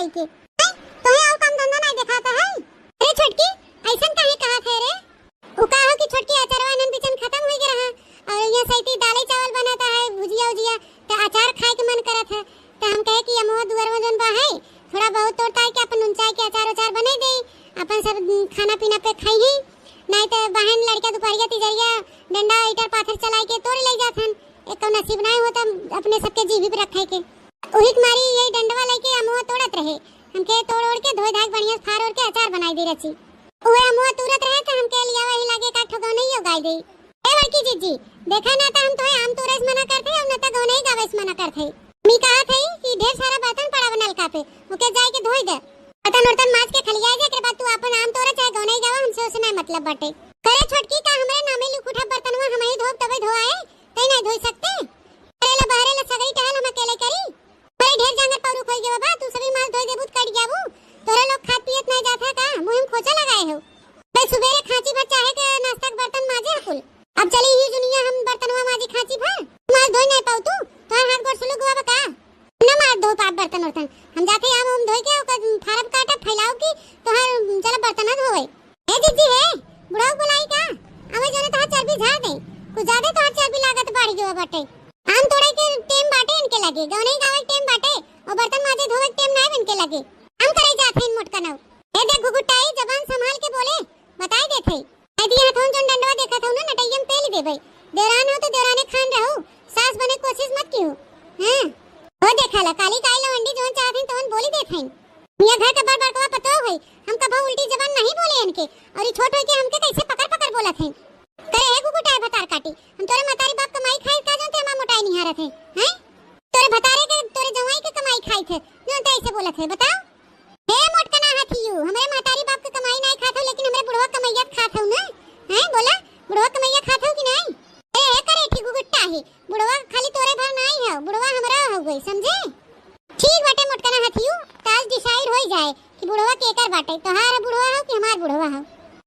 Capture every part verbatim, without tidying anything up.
के। हैं? तोहे और काम धंधा नहीं देखाता है? अरे छोटकी, ऐसन काहे कहत है रे? उ का हो कि छोटकी, अचारवा इन्हन बिचन खतम होइ गया रहा, और यहाँ सैती दाले चावल बनाता है, भुजिया उजिया, तो अचार खाए के मन करत है। तो हम कहे कि अमवा दुअरवा जौन बा है, थोड़ा बहुत तोड़ ताड़ के अपन उनचाए के अचार उचार बने दे, अपन सब खाना पीना पे खाई ही। नहीं तो बहन लड़का दुपहरिया तिजरिया डंडा ईटर पाथर चलाए के तोड़ ले जात हन। एक नसीब नहीं होता अपने सबके जीभी पे रखे के। उही के मारी यही डंडवा लेके अमवा तोड़त रहे। हमके तोड़ ओड़ के धोए धाए के बढ़िया से फार ओड़ के अचार बनाई दे रची। उहे अमवा तूरत रहे तो हमके लिया वही लागे का ठो गौनई उगाई दे। ए बड़की जीजी, देखा ना तो हम तोहे आम तोड़े से मना करत है और न तो गौनई गावे से मना करत है। मी कहत है कि ढेर सारा बर्तन पड़ा बा नलका पे, ओके जाए के धोई दे। बर्तन उर्तन माज के खलिया जे, एकरे बाद तू अपन आम तोड़े चाहे गौनई गावा, हमसे ओसे नहीं मतलब बाटे। करे छोटकी, का हमरे नामे लिख उठा बर्तनवा हम ही धोब तबे धोआए, तई नहीं धोई सकते? अरे ला बहरे ला सगरी टहल हम अकेले करी? अरे ढेर जांगर पौरुख होई गवा बा, तू सभी माल धोई देबू त कट जाबू। तोरे लोग खात पियत नहीं जात है का? मुँह में खोचा लगाए हो। बे सुबेरे खांची भर चाहे के नाश्ता के बर्तन माजे हकुल। अब चली ही जुनिया हम बर्तनवा माजी खांची भर। माल धोई नहीं पाऊ तू, तोहर हाथ गोड़ सुलुक गवा बा का? ना मार धो पाप बर्तन उर्तन। हम जाते आम उम धोई के ओकर फारब काटब फैलाऊ की तोहर चला बर्तन धोवे। ए जीजी हे, बुढ़ऊ बुलाई का? अबे जने तोहार चर्बी झाड़ दे। कुछ ज्यादा तोहार चर्बी लागत बढ़ गयो बाटे। आम तोड़े के टेम बाटे इनके लगे, गौनई गावे के टेम बाटे, और बर्तन माजे धोवे के टेम ना इनके लगे। हम करे जात है इन मोटकनऊ। ए देख घुघुटाई, जबान संभाल के बोले, बताई देत है। ए दिया हथौन जोन डंडवा देखत हऊ ना, नटैया में पेल देबे। देवरान हो तो देवराने खान रहू, सास बने कोशिश मत किहू। हाँ, हो देखा ला, काली काई लवंडी जोन चाहत हैं तोन बोली देत हैं। मियाँ घर के बड़ बड़कवा पतोह है, हम कभो उल्टी जबान नहीं बोले इनके, और ई छोट होई के हमके कैसे पकड़ पकड़ बोलत हैं। करे हे गुगुटाए भतार काटी, हम तोरे मतारी बाप कमाई खाई का जानते हमार मोटाई निहारत है, हैं? तोरे भतारे के, तोरे जवाई के कमाई खाई थे, जानते ऐसे बोलत है, बताओ? हे मोटकना हाथियू, हमरे मतारी बाप के कमाई नहीं खात हो, लेकिन हमरे बुढ़वा कमैया खात हो ना, हैं? बोला, बुढ़वा कमैया खात हो कि नहीं? ए, हे करे ठीक गुगुट्टा है, बुढ़वा खाली तोरे भर नहीं है, बुढ़वा हमरा हो गई, समझे? ठीक बाटे मोटकना हथियू, त आज decide होई जाए कि बुढ़वा केकर बाटे, तोहार बुढ़वा हो कि हमार बुढ़वा हो।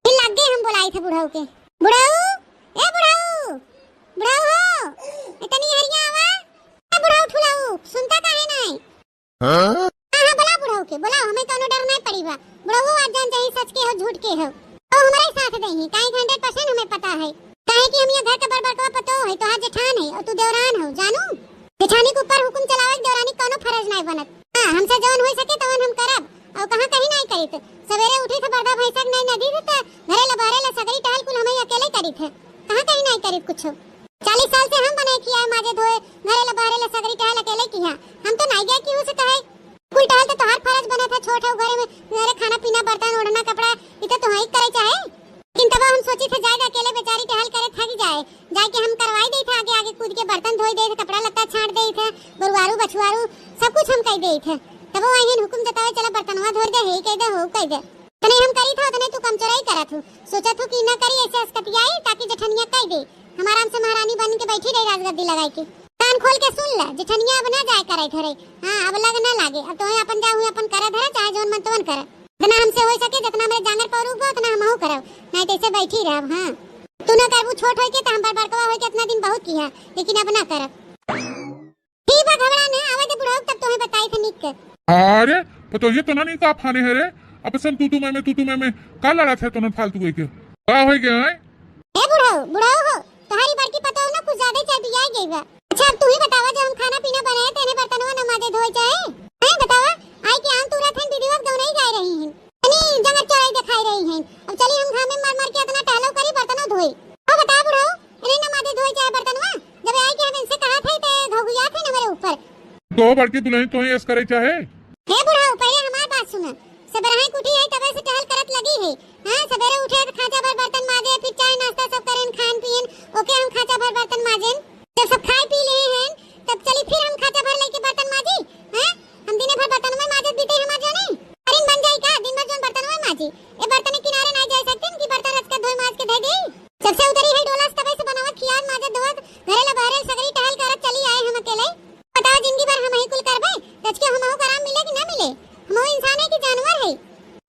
फिर लगे हम बोलाई थे बुढ़ऊ के। बुढ़ऊ, ए बुढ़ऊ, बुढ़ऊ हो, ए तनी हरिया आवा। ए बुढ़ऊ ठुलाऊ, सुनता काहे नहीं? हाँ? हाँ, हाँ, बोला बुढ़ऊ के, बोला, हमें कौनो डर नहीं पड़ी बा। बुढ़ऊ आज जान जाई सच के हो, झूठ के हो। तो हमारे साथ देही, काहे कि hundred percent हमें पता है। काहे कि हम ये घर के बड़ बड़कवा पतोह है, तोहार जेठान है और तू देवरान हो, जानू? जेठानी के ऊपर हुकुम चलावे के देवरानी कौनो फर्ज नहीं बनत। हाँ, हमसे जौन होई सके तवन हम करब, और कहाँ कहीं नहीं करित। सवेरे उठी थे बरदा भैंसा के नहीं नदी थे, त घरे ला बहरे ला सगरी टहल कुल हमें अकेले करित है, कहाँ कहीं नहीं करित कुछ। चालीस साल से हम बने किया है माजे धोए, घरे ला बहरे ला सगरी टहल अकेले किया। हम तो नहीं गए केहू से कहे। कुल टहल तो तोहार फर्ज बने था, छोट हो घरे में, घरे खाना पीना, बर्तन, ओढ़ना, कपड़ा, ई तो तोहाई करे चाहे। लेकिन तब हम सोची थे जाए अकेले बेचारी टहल करे थक जाए, जाके हम करवाई दे थे आगे आगे कूद के बर्तन धोई दे थे, कपड़ा लत्ता छांट दे थे, बरुआरू बछुआरू सब कुछ हम कई दे थे। तब वो आइहन हुकुम जतावे चला बर्तनवा धोई दे, हे कह दे, हो कह दे। तने हम करी था, तने तू कमचोराई करत हूँ, सोचत हूँ कि न करी ऐसे असकतियाई ताकि जेठनिया कह दे। हम आराम से महारानी बन के बैठी रही राजगद्दी लगाई के। कान खोल के सुन ले, जेठनिया अब ना जाए करे घरे। हाँ, अब लग ना लागे। अब तोहे अपन जा हुए अपन करे धरे, चाहे जौन मन तवन करे। जितना हमसे हो सके, जितना हमरे जांगर पर रुकबो, उतना हमहू करब। नहीं तो ऐसे बैठी रहब। हाँ, तू ना करबू, छोट होई के तो हम बड़ बड़कवा होई के इतना दिन बहुत किया, लेकिन अब ना करब। ठीक बा, घबरा ना, आवे दे बुढ़ऊ, तब तोहे बताई थे निक के। अरे, पतोहिए तो ना नहीं का फाने है रे। अब सन तू तू मैं मैं, तू तू मैं मैं, का लड़ा थे तोनन फालतू के? का होई गया है? ए बुढ़ऊ, बुढ़ऊ हो, तोहारी बड़की पतोह ना कुछ ज्यादा चर्बियाई गई बा। अच्छा, अब तू ही बतावा, जब हम खाना पीना बनाए, तेने बर्तनवा न माजे धोए जाए? हैं, बतावा, आई के आम तूरा थन विधिवत गौनई गाय रही हैं। तनी जंगर चोराई दिखाई रही हैं। अब चली हम घामे मार मार के इतना टहलो करी, बर्तनो धोई। अब बतावा बुढ़ऊ, इन्हें न माजे धोए जाए बर्तनवा? जब आई के हम इनसे कहा थे, ते घुघुआ थे न मेरे ऊपर। तो बड़की दुल्हन तो ही ऐस करे चाहे? हे बुढ़ऊ, पहले हमार बात सुना। सबरहाई कुटी है, तबे से टहल करत लगी है। हाँ, सवेरे उठे तो खांचा भर बर्तन माजे, फिर चाय नाश्ता सब करेन, खान पियन, ओके हम खांचा भर बर्तन माजेन। जब सब खाए पी ले हैं, तब चली फिर हम खांचा भर लेके बर्तन माजी। हाँ, हम दिने भर बर्तन में माजत बीते हमार जाने। अरे बन जाई का, दिन भर जोन बर्तन में माजी। ए बर्तन के किनारे ना जा सकते कि बर्तन रच के धोए माज के दे दे। जब से उतरी है डोला से तबे से बनावत खियात माजत धोवत घरे ला बहरे सगरी टहल करत चली आए हम अकेले। बताओ, जिंदगी भर हम ही कुल करबे, रच के हमहू को आराम मिले कि ना मिले? हमहू इंसान है कि जानवर है?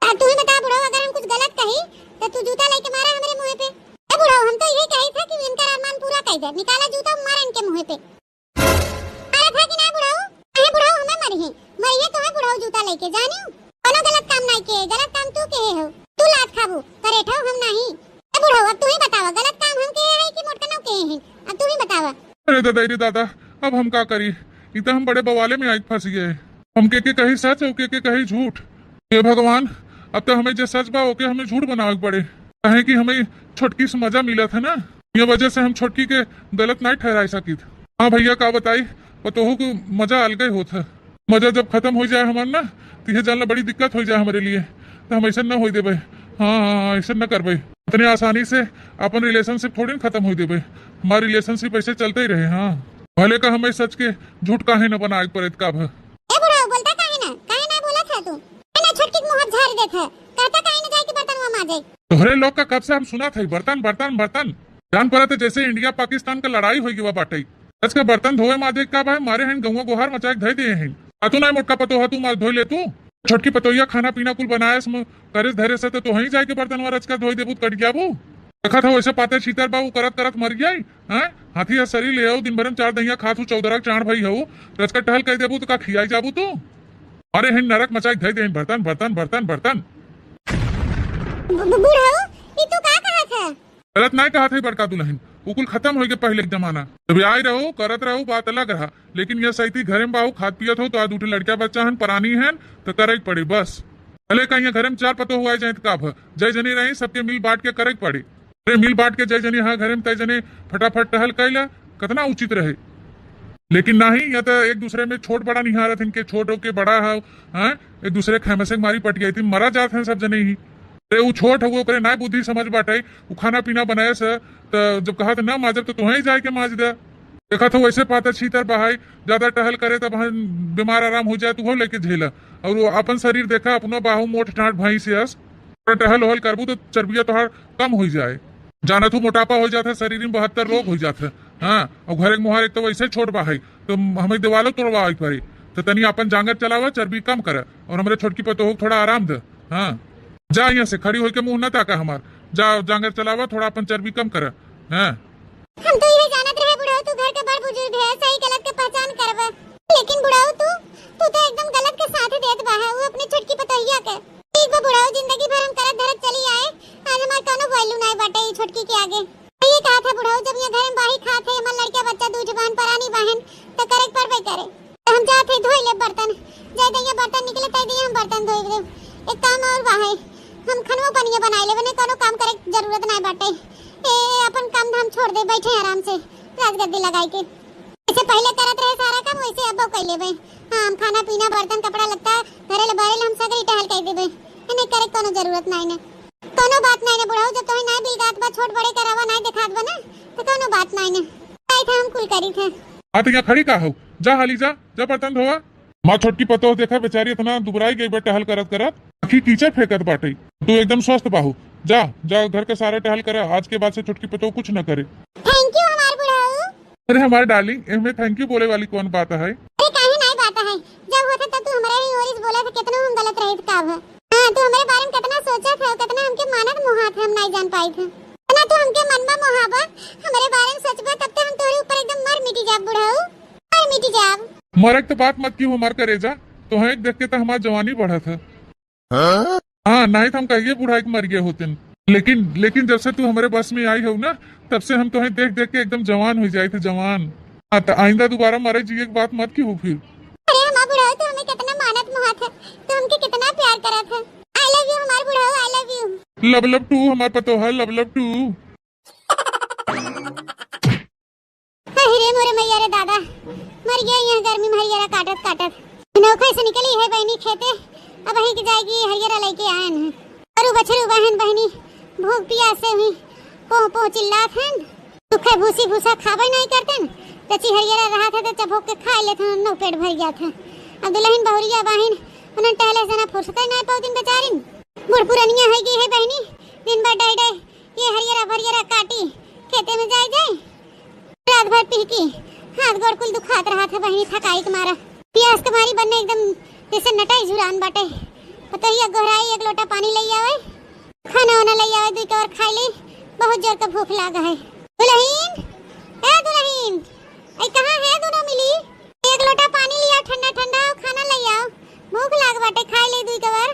अब तू ही बता बुढ़ऊ, अगर हम कुछ गलत कही, तो तू जूता लेके मारा हमरे मुंह पे। ए बुढ़ऊ, हम तो यही कही था कि इनका अरमान पूरा कर दे, निकाला जूता, मारा इनके मुंह पे। अरे था कि ना बुढ़ऊ? अरे बुढ़ऊ, हमें मरी है, मरी है तो है बुढ़ऊ। जूता लेके, जानियो? कोनो गलत काम नाई के, गलत काम तू केहे हो, तू लात खाबू, करेठो हम नाही। ए बुढ़ऊ, अब तू ही बतावा, गलत काम हम केहे है कि मोटकनो केहे है? अब तू ही बतावा। अरे दादा, अरे दादा, अब हम का करी? ई त हम बड़े बवाले में आइके फंस गए। हम के के कही सच और के के कही झूठ। हे भगवान, अब त हमें जे सच बा, ओके हमें झूठ बनावे के पड़े, काहे कि हमें छोटकी से मजा मिलत है ना, ये वजह से हम छोटकी के गलत नाई ठहराई सकित। हाँ भैया, का बताई, पतोहू के मजा अलगे होत है। मजा जब खत्म हो जाए हमार ना, तो यह जानना बड़ी दिक्कत हो जाए हमारे लिए। तो हम ऐसा न हो देबे। हाँ, हाँ, हाँ, ऐसा न करबे। इतने आसानी से अपन रिलेशनशिप थोड़ी न खत्म हो देबे। हमार रिलेशनशिप ऐसे चलते ही रहे। हाँ, भले का हमें सच के झूठ काहे न बनाए के पड़े का भ। ए बुढ़ऊ, बोलता काहे ना, काहे ना बोलत है तू? ए ना छोटकी के मुँह झाड़ देत है, कहता काहे ना जाए के बर्तन हुआ माजे। तोहरे लोग का कब से हम सुना था, बर्तन, बर्तन, बर्तन। जान पड़ा तो जैसे इंडिया पाकिस्तान का लड़ाई हो गई बाटे। आज का बर्तन धोए माजे का भाई, मारे हैं गौवा गोहार मचाए धै दिए हैं। आ तू ना मोटका पतो है, तू मार धोई ले तू। छोटकी पतोहिया खाना पीना कुल बनाए सम-, करे धरे से तो तोहई जाए के बर्तन वर अचका धोई देबू त कट जाबू। देखा था वैसे पाते छीतर बा, उ करत करत मर गई। हैं? हाथी है शरीर ले आओ, दिन भर में चार दहिया खात हूँ, चौदरा के चांड़ भई हऊ, रचका टहल कह देबू तो का खियाई जाबू तू? अरे हैं नरक मचाई धई दे, बर्तन, बर्तन, बर्तन, बर्तन। बु-, बु-, बुढ़ऊ, ई तू का कहत है? गलत नाय कहत है बड़का दुलहिन, उ कुल खत्म होइगे पहिले के जमाना। जब आए रहो, करत रहो, बात अलग रहा, लेकिन यह सैती घरे में बाहू खात पियत हो, तो आज उठे लड़का बच्चा हन, परानी हन, तो करे के पड़े बस। भले कहीं घरे में चार पतो हुआ जाए तो का भ-, जय जनी रही, सबके मिल बांट के करे के पड़े। अरे मिल बांट के जय जनी हाँ घरे में तय जनी फटाफट टहल कैला, कितना उचित रहे। लेकिन नहीं, या तो एक दूसरे में छोट बड़ा निहारत, इनके छोट होके बड़ा है, हाँ, एक दूसरे के खेमसे के मारी पट गई थी, मरा जात हैं सब जने ही। अरे उ छोट है, ओकरे नाय बुद्धि समझ बाटे, उ खाना पीना बनाए से, त जब कहा त ना माजब तो तुहें ही जाए के माज दे। देखा तो वैसे पाता छीतर बहाई, ज्यादा टहल करे तब हम बीमार आराम हो जाए, तू हो लेके झेला। और वो अपन शरीर देखा, अपनो बाहू मोट ठाट भैंस यस, थोड़ा टहल वहल करबू तो चर्बिया तोहार कम हो जाए। जाना तू मोटापा हो जाता है, शरीर में बहत्तर रोग हो जाता है। हाँ, और घरे के मुहार एक तो वैसे छोट बा है, तो हमें दीवालो तोड़वा एक बारी। तो तनी अपन जांगर चलावा, चर्बी कम करे, और हमरे छोटकी पतोह के थोड़ा आराम दे। हाँ, जा यहाँ से खड़ी होके मुंह न ताका हमार, जा जांगर चलावा, थोड़ा अपन चर्बी कम करे। हाँ। हम तो इहे जानत रहे बुढ़ऊ, तू घर के बड़ बुजुर्ग है, सही गलत के पहचान करबे, लेकिन बुढ़ऊ तू, तू तो एकदम गलत के साथ देत बा है, वो अपने छोटकी पतोहिया के। ठीक बा बुढ़ऊ, जिंदगी भर हम करत धरत चली आए, आज हमार कौनो value नाय बाटे ई छोटकी के आगे। ये कहा था बुढ़ऊ, जब ये घर में बाही खात है, हमार लड़का बच्चा दूध बहन परानी बहन, तो करे के पड़बे करे। तो हम जात है धोई ले बर्तन, जाए दैया बर्तन निकले, तय दैया हम बर्तन धोई दे। एक काम और बा है, हम खनवा पनिया बनाए लेबे, नहीं कौनो काम करे के जरूरत नाय बाटे। ए, अपन काम धाम छोड़ दे, बैठे आराम से राजगद्दी लगाई के। जैसे पहले करत रहे सारा काम, वैसे अब कई लेबे। हाँ, हम खाना पीना, बर्तन, कपड़ा लत्ता, घरेल बरेल हम सगरी टहल कई देबे। इन्हें करे के कौनो जरूरत नाय ने। कौनो बात नाय ने बुढ़ऊ, जब तोहे नाय बिलगात बा, छोट बड़े करावा नाय देखात बा ना, तो कौनो बात नाय ने। आई था हम कुल करी थे। हाँ, तो यहाँ खड़ी का हो? जा हाली जा, जा बर्तन धोवा। माँ छोटकी पतोह देखा बेचारी इतना दुबराई गई बा टहल करत करत, आखिर कीचड़ फेंकत बाटे। तू एकदम स्वस्थ बाहू, जा, जा घर के सारे टहल करा, आज के बाद से छोटकी पतोह कुछ न करे। Thank you हमार बुढ़ऊ। अरे हमार darling, एमे thank you बोले वाली कौन बात है? अरे काहे नाय बात है, जब होत है तब तू हमरा ही ओर से बोला था, कितना हम गलत रहित का है। हाँ, तू हमरे बारे में कितना सोचत है, कितना हमके मानत मोहात है, हम नाय जान पाई थे। इतना तू हमके मनबा मोहाबा, हमरे बारे में सोचबा, तब तो हम तोरे ऊपर एकदम मर मिटी जाब बुढ़ऊ, मर मिटी जाब। मरे के तो बात मत की हो हमार करेजा, तोहे देख के तो हमार जवानी बढ़त है। हाँ? हाँ, नहीं तो हम कहिए बुढ़ाई के मर गए होते। लेकिन, लेकिन जब से तू हमारे बस में आई हो ना, तब से हम तोहे देख देख के एकदम जवान हो जाए थे, जवान। हाँ, तो आइंदा दोबारा मरे जिए के बात मत की हो फिर। अरे हमार बुढ़ऊ, तू हमें कितना मानत मोहात है, तू हमके कितना प्यार करत है। I love you हमार बुढ़ऊ, I love you। Love love too हमार पतोह, love love too। अरे मोरे मैया रे दादा, मर गया यहाँ गर्मी में हरियरा काटत काटत। नौखा से निकली है बहनी खेते, अब वहीं के जाएगी हरियरा लेके आयन है। अरु बछरू बहन बहनी, भूख पियास से हुई, पोह पोह चिल्लात हन। सूखे भूसी भूसा खाबे नहीं करतन, कच्ची हरियरा रहा था तो चबोक के खा लेत हन, नौ पेट भर गया था। अब दुल्हन बहुरिया बहन, उन्हन टहले से ना फुर्सत ही नहीं पाउतिन बेचारिन। बूढ़ पुरनिया है गई है बहनी, दिन भर डाई डाई ये हरियरा भरियरा काटी, खेते में जाए जाए, रात भर पीकी, हाथ गोड़ कुल दुखात रहा था बहनी, थकाई के मारा। पियास के मारी बन्ने एकदम जैसे नटाई झुरान बाटे। पतोहिया गोहराई, एक लोटा पानी ले आवे, खाना वाना ले आवे, दुई कवर खाई ली, बहुत जोर का भूख लागा है। दुलहिन, ए दुलहिन, ए कहाँ है दोनों मिली? एक लोटा पानी लिया, ठंडा ठंडा, और खाना ले आओ, भूख लाग काटे खाए ले दुई कवर।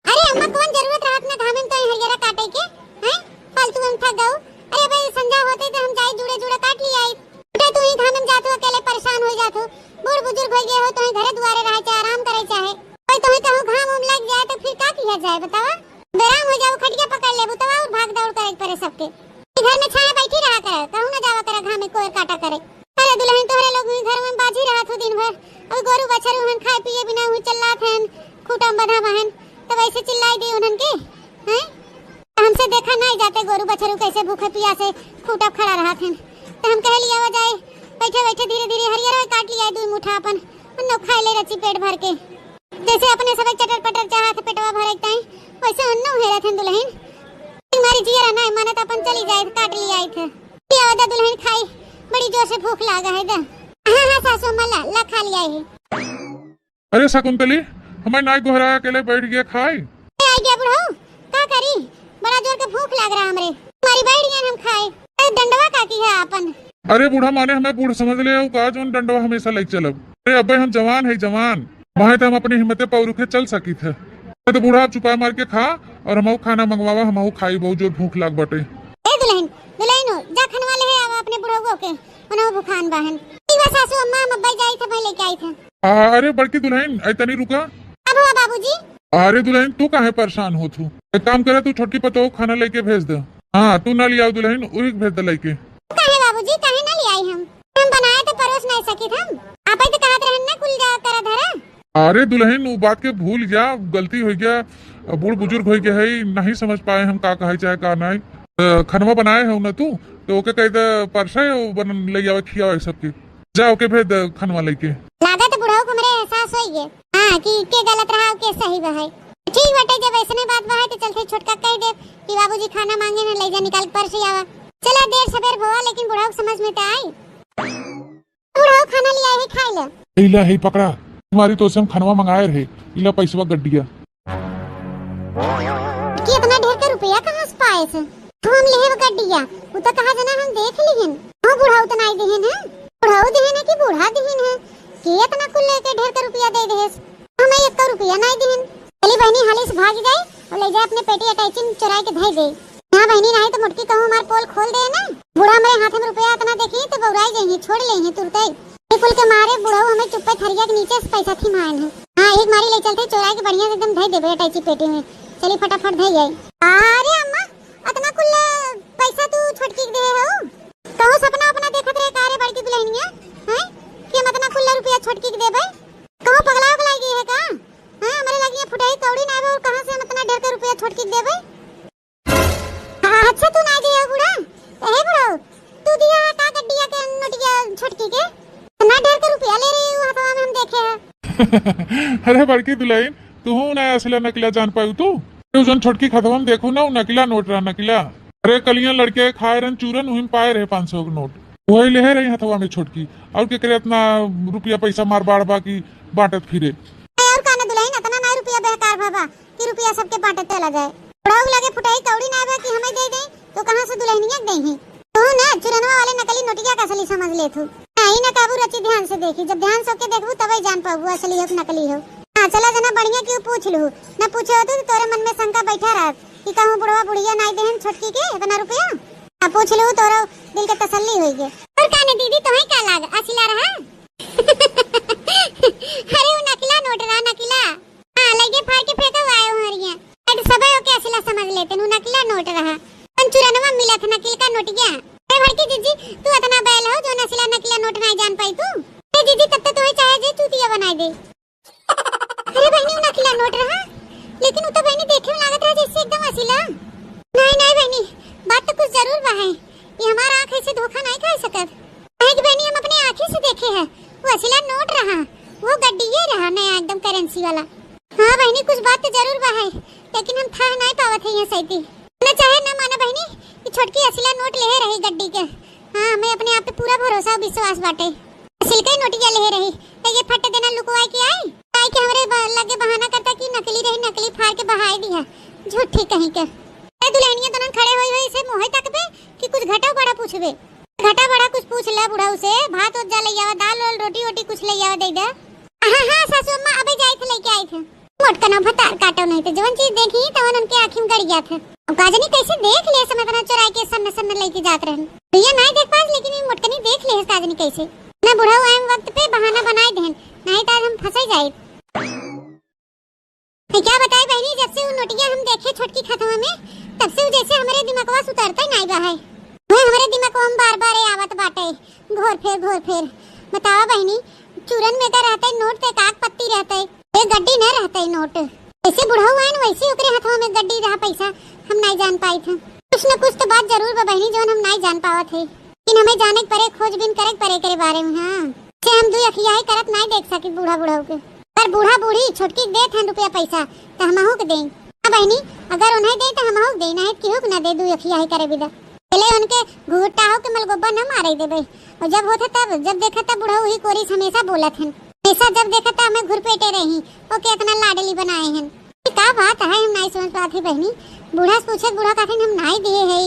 अरे अम्मा, कौन जरूरत रहत ना घामे में तोई हरियरा काटे के, हैं? फालतू हम थक गऊ। अरे अबे संझा होते तो हम जाई जुड़े जुड़े काट लियाई। बेटा तू ही घामे में जात हो, अकेले परेशान हो जात हो। बूढ़ बुजुर्ग हो गए हो, तोही घरे दुआरे रहे चाहे आराम करे चाहे। कोई तोही कहूँ घाम उम लग जाए तो फिर का किया जाए बतावा? बेराम हो जाओ, खटिया पकड़ लेबू तब और भाग दौड़ करे के पड़े सबके। घर में छाया बैठी रहा करे, कहूँ ना जावा करे घामे कोयर काटा करे। अरे दुलहिन, तोहरे लोग भी घर में बाझी रहत हो दिन भर। अब गोरू बछरू हन, खाए पिए बिना हुई चिल्लात हन, खूटा में बंधा बहन, तब ऐसे चिल्लाई दी उन्हन के, हैं? हमसे देखा नहीं जाते गोरू बछरू कैसे भूखे पियासे खूटा खड़ा रहत हन। तो हम कहे लियावा जाए, बैठे बैठे धीरे धीरे हरियर काट लिया दुई मुठा अपन, उन्नो खाए ले रची पेट भर के। जैसे अपने सब चटर पटर चाहत पेटवा भरे के ताई, वैसे उन्नो हेरत हन दुलहिन। हमारी जियर नहीं मानत, अपन चली जाए, काट लिया थे। लियावा जा दुलहिन खाई, बड़ी जोर से भूख लागा है दा। हाँ, हाँ, सासू अम्मा, ला, ला खा लिया है। अरे शकुंतली, हमें नाई गोहरा अकेले बैठ गया खाए। ए, आ गया बुढ़ऊ, का करी? बड़ा जोर के भूख लाग रहा हमरे। हमारी बैठ गया हम खाए। ए, डंडवा का की है आपन? अरे बूढ़ा माने हमें बूढ़ समझ ले हो का, जोन डंडवा हमेशा लेके चलब? अरे अबे हम जवान है, जवान। वहाँ तो हम अपनी हिम्मते पौरुखे चल सकी थे। तो बूढ़ा आप चुपाए मार के खा और हमहू खाना मंगवावा, हमहू खाई, बहुत जोर भूख लाग बाटे। ए दुलहिन, दुलहिन हो, जा खनवा ले आवा अपने बुढ़ऊ के, उन्हें भुखान बाहन। ठीक बा सासू अम्मा, हम अब्बा जाई थे, पहले के आई थे। आ, अरे बड़की दुलहिन, ऐ तनी रुका। अब हुआ बाबूजी। अरे दुलहिन, तू काहे परेशान होत हू? एक काम करे, तू छोटकी पतोह खाना लेके भेज दे। हाँ, तू ना लियाओ दुलहिन, उही के भेज दे लेके। काहे बाबूजी, काहे ना लियाई हम? हम बनाए तो परोस नहीं सकित हम। आप ही तो कहत रहन ना, कुल जा करा धरा। अरे दुलहिन, वो बात के भूल जा, गलती हो गया, बूढ़ बुजुर्ग हो गया है, नहीं समझ पाए हम का कहे चाहे का नहीं। अ, खनवा बनाए हो ना तू, तो ओके कह दे परसे वो बन ले आवे, खियावे सबके। जा ओके भेज दे खनवा लेके। लागत बुढ़ऊ को हमरे एहसास होई गए, हाँ, कि के गलत रहा, के सही बा है। ठीक बाटे, जब ऐसने बात बा है, तो चलते छोटका कह दे कि बाबूजी खाना मांगे ना, ले जा निकाल के परसे आवा। चला देर सबेर भवा, लेकिन बुढ़ऊ के समझ में तो आई। बुढ़ऊ खाना लिया है, खाई ले। इला है पकड़ा, तुम्हारी तो से हम खनवा मंगाए रहे, इला पैसवा गड्डिया। कि इतना ढेर के रुपया कहाँ से पाए से? तो हम लेहे गड्डिया, उ तो कहा जना हम देख लिहिन। हाँ, बुढ़ऊ तो नाई दिहिन है, बुढ़ऊ दिहिन है कि बूढ़ा दिहिन है? कि इतना कुल लेके ढेर के रुपया दे देहेस, हमें एक रुपया नाई दिहिन। चली बहनी, हाली से भाग जाए और ले जाए अपने पेटी अटैची में चुराए के धई दे। हाँ बहनी, नाई तो मोटकी कहूँ हमार पोल खोल दे ना। बूढ़ा हमरे हाथ में रुपया इतना देखी तो बौराई जाइए, छोड़ लेइए तुरते। ये कुल के मारे बुढ़ऊ हमें चुप्पे थरिया के नीचे से पैसा थिमायन है। हाँ, एक मारी ले चलते चोराई के बढ़िया से एकदम धई देबे अटैची पेटी में। चली फटाफट धई आई। अरे अम्मा, अतना कुल पैसा तू छोटकी के दे हो? कहूँ सपना अपना देखत रहे का रे बड़की दुलहिनिया, हैं? कि हम अतना कुल रुपया छोटकी के देबे? कहूँ पगला उगला गई है का? हैं? हमरे लगिया फुटाई कौड़ी ना आवे और कहाँ से हम अतना ढेर के रुपया छोटकी के देबे? अच्छा, तू ना दिया बूढ़ा? ए बूढ़ा, तू दिया है का गड्डिया के नोटिया छोटकी के? ना ढेर के रुपया ले रही हूँ, हथवा में हम देखे हैं। अरे बड़की दुलहिन, तू हूँ ना असला नकला जान पाऊ तू? तू जौन छोटकी के हथवा में देखू ना, उ नकला नोट रहा, नकला। अरे कलिया लड़के खाए रहन चूरन, उही में पाए रहे पाँच सौ के नोट, वही लेहे रही हथवा में छोटकी। और के करे इतना रुपया पैसा मार बाड़ बा कि बांटत फिरे। ए, और का ना दुलहिन, इतना ना रुपया बेकार भा बा कि रुपया सबके बांटे चला जाए। बुढ़ऊ लगे फुटाई कौड़ी ना बा कि हमें दे दे, तो कहाँ से दुलहिनिया के देही? तू ना चुरनवा वाले नकली नोटिया का असली समझ लेत हूँ। हाँ, ई ना काबू रची, ध्यान से देखी, जब ध्यान से ओके देखबू तबे जान पाबू असली हो कि नकली हो। हाँ, चला जना बढ़िया क्यों पूछ लू, ना पूछे होतू तो तोरे मन में शंका बैठा रहत कि कहूँ बुढ़वा बुढ़िया नाई देहन छोटकी के इतना रुपया। आ पूछ लू तोरो दिल के तसल्ली होई गे। और का ने दीदी, तोहे का लाग असला रहा? अरे उ नकला नोट रहा, नकला। हाँ, लगे फाड़ के फेंका हुआ है हरिया। अरे सबे ओके असला समझ लेते, नु नकला नोट रहा। अपन चुरनवा मिला था नकल का नोटिया। अरे बड़की जीजी, तू इतना बैल हो जो असला नकला नोट नहीं जान पाई तू? ए जीजी, तब तो तुम्हें चाहे जे चूतिया बनाई दे। अरे बहनी, उ नकला नोट रहा, लेकिन उ तो बहनी देखे में लागत रहा जैसे एकदम असला। नहीं, नहीं बहनी, बात तो कुछ जरूर बा है। ये हमारा आँख ऐसे धोखा नहीं खा सकत। काहे कि बहनी, हम अपने आँखी से देखे हैं, वो असला नोट रहा, वो गड्डिये रहा, नया एकदम करेंसी वाला। हाँ बहनी, कुछ बात तो जरूर बा है, लेकिन हम थाह नहीं पावत है यहाँ सैती। ना चाहे ना माना बहनी, ये छोटकी असला नोट लेहे रही गड्डी के। हाँ, हमें अपने आप पे पूरा भरोसा और विश्वास बाटे। सिल्के नोटिया लेहे रही, तो ये फट देना लुकवाई के आई, आई के हमरे ब-, लगे बहाना करता कि नकली रही, नकली फाड़ के बहाई दिया, झूठी कहीं के। ए दुलहिनिया, दोनों खड़े होई होई से मुँहे तकबे कि कुछ घटा बड़ा पूछबे? घटा बड़ा कुछ पूछ ले बुढ़ऊ से, भात ओत जा ले आवा, दाल वाल रोटी वोटी कुछ ले आवा, दे दे। हाँ, हाँ, सासू अम्मा, अबे जाई थे जात है। अब का जानी कैसे देख ले समय तना चोराई के सन्न सन्न लेके जात रहन। भैया नाहीं देख पास, लेकिन ये मोटकनी देख ले का जानी कैसे। ना बुढ़ऊ आए वक्त पे बहाना बनाए देहन, नाहीं तो आज हम फंसे जाए। तो क्या बताए बहनी, जब से वो नोटिया हम देखे छोटकी खतवा में, तब से वो जैसे हमरे दिमागवा से उतरते नाहीं बा है। वो हमरे दिमागवा में बार बार आवत बाटे, घोर फेर, घोर फेर। बतावा बहनी, चूरन में तो रहते नोट, ते काग पत्ती रहते, एक गड्डी न रहते नोट। जैसे बुढ़ऊ आए न, वैसे ओकरे हथवा में गड्डी रहा पैसा, हम नाहीं जान पाई थे। कुछ न कुछ तो बात जरूर बा बहनी, जौन हम नाहीं जान पावत है। लेकिन हमें जाने के परे, खोजबीन करे के परे एकरे बारे में। हाँ, से हम दुई अखियाई करत नाहीं देख सकी बूढ़ा बुढ़ऊ के। पर बूढ़ा बूढ़ी छोटकी के देत हन रुपया पैसा, त हमहू के देई। हाँ बहनी, अगर उन्हें देई त हमहू के देई, नाहीं केहू के ना दे, दुई अखियाई करे बिदा। पहले उनके घुघुटाहो के मलगोबा न मारे देबे। और जब होत है तब, जब देखा तब बुढ़ऊ ही कोरी से हमेशा बोलत हन। हमेशा जब देखा तब हमें घुरपेटे रही, ओके इतना लाडली बनाए हन। ये का बात है, हम नाहीं समझ पात ही बहनी। बूढ़ा से पूछे, बूढ़ा कहथिन हम नाहीं दिए है।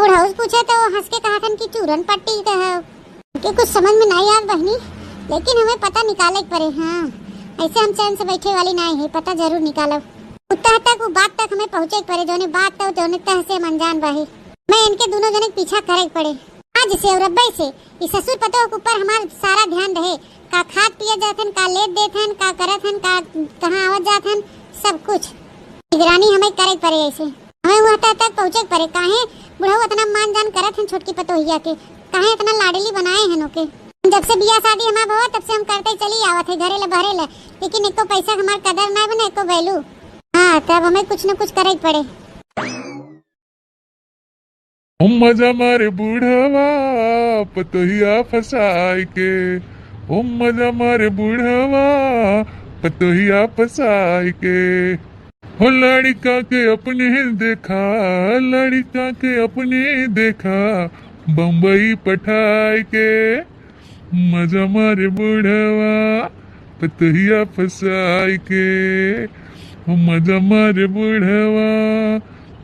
बुढ़ऊ से पूछे तो वो हंस के कहथिन कि चूरन पट्टी का है। कि कुछ समझ में नाहीं आत बहनी, लेकिन हमें पता निकाले के परे। हाँ, ऐसे हम चैन से बैठे वाली नाहीं है, पता जरूर निकालब। उत्तह तक, वो बात तक हमें पहुँचे के परे, जौने बात तक, जौने तह से हम अनजान बाही। मैं इनके दोनों जने के पीछा करे के पड़े। आज से और अब्बे से ई ससुर पतोह के ऊपर हमार सारा ध्यान रहे। का खात पियत जात हन, का लेत देत हन, का करत हन, का कहाँ आवत जात हन, सब कुछ निगरानी हमें करे के परे। ऐसे हमें वह तह तक पहुँचे के परे। काहे बुढ़ऊ इतना मान जान करत हन छोटकी पतोहिया के, काहे इतना लाडली बनाए हन ओके। जब से बियाह शादी हमार भवा, तब से हम करते चली आवत है घरे ले बहरे ले, लेकिन एको पैसा हमार कदर ना बने, एको value। हाँ, तब हमें कुछ न कुछ करे के पड़े। ओ मजा मारे बुढ़वा पतोहिया फसाई के, ओ मजा मारे बुढ़वा पतोहिया फसाई के। हो लड़िका के अपने देखा, लड़िका के अपने देखा, बम्बई पठाई के। मजा मारे बुढ़वा पतोहिया फसाई के, हो मजा मारे बुढ़वा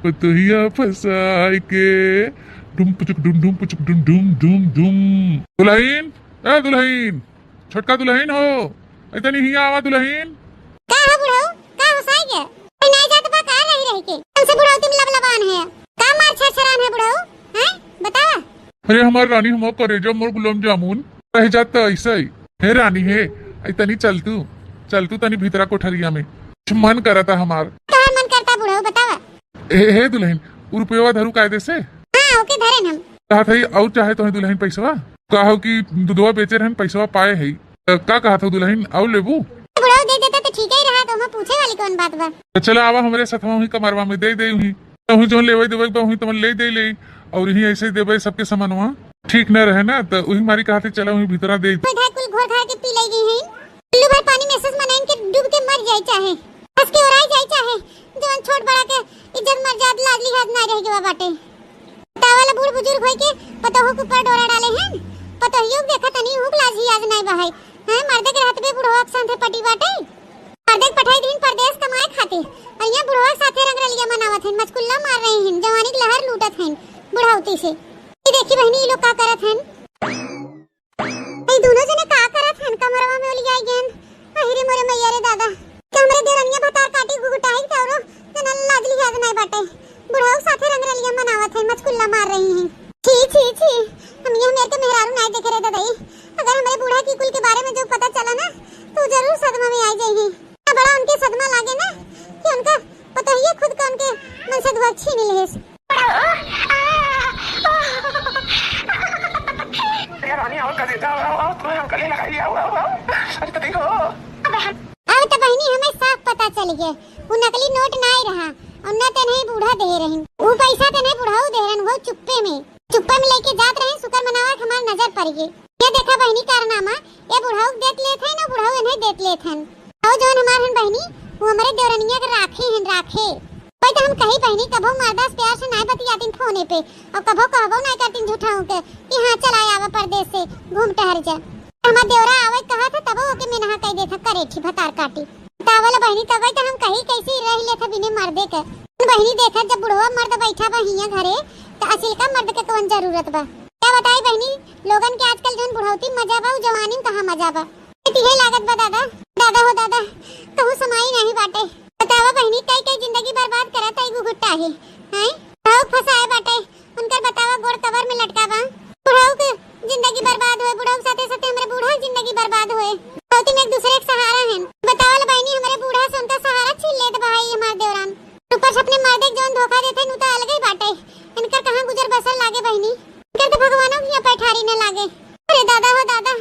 पतोहिया फसाई के। डुम पुचुक डुम, डुम पुचुक डुम, डुम, डुम, डुम। दुलहिन, ए दुलहिन, छोटका दुलहिन हो, ए तनी हियाँ आवा दुलहिन। का हो बुढ़ऊ, का हो साई के? कोई नाहीं जात बा का रही रही के? हमसे बुढ़ऊ तुम लबलबान है। का मार छरछरान है बुढ़ऊ? हैं? बतावा। अरे हमार रानी, हमार करेजा, मोर गुलाब जामुन, रह जात त ऐसे ही। हे रानी हे, ए तनी चल तू, चल तू तनी भीतरा कोठरिया में, कुछ मन करता हमार। तोहार मन करता बुढ़ऊ, बतावा। हे, हे दुलहिन, उ रुपयवा धरू कायदे से? हाँ, ओके धरेन हम। कहत हई, अउर चाहे तोहे दुलहिन पैसवा? कहो कि दूधवा बेचे रहन, पैसवा पाए हई। त का कहत हो दुलहिन, अउर लेबू? बुढ़ऊ दे देता त ठीक ही रहा, तो हम पूछे वाली कौन बात बा? त चला आवा हमरे सथवा, उही कमरवा में दे दे उही। उही जौन लेवे देवे बा, उही तमन ले दे ले, अउर इही ऐसे देवे सबके समनवा। ठीक न रहे ना, त उही मारी कहत हई चला उही भीतरा दे। कोई धाय कुल घोर घार के पी ले गई है। उल्लू भर पानी में से मनइन के डूब के मर जाए चाहे, हंस के ओराई जाए चाहे, जवन छोट बड़ा के इज्जत मर्याद लाज लिहाज ना रह गवा बाटे। बतावल बूढ़ बुजुर्ग होई के पतोहू के ऊपर डोरा डाले हैं। पतोहियो के देखा तनी हुक लाज लिहाज नाई बहाई। हैं, मर्दे के रहत बे बुढ़वा के साथे पटी बाटे। मर्दे के पठाई दिन परदेस कमाए खातिर, और यहाँ बुढ़वा के साथे रंगरलिया मनावत हैं, मचकुल्ला मार रही हैं, जवानी के लहर लूटत हैं बुढ़ौती से। ये देखी बहनी, ये लोग का करत हैं। ई दुनो जने का करत हन कमरवा में ओलियाई गेन? अहि रे मोरे मैया रे दादा, कि हमरे देवरनिया भतार काटी घुघुटाई के औरो जना लाज लिहाज नाई बाटे। बुढ़ऊ साथे रंगरलिया मनावत है, मचकुल्ला मार रही हैं। छी, छी, छी, हम ये मेर के मेहरारू नाई देखे रे ददई। अगर हमरे बूढ़ा की कुल के बारे में जो पता चला ना, तो जरूर सदमा में आई जाई हैं। इतना बड़ा उनके सदमा लागे ना कि उनका पतोहिए खुद का उनके मन से धुआ छीन लेस। अरे रानी, आओ, कर देता, आओ, आओ, तुम्हें हम गले लगा लिया, आओ, आओ, आओ। अरे तो देखो। अब तो बहनी हमें साफ पता चल गया, वो नकली नोट ना ही रहा और न तेने बूढ़ा दे रही, वो पैसा तेने बुढ़ाऊ दे रहन, वो चुप्पे में, चुप्पे में लेके जात रहे, शुक्र मनावा कि हमार नजर पड़ गई। ये देखा बहनी कारनामा, ये बुढ़ऊ देत लेत है ना, बुढ़ऊ इन्हें देत लेत हन। और जौन हमार हन बहनी, वो हमरे देवरनिया के राखे हन, राखे। कोई तो हम कही बहनी, कभो मर्दा से प्यार से नाय बतियातिन फोने पे, और कभो कहबो नाय करतिन झूठाऊ के कि हाँ चला आवा परदेस से, घूम टहर जा। हमार देवरा आवे कहा था, तबो ओके मेनहा कह देता, करे ठी भतार काटी। तावल बहनी, तबे तो हम कही कैसे रह लेत बिने मर्दे के। बहनी देखत जब बुढ़वा मर्द बैठा बा हियां घरे, तो असिल का मर्द के कौन जरूरत बा? क्या बताई बहनी, लोगन के आजकल जौन बुढ़ौती में मजा बा, उ जवानी में कहाँ मजा बा। तिहे लागत बा दादा, दादा हो दादा, कहूँ समाई नहीं बाटे। बतावा बहनी, कई कई जिंदगी बर्बाद करत आई कुत्ता है, हैं? बुढ़ऊ फंसाए बाटे, उनकर बतावा गोड़ कबर में लटका बा। बुढ़ऊ के जिंदगी बर्बाद होए, बुढ़ऊ के साथे साथे हमरे बूढ़ा के जिंदगी बर्बाद होए। बहुत दिन एक दूसरे के सहारा हैं। बतावल बहिनी, हमरे बूढ़ा से उनका सहारा छीन लेत बा ई हमार देवरान। ऊपर से अपने मर्दे के जौन धोखा देते हैं, उ तो अलगे ही बाटे। इनकर कहाँ गुजर बसर लागे बहिनी, इनकर तो भगवानों के यहाँ पैठारी न लागे। अरे दादा हो दादा,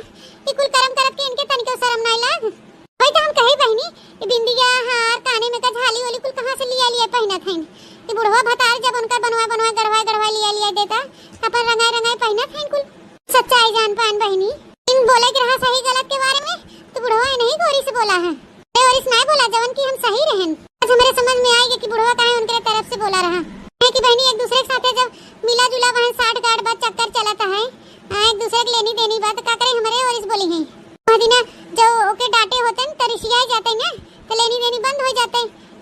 ई कुल करम करत के इनके तनिको शरम नाई लाग? वही तो हम कही बहिनी, ई बिंदिया, हार, काने में का झाली ओली कुल कहाँ से लिया लिया पहिनत हईन? ई बुढ़वा भतार जब उनका बनवा बनवा गढ़वा गढ़वा लिया लिया देता, अपन रंगाई रंगाई पहिनत हईन कुल। सच्चाई जान पान बहिनी, इन बोले के रहा सही गलत के बारे में, तो बुढ़वा इन्हीं गोरी से बोला है। अरे ओरिस नाय बोला, जवन कि हम सही रहन। आज हमरे समझ में आइगे कि बुढ़वा काहे उनके तरफ से बोला रहा। है कि बहिनी एक दूसरे के साथे जब मिला जुला बहन साठ गांठ बात चक्कर चलत है, हाँ, एक दूसरे के लेनी देनी बात का करे हमरे ओरिस बोली है। वह दिना जब ओके डांटे होते न, तो रिसियाई जाते न, तो लेनी देनी बंद हो जाते।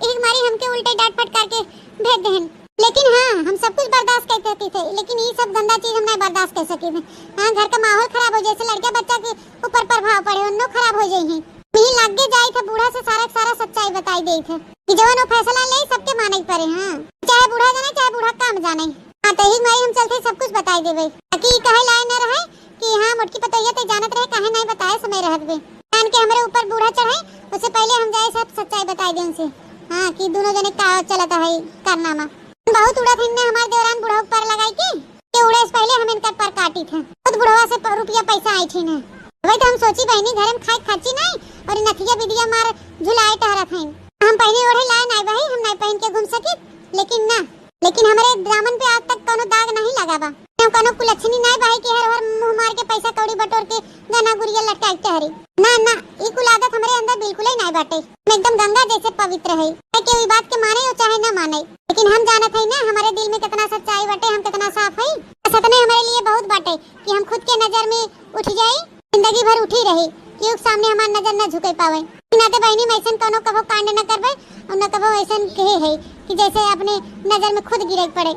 एक मारी हमके उल्टे डांट फटकार के भेज देहन। लेकिन हाँ, हम सब कुछ बर्दाश्त कर सकते थे, लेकिन ये सब गंदा चीज हम नहीं बर्दाश्त कर सके थे। हाँ, घर का माहौल खराब हो जाए, जैसे लड़का बच्चा के ऊपर प्रभाव पड़े, उन्नो खराब हो जाए हैं। यही लागे जाए थे, बूढ़ा से सारा सारा सच्चाई बताई दे थे कि जवन वो फैसला ले, सबके माने के पड़े। हाँ, चाहे बूढ़ा जाने, चाहे बूढ़ा काम जाने। हाँ, तो यही मारी हम चलते सब कुछ बताई देवे, ताकि ई कहे लाए न रहे कि हाँ, मोटकी पतोहिया ते जानत रहे, काहे नहीं बताए समय रहत बे। जान के हमरे ऊपर बूढ़ा चढ़े, उससे पहले हम जाए सब सच्चाई बताई दे उनसे। हाँ, कि दोनों जने का चलत है कारनामा। बहुत उड़त हन ना हमार देवरान बुढ़ऊ पर लगाई के, के उड़े से पहले हम इनकर पर काटी थे। खुद बुढ़वा से प-, रुपया पैसा आई थी ना। वही तो हम सोची बहिनी, घरे में खाए खाची नहीं और नथिया बिदिया मार झुलाए टहरत हैं। हम पहने ओढ़े लाए नहीं बही, हम नहीं पहन के घूम सकी, लेकिन ना, लेकिन हमरे दामन पे आज तक कोनो दाग नहीं लगा बा। हम कोनो कुलच्छनी नहीं बही कि हर हर मुंह मार के पैसा कौड़ी बटोर के गहना गुरिया लटकाई टहरी। ना, ना, ई कुल आदत हमरे अंदर बिल्कुल ही नहीं बाटे। हम एकदम गंगा जैसे पवित्र है। चाहे केहू ई बात के माने हो चाहे ना माने, लेकिन हम जानत हई ना, हमारे दिल में कितना सच्चाई बाटे, हम कितना साफ हई। बस इतने हमारे लिए बहुत बाटे कि हम खुद के नजर में उठ जाई, जिंदगी भर उठी रही, केहू के सामने हमार नजर न झुके पावे। नाते बहिनी, हम ऐसन कौनो कभो कांड न करबे और न कभो ऐसन कहे है कि जैसे अपने नजर में खुद गिरे के पड़े।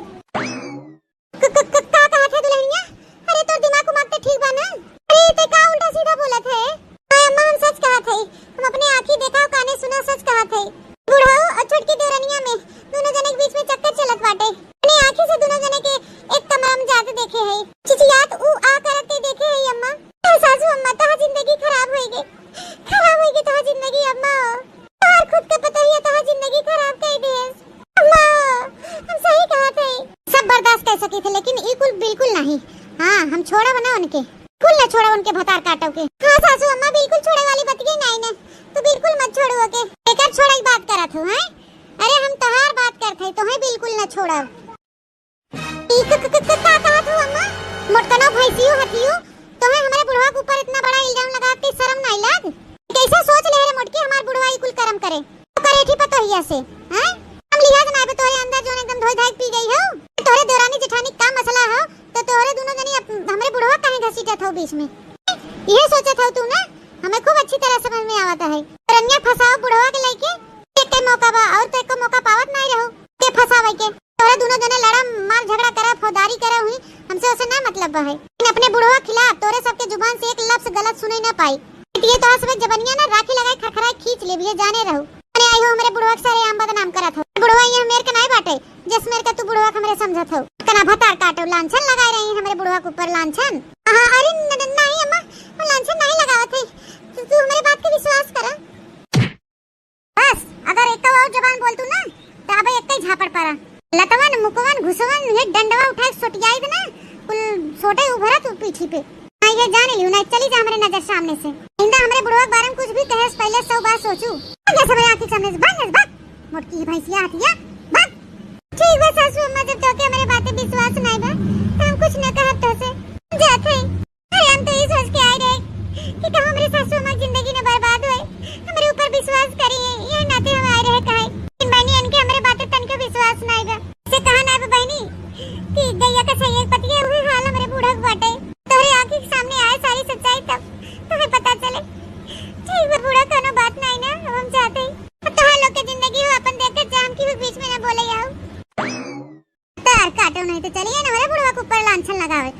क-, क-, क-, का कहत है दुल्हनिया? अरे तोर दिमाग उमाग तो ठीक बा ना? अरे ते का उल्टा सीधा बोलत है? हाँ अम्मा, हम सच कहत है, हम अपने आँखी देखा, काने सुना, सच कहत है। बुढ़ऊ और छोटकी देवरनिया में दोनों जने के बीच में चक्कर चलत बाटे। अपने आँखी से दोनों जने के एक कमरा में जात देखे है, चिचियात ऊ आ करत के देखे है अम्मा। ए सासू अम्मा, तोहार जिंदगी खराब होई गई, खराब होई गई तोहार जिंदगी अम्मा। तोहार खुद के पतोहिया तोहार जिंदगी खराब कर देस। अम्मा, हम सही कहत है। सब बर्दाश्त कर सकी थे, लेकिन ई कुल बिल्कुल नहीं। हाँ, हम छोड़ब ना उनके, कुल ना छोड़ब उनके भतार काटो के। हाँ सासू अम्मा, बिल्कुल छोड़े वाली बतिये नहीं ने, तू बिल्कुल मत छोड़ो के। एकर छोड़े की बात करत हो, हैं? अरे हम तोहार बात करत है, तोहे बिल्कुल ना छोड़ब। ई क-, क-, क-, क-, का कहत हो अम्मा? मोटकनो भैंसियो हथियो, तोहे हमरे बुढ़वा के ऊपर इतना बड़ा इल्जाम लगा के शर्म नाई लाग? कैसे सोच ले रे मोटकी हमार बुढ़वा ई कुल करम करे? तो करेठी पतोहिया से, हैं? हम लिहाज नाई बे तोहरे अंदर जोन एकदम धोई धाई पी गई हो। तोहरे देवरानी जेठानी का मसला हो, तो तोहरे दोनों जनी अप-, हमरे बुढ़वा काहे घसीटत हो बीच में? ये सोचत हो तू ना, हमें खूब अच्छी तरह समझ में आवत है। रनिया फंसाओ बुढ़वा के लेके, एक मौका बा और तो एको मौका पावत नाई रहो के फंसावे के। तोहरे दोनों जने लड़ा, मार झगड़ा करे, फौजदारी करे हुई, हमसे ओसे ना मतलब बा है। लेकिन अपने बुढ़वा खिलाफ तोहरे सबके जुबान से एक लफ्ज गलत सुने ना पाई। ये तोहर सब जबनिया ना राखी लगाए खरखराए खींच लेबी, ये जाने रहो। अरे आई हो हमरे बुढ़वा के सारे आम बदनाम करत हो। बुढ़वा ये मेर के नाई बाटे, जस मेर के तू बुढ़वा के हमरे समझत हो। कना भतार काटो, लांछन लगाए रही हमरे बुढ़वा के ऊपर लांछन। हाँ, अरे न-, न-, नहीं अम्मा, हम लांछन नहीं लगावत है। तू, तू हमरे बात के विश्वास करा। बस, अगर एक और जबान बोल तू ना, तो अब एक ही झापड़ पड़ा। लतवन, मुकवन, घुसवन, ये डंडवा उठाए सोटियाई दे ना, कुल सोटे उभरा तू पीठी पे। हाँ, ये जान लियो ना, चली जा हमरे नजर सामने से। इंदा हमरे बुढ़वा के बारे में कुछ भी कहे से पहले सौ बार सोचू। आगे से मेरे आँखी सामने से भाग, भाग। मोटकी भैंसिया हथिया, भाग। ठीक बा सासू अम्मा, जब तोके हमरे बातें विश्वास नहीं बा, तो हम कुछ न कहब तोसे। जात है। अरे, हम तो ई सोच के आए रहे कि कहूँ हमरे सासू अम्मा के जिंदगी न बर्बाद होए, हमरे ऊपर विश्वास करी है, ये नाते हम आए रहे कहे। इन बहनी इनके हमरे बातें तनिको विश्वास नाई बा। से कहा ना बा बहनी कि गैया का सही एक पतिया हुई हाल हमरे बूढ़ा के बाटे। तोहरे आँखी के सामने आए सारी सच्चाई तब तुम्हें पता चले। ठीक बा बूढ़ा, कोनो बात नाई ना, अब हम जाते हैं। अब तोहार लोग के जिंदगी हो अपन देख के जा, हम केहू बीच में ना बोले आओ। तार काटो नहीं तो चलिए ना, हमरे बुढ़वा के ऊपर लांछन लगावे।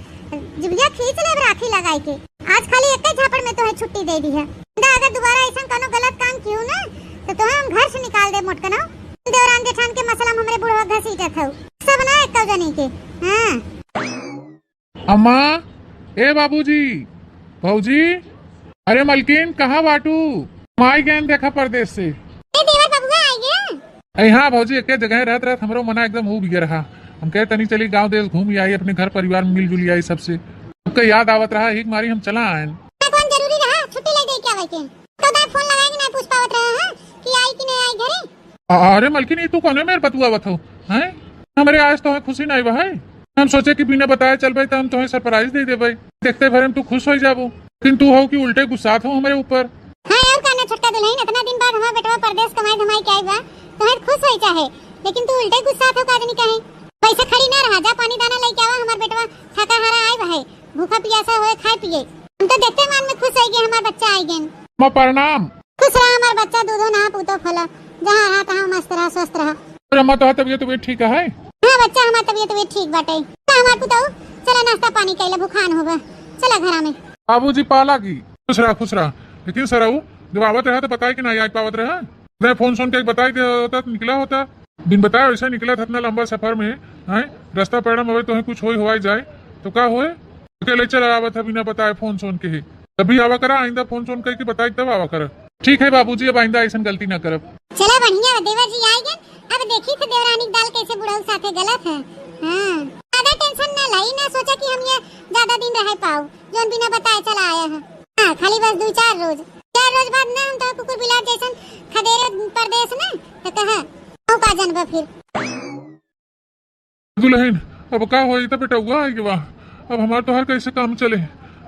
जुबिया खींच ले राखी लगाई के। आज खाली एक ही झापड़ में तोहे छुट्टी दे दी है। इंदा अगर दोबारा ऐसा कोनो गलत काम कियो ना, तो तोहे हम घर से निकाल दे मोटकनो। देवरान जेठान के मसला में हमरे बुढ़वा घसी सब ना एक जनी के। हाँ। अम्मा, ए बाबूजी, भौजी, अरे मलकिन, कहाँ बाटू? हम आई गए, देखा परदेस से। ए देवर बबुआ, आई गए? अरे हाँ भौजी, एके जगह रहत रहत हमरो मना एकदम उब गया रहा। हम कहे तनी चली गाँव देस घूम आई, अपने घर परिवार में मिलजुल आई सबसे। सबके याद आवत रहा, एक मारी हम चला आयन। ना कौन जरूरी रहा छुट्टी ले दे क्या भाई के? तो दाई फोन लगाए कि नहीं पूछ पावत रहा है कि आई कि नहीं आई घरे? अरे मलकिन, ई तू कौने मेर बतुआवत हो, हैं? हमरे आज तोहे खुशी नाई बा है। हम सोचे कि बिना बताए चलबे त हम तोहे सरप्राइज दे देबे। देखते भरे में तू खुश हो जाबो, लेकिन तू हो कि उल्टे गुस्सात हो हमरे ऊपर। हाँ और का ना छोटका दुल्हन, इतना दिन बाद हमार बेटवा परदेस कमाई धमाई के आई बा, तोहे खुश होई चाहे, लेकिन तू उल्टे गुस्सात हो का जनी काहे। वैसे खड़ी ना रहा, जा पानी दाना लेके आवा, हमार बेटवा थका हारा आई बा है, भूखा पियासा होए खाए पिए। हम तो देखते मन में खुश होई कि हमार बच्चा आई गेन। माँ प्रणाम। खुश रहा हमार बच्चा, दूधो नहा पूतो फला, जहाँ रहा तहाँ मस्त रहा, स्वस्थ रहा। अरे अम्मा, तोहार तबियत, तबियत ठीक है? हाँ बच्चा, हमार तबियत, तबियत ठीक बाटे। का हमार पुतऊ, चला नाश्ता पानी कैला, भुखान होबा, चला घरा में। बाबूजी पाला की। खुश रहा, खुश रहा। लेकिन सरऊ, जब आवत रहा तो बताए कि ना आई पावत रहा। मैं फोन सोन के बताई दे होता तो निकला होता। बिन बताए वैसे निकला था इतना लंबा सफर में, हैं? रास्ता पैड़ा में अबे तोहे कुछ होई होवाई जाए तो का होए? अकेले चला आवत है बिना बताए फोन सोन के ही। तभी आवा करा, आइंदा फोन सोन करके बताई तब आवा करा। ठीक है बाबूजी, अब आइंदा ऐसन गलती ना करब। चला बढ़िया बा, देवर जी आइ गए। अब देखी थे देवरानी के दाल कैसे बुढ़ऊ साथे गलत है। हाँ, ज्यादा टेंशन ना लाई, ना सोचा कि हम ये ज्यादा दिन रह पाओ, जोन बिना बताए चला आया है। हाँ, खाली बस दो चार रोज, चार रोज बाद ना हम तो कुकुर बिलार जैसन खदेरे परदेस ना, तो कहा, "तू का जनबा फिर?" दुल्हन, अब का होई, त बेटउआ आइ गवा। अब हमार तोहार कैसे काम चले?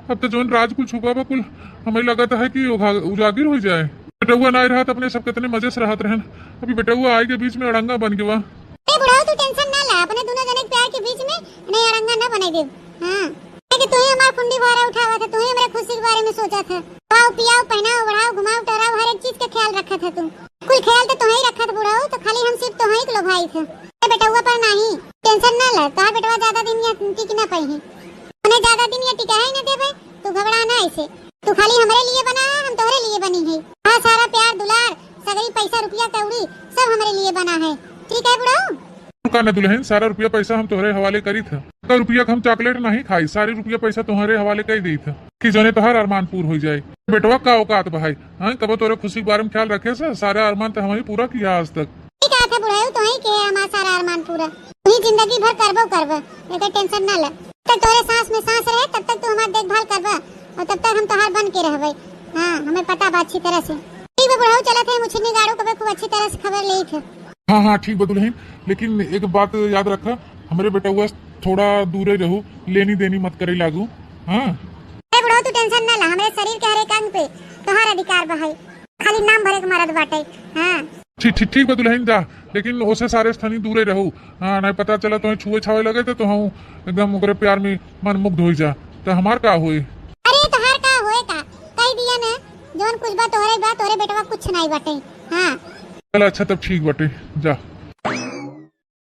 अब तो जोन राज कुल छुपा बा कुल, हमें लगत है कि उघा-, उजागिर हो जाए। बेटउआ ना रहत, अपने सब कितने मजे से रहत रहन। अभी बेटउआ आइ के बीच में अड़ंगा बन गवा। ए बुढ़ऊ, तू टेंशन ना ला, अपने दोनों जने के प्यार के बीच में नहीं अड़ंगा ना बने देब। हाँ, कि तू ही हमार कुंडी भारा उठावा था, तू ही हमारे खुशी के बारे में सोचा था। खाओ, पियाओ, पहनाओ, बढ़ाओ, घुमाओ, टहराओ, हर एक चीज का ख्याल रखत है तू। कुल ख्याल तो तोहई रखत बुढ़ऊ, तो खाली हम सिर्फ तोहई के लोभाई थे। ए बेटउआ पर नाही, टेंशन ना ले, तोहार बेटवा ज्यादा दिन यहाँ टिक ना पाई है। उन्हें ज्यादा दिन यहाँ टिका ही ना देबे, तू घबरा ना ऐसे। तू खाली हमरे लिए बना है, हम तोहरे लिए बनी है। हाँ, सारा प्यार दुलार, सगरी पैसा रुपया कौड़ी सब हमरे लिए बना है। ठीक है बुढ़ऊ? का ना दुल्हन, सारा रुपया पैसा हम तोहरे हवाले करी था। का रुपया के हम चॉकलेट नहीं खाई, सारी रुपया पैसा तोहरे हवाले कर दी था कि जने तोहार अरमान पूर हो जाए। बेटवा का औकात बहाई, हाँ, कबो तोरे खुशी के बारे में ख्याल रखे से, सारा अरमान तो हमारी पूरा किया आज तक। ठीक है, था बुढ़ऊ, तो ही के हमारा सारा अरमान पूरा, तू ही जिंदगी भर करबो करबो, एकर टेंशन ना ले। तक तोरे सांस में सांस रहे, तब तक तू हमार देखभाल करबा और तब तक हम तोहार बन के रहबे। हाँ, हमें पता बा अच्छी तरह से। ठीक बा बुढ़ऊ, चलत है, मुछिनी गाड़ू कबे खूब अच्छी तरह से खबर लेई थे। हाँ, हाँ, ठीक बा दुल्हन, लेकिन एक बात याद रखा, हमरे बेटउआ से थोड़ा दूरे रहू, लेनी देनी मत करे लागू। हाँ। अरे बुढ़ऊ, तू टेंशन ना ला, हमरे शरीर के हर एक अंग पे तोहार अधिकार बा है, खाली नाम भरे के मरद बाटे। हाँ। ठीक, ठीक, ठीक बा दुल्हन, जा, लेकिन ओसे सारे स्थानी दूरे रहू। हाँ, नहीं पता चला तोहे छुए छावे लगे तो तोहू एकदम ओकरे प्यार में मन मुग्ध हो जा। तो हमार का होए? अरे तोहार का होए का? कह दिया ना, जौन कुछ बा तोहरे बा, तोहरे बेटवा कुछ नहीं बाटे। हाँ। चल अच्छा, तब ठीक बाटे, जा। ओ,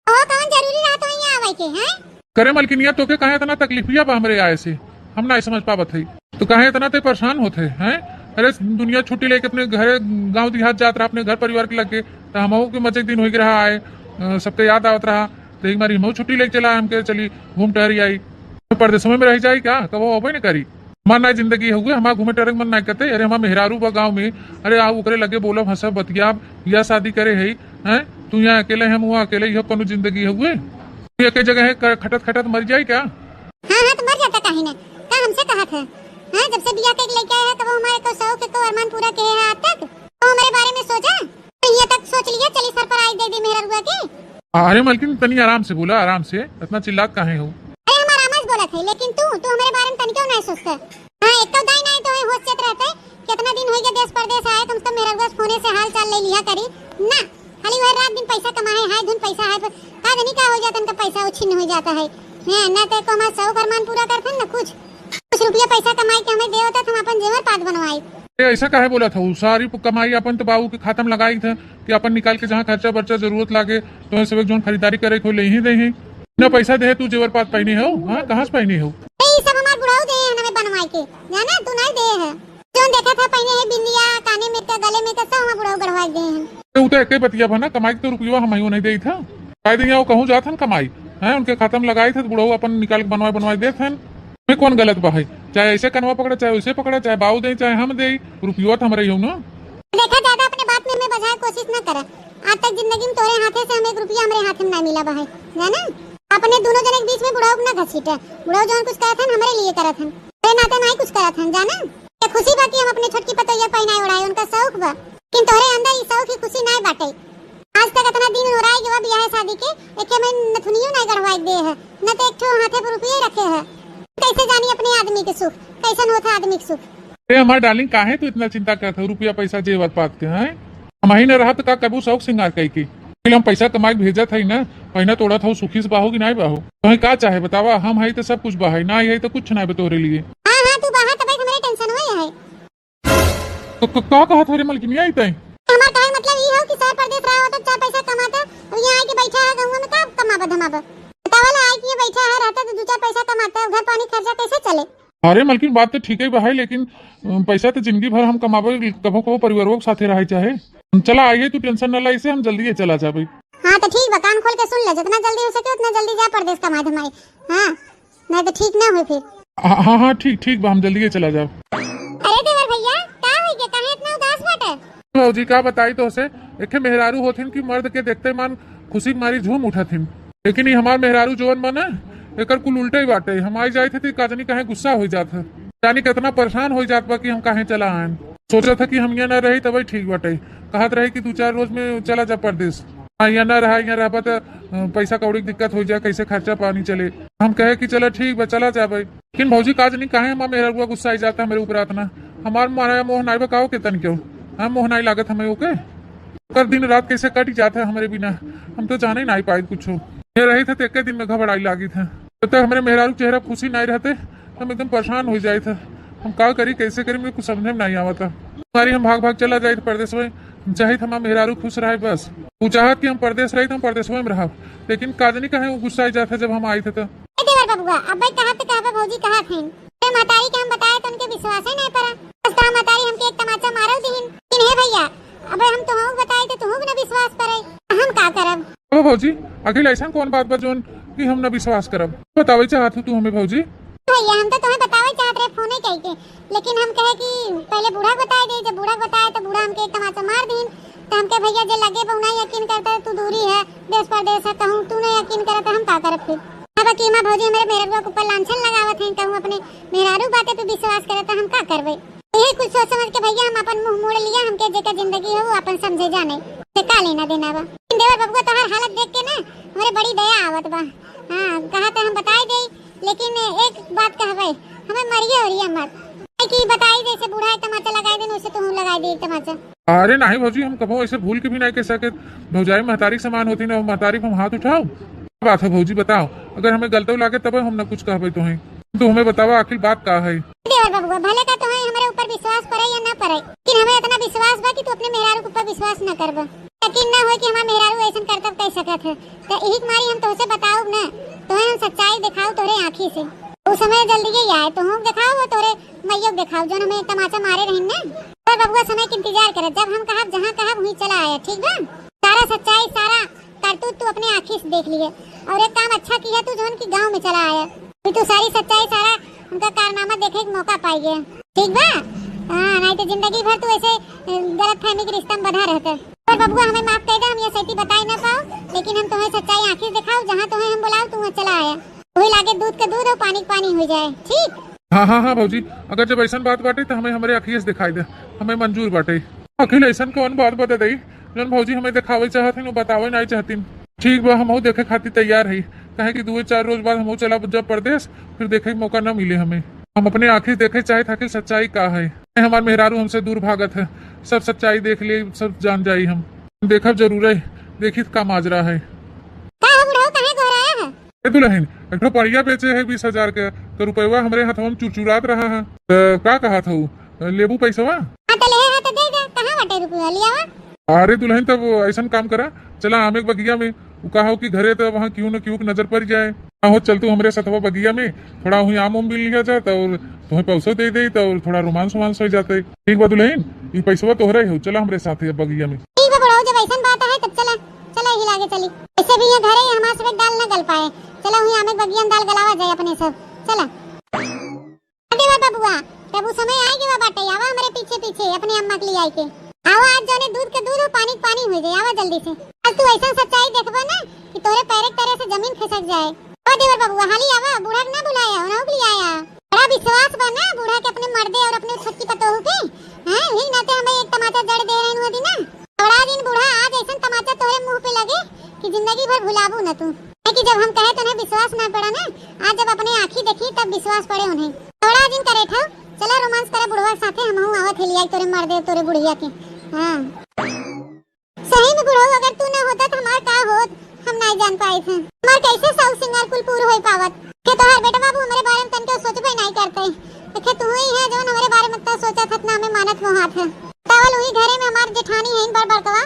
कौन जरूरी रहा तो यहाँ आवे के, हैं? करे मलकिनिया, तोके काहे इतना तकलीफिया बा हमरे आए से? हम ना समझ पावत है। तो काहे इतना ते परेशान होत है, हैं? अरे दुनिया छुट्टी लेके अपने घरे गाँव देहात जात रहा, अपने घर परिवार के लगे, तो हमहू के मजे के दिन हो रहा आए, अ, सबके याद आवत रहा, तो एक बारी हमहू छुट्टी लेके चला, हमके चली घूम टहरी आई। तो परदेसवा में रह जाई क्या? कबो अबे न करी। हमार ना जिंदगी हुए, हमार घूमे टहरे के मन ना करते। अरे हमार मेहरारू बा गाँव में, अरे आओ ओकरे लगे बोलब, हंसब, बतियाब, या शादी करे है, हैं? तू यहाँ अकेले, हम वहाँ अकेले, यह कोनो जिंदगी हुए? तू एक जगह है, क-, खटत खटत मर जाई क्या? हाँ, हाँ, तो मर जाता काहे ना? का हमसे कहत है? हाँ, जब से बियाह करके लेके आए हैं, कबो हमारे को शौक, को अरमान पूरा किए हैं आज तक? तो हमारे बारे में सोचा? तो ये तक सोच लिया, चली सरप्राइज दे दी मेहररुआ के। अरे मलकिन, तनी आराम से बोला, आराम से, इतना चिल्लात काहे हो? अरे, हम आराम से बोलत है, लेकिन तू, तू हमारे बारे में तनिको नहीं सोचता। हाँ, एक तो दाई नाई तो है, होश चेत रहते, कितना दिन हो गया देश परदेश आए, कम से कम मेहररुआ से फोने से हाल चाल ले लिया करी ना। खाली वह रात दिन पैसा कमाए, हाय धुन पैसा है, पर का जानी का हो जाता, इनका पैसा उछिन्न हो जाता है। हैं, ना ते को हमारा शौक अरमान पूरा करथन, ना कुछ। कुछ रुपया पैसा कमाई के हमें दे होता, तो हम अपन जेवर पात बनवाई। ए, ऐसा काहे बोला था? उ सारी प-, कमाई अपन तो बाबू के खाता में लगाई था कि अपन निकाल के जहाँ खर्चा बर्चा जरूरत लागे, तो ऐसे जोन खरीदारी करे को ले ही दे ही। ना पैसा दे तू जेवर पात पहनी हो, हाँ, कहाँ से पहनी हो? ए, ई सब हमार बुढ़ऊ दे हैं हमें बनवाई के, जाना तू नहीं दे है। जोन देखा था पहने है बिंदिया, काने में का, गले में का, सब हमार बुढ़ऊ गढ़वा दे हैं। तो उ तो एक ही बतिया बा ना, कमाई के तो रुपया हम ही नहीं दे था। काहे दिया, वो कहूँ जात हन कमाई, हैं, उनके खाता में लगाई थे, तो बुढ़ऊ अपन निकाल के बनवाए, बनवाए देत हन। में कौन गलत बा है? चाहे ऐसे कनवा पकड़ा, चाहे वैसे पकड़ा, चाहे बाऊ दे, चाहे हम दे, रुपयुआ तो हमरे ही हो ना। देखा, ज्यादा अपने बात में हमें बझाए कोशिश न करा। आज तक जिंदगी में तोरे हाथे से हम एक रुपया हमरे हाथे में ना मिला बा है, जाना? अपने दोनों जने के बीच में बुढ़ऊ ना घसीटा। बुढ़ऊ जौन कुछ करत हन, हमरे लिए करत हन। तोरे नाते नाहीं कुछ करत हन, जाना? ये खुशी बा कि हम अपने छोटकी पतोहिया पहिनाए ओढ़ाए, उनका शौक बा। लेकिन तोरे अंदर ई शौक ही खुशी नाहीं बाटे। आज तक इतना दिन ओराई गवा बियाह शादी के, एके में नथुनियो नाहीं गढ़वाई दे है, न तो एक ठो हाथे पर रुपये रखे है। कैसे जानी अपने आदमी के सुख, कैसन होता आदमी के सुख। ए हमार डार्लिंग, काहे तू इतना चिंता करत हो रुपया पैसा जेवर पात के, हैं? हम ही न रहत का कबू शौक सिंगार कई के? फिर हम पैसा कमाई के भेजत हई ना, पहिना तोड़त हो, सुखी से बाहो कि नाहीं बाहो? तोहे का चाहे बतावा, हम हई तो सब कुछ बा है, नाहीं हई तो कुछ नाहीं बा तोहरे लिए। हाँ, हाँ, तू बाहर तबे हमरे टेंशन होए है। तो क-, का कहत हो रे मलकिनिया, ई तैं? हमार कहे मतलब ई हो कि शहर परदेस रहा होता, चार पैसा कमाता, और यहाँ आके बैठा है गाँव में, का कमाबा धमाबा? बतावा ला, आके यहाँ बैठा है, रहता तो दो चार पैसा कमाता, घर पानी खर्चा कैसे चले? अरे मलकिन, बात तो ठीक है बा है, लेकिन, अ, पैसा तो जिंदगी भर हम कमाबे, कभो कभो परिवारों के साथे रहे चाहे। चला आइए, तू टेंशन न ला, इसे हम जल्दी ही चला जाबे। हाँ तो ठीक बा, कान खोल के सुन ले, जितना जल्दी हो सके उतना जल्दी जा परदेस कमाए धमाए। हाँ, नहीं तो ठीक ना हो फिर। हाँ, हाँ, हाँ, ठीक, ठीक बा, हम जल्दी ही चला जाब। अरे देवर भैया, का हो गया, काहे इतना उदास बाटे? भौजी, का बताई तोहसे, एके मेहरारू होथिन कि मर्द के देखते मन खुशी के मारी झूम उठथिन। लेकिन ई हमार मेहरारू जवन बा ना, एकर कुल उल्टे ही बाटे। हम आई जाइत है तो का जानी काहे गुस्सा हो जात है, जानी कितना परेशान हो जात बा कि हम काहे चला आएन। सोचत है कि हम यहाँ ना रही तबे ठीक बाटे, कहत रहे कि दो चार रोज में चला जा परदेस। हाँ, यहाँ ना रहा, यहाँ रहबा त, अ, पैसा कौड़ी के दिक्कत हो जाए, कैसे खर्चा पानी चले। हम कहे कि चला ठीक बा, चला जाबे। लेकिन भौजी, का जानी काहे हमार मेहररुआ गुस्साई जाता हमरे ऊपर अतना। हमार माया मोह नाई बा का ओके तन क्यों? हाँ, मोह नाई लागत हमें ओके। ओकर दिन रात कैसे कट जाता है हमरे बिना, हम तो जाने नाई पाए कुछ। ये रही था तो एक दिन में घबराई लागी था। जब तक हमरे मेहरारू के चेहरा खुशी नाई रहते, हम एकदम परेशान हो जाए था। हम का करी, कैसे करी, मुझे कुछ समझे में नाई आवता। हमारी हम भाग भाग चला जाए परदेस में, हम चाहित हमार मेहरारू खुश रहे बस। उ चाहत कि हम परदेस रही तो हम परदेसवे में रहब, लेकिन का जानी काहे उ गुस्साई जात है जब हम आई थे तो। ए देवर बबुआ, अब्बे कहत कहबे भौजी कहत हईन। ए महतारी के हम बताए तो उनके विश्वास ही नहीं पड़ा। बस तो महतारी हमके एक तमाचा मारल दीहिन। लेकिन हे भैया, अबे हम तुहू बताए तो तुहू के न विश्वास पड़े, हम का करब? अब भौजी, आखिर ऐसा कौन बात बा जौन कि हम न विश्वास करब? बतावे चाहत हो तू हमें भौजी? भैया, हम तो तुम्हें बतावे चाहत रहे फोने कई के, लेकिन हम कहे कि पहले बूढ़ा के बताए दे, जब बूढ़ा के बताए तो बूढ़ा हमके एक तमाचा मार दीन। तो हमके भैया जे लगे बा उ ना यकीन करता, तू दूरी है, देश परदेश है, कहूँ तू ना यकीन करता, हम का करब फिर? अब कि माँ भौजी हमरे मेहररुआ के ऊपर लांछन लगावत हैं, कहूँ अपने मेहरारू बातें पे विश्वास करता, हम का करबे? यही कुछ सोच समझ के भैया हम अपन मुंह मोड़ लिया, हमके जेकर जिंदगी हो वो अपन समझे जाने, से का लेना देना बा। देवर बबुआ तोहार हालत देख के ना हमरे बड़ी दया आवत बा। हाँ, कहा तो हम बताए दे, लेकिन एक बात कहबे, हमें मरिए ओरिए मत। काहे कि बताई जैसे बूढ़ा एक तमाचा लगाई देन, वैसे तुहूँ लगाई दे एक तमाचा। अरे नहीं भौजी, हम कबो ऐसे भूल के भी नहीं कह सके। भौजाई महतारी के समान होती ना, महतारी पे हम हाथ उठाओ। क्या बात है भौजी, बताओ, अगर हमें गलतो लागे तब हम ना कुछ कहबे तोहें। तो हमें बतावा आखिर बात का है? देवर बबुआ, भले का तोहें हमारे ऊपर विश्वास पड़े या ना पड़े, लेकिन हमें इतना विश्वास बा कि तू अपने मेहरारू के ऊपर विश्वास ना करबा। यकीन ना होए कि हमार मेहरारू ऐसन करतब कह सकत है। तो यही के मारी हम तोहसे बताउब ना, तोहे हम सच्चाई देखाउब तोहरे आँखी से। उ समय जल्दी ही आए, तोहू के देखाउब और तोहरे मइयो के देखाउब, जौन हमें तमाचा मारे रहिन ना। और बबुआ समय के इंतजार करे, जब हम कहब, जहाँ कहब, वहीं चला आया, ठीक बा? सारा सच्चाई, सारा करतूत तू अपने आँखी से देख लिए। और एक काम अच्छा किया तू, जौन की गाँव में चला आया। फिर तू सारी सच्चाई, सारा उनका कारनामा देखे के मौका पाइए, ठीक बा? हाँ, नहीं तो जिंदगी भर तू ऐसे, अ, गलतफहमी के रिश्ता में बंधा रहता। और बबुआ, हमें माफ कर दे, हम ये सही बताई ना पाओ, लेकिन हम तुम्हें सच्चाई आँखी से देखाउब, जहाँ तुम्हें हम बुलाउब, तू वहाँ चला आया। वही लागे दूध के दूध हो, पानी के पानी हो जाए, ठीक? हाँ, हाँ, हाँ भौजी, अगर जब ऐसन बात बाटे तो हमें हमरे आँखिए से दिखाई दे, हमें मंजूर बाटे। आखिर ऐसन कौन बात बता दई जौन भौजी हमें देखावे चाहत हन, वो बतावे नहीं चाहतीन। ठीक बा, हमहू देखे खातिर तैयार है, काहे कि दुए चार रोज बाद हमहू चला जब परदेस, फिर देखे के मौका न मिले हमें। हम अपने आँखी से देखे चाहे आखिर सच्चाई का है। हमार मेहरारू हमसे दूर भागत है, सब सच्चाई देख लिए, सब जान जाई हम। देखब जरूर है, देखी का माजरा है। का हो बुढ़ऊ, काहे गोहराया है? ए दुलहिन, एक ठो पड़िया बेचे है बीस हजार के, तो रुपयवा हमरे हथवा में चुरचुरात रहा है। त का कहत हऊ, लेबू पैसवा? हाँ, तो लेहे है तो दे दे, कहाँ बाटे रुपया, लियावा। अरे दुलहिन, तब ऐसन काम करा, चला आमे के बगिया में, उ कहा हो कि घरे तो वहाँ क्यों न क्यों के नजर पड़ जाए। हाँ हो, चल तू हमरे सथवा बगिया में, थोड़ा वहीं आम उम भी लिया जात और तुम्हें पैसो दे दे तो थोड़ा रोमांस वोमांस हो जाते। ठीक बा दुलहिन, ई पैसवा तोहरे हो, चला हमरे साथ बगिया में। ठीक बा बुढ़ऊ, जब ऐसन बात है तब चला, चला ही लागे चली। इससे भी यहाँ घरे ही हमार सब दाल न गल पाए। चला, वहीं आमे के बगिया में दाल गलावा जाए अपने सब। चला। देवर बबुआ, तब उ समय आइ गवा बाटे, आवा हमरे पीछे पीछे अपने अम्मा के लियाइ के। आवा, आज जौने दूध के दूध हो, पानी के पानी होइ जाए, आवा जल्दी से। आज तू ऐसा सच्चाई देखबा ना कि तोरे पैरे के तरे से जमीन खिसक जाए। ओ देवर बबुआ, हाली आवा, बूढ़ा के ना भुलाया, उन्हों के लियाया। बड़ा विश्वास बा ना बूढ़ा के अपने मर्दे और अपने छोटकी पतोहू पे। हैं, वही नाते हमें एक तमाचा जड़ दे रहे हुए दिन ना। बड़ा दिन बूढ़ा, आज ऐसा तमाचा तोरे मुंह पे लगे कि जिंदगी भर भुलाबू ना तू। है कि जब हम कहे तो उन्हें विश्वास ना पड़ा ना, आज जब अपने आँखी देखी तब विश्वास पड़े उन्हें। थोड़ा दिन करे ठो, चला रोमांस करे बुढ़वा के साथे, हमहू आवत है लिया तोरे मर्दे तोरे बुढ़िया के। हाँ। सही में बुढ़ऊ, अगर तू ना होता तो हमार का होत, हम नाई जान पाइत है। हमार कैसे साउस सिंगार कुल पूर होई पावत। के तोहार बेटा बाबू हमरे बारे में तनके सोचबे नाई करते। देखे तू ही है जौन हमरे बारे में तो सोचत हत ना हमें मानत मोहात है। तावल वही घरे में हमार जेठानी है बड़ बड़कवा,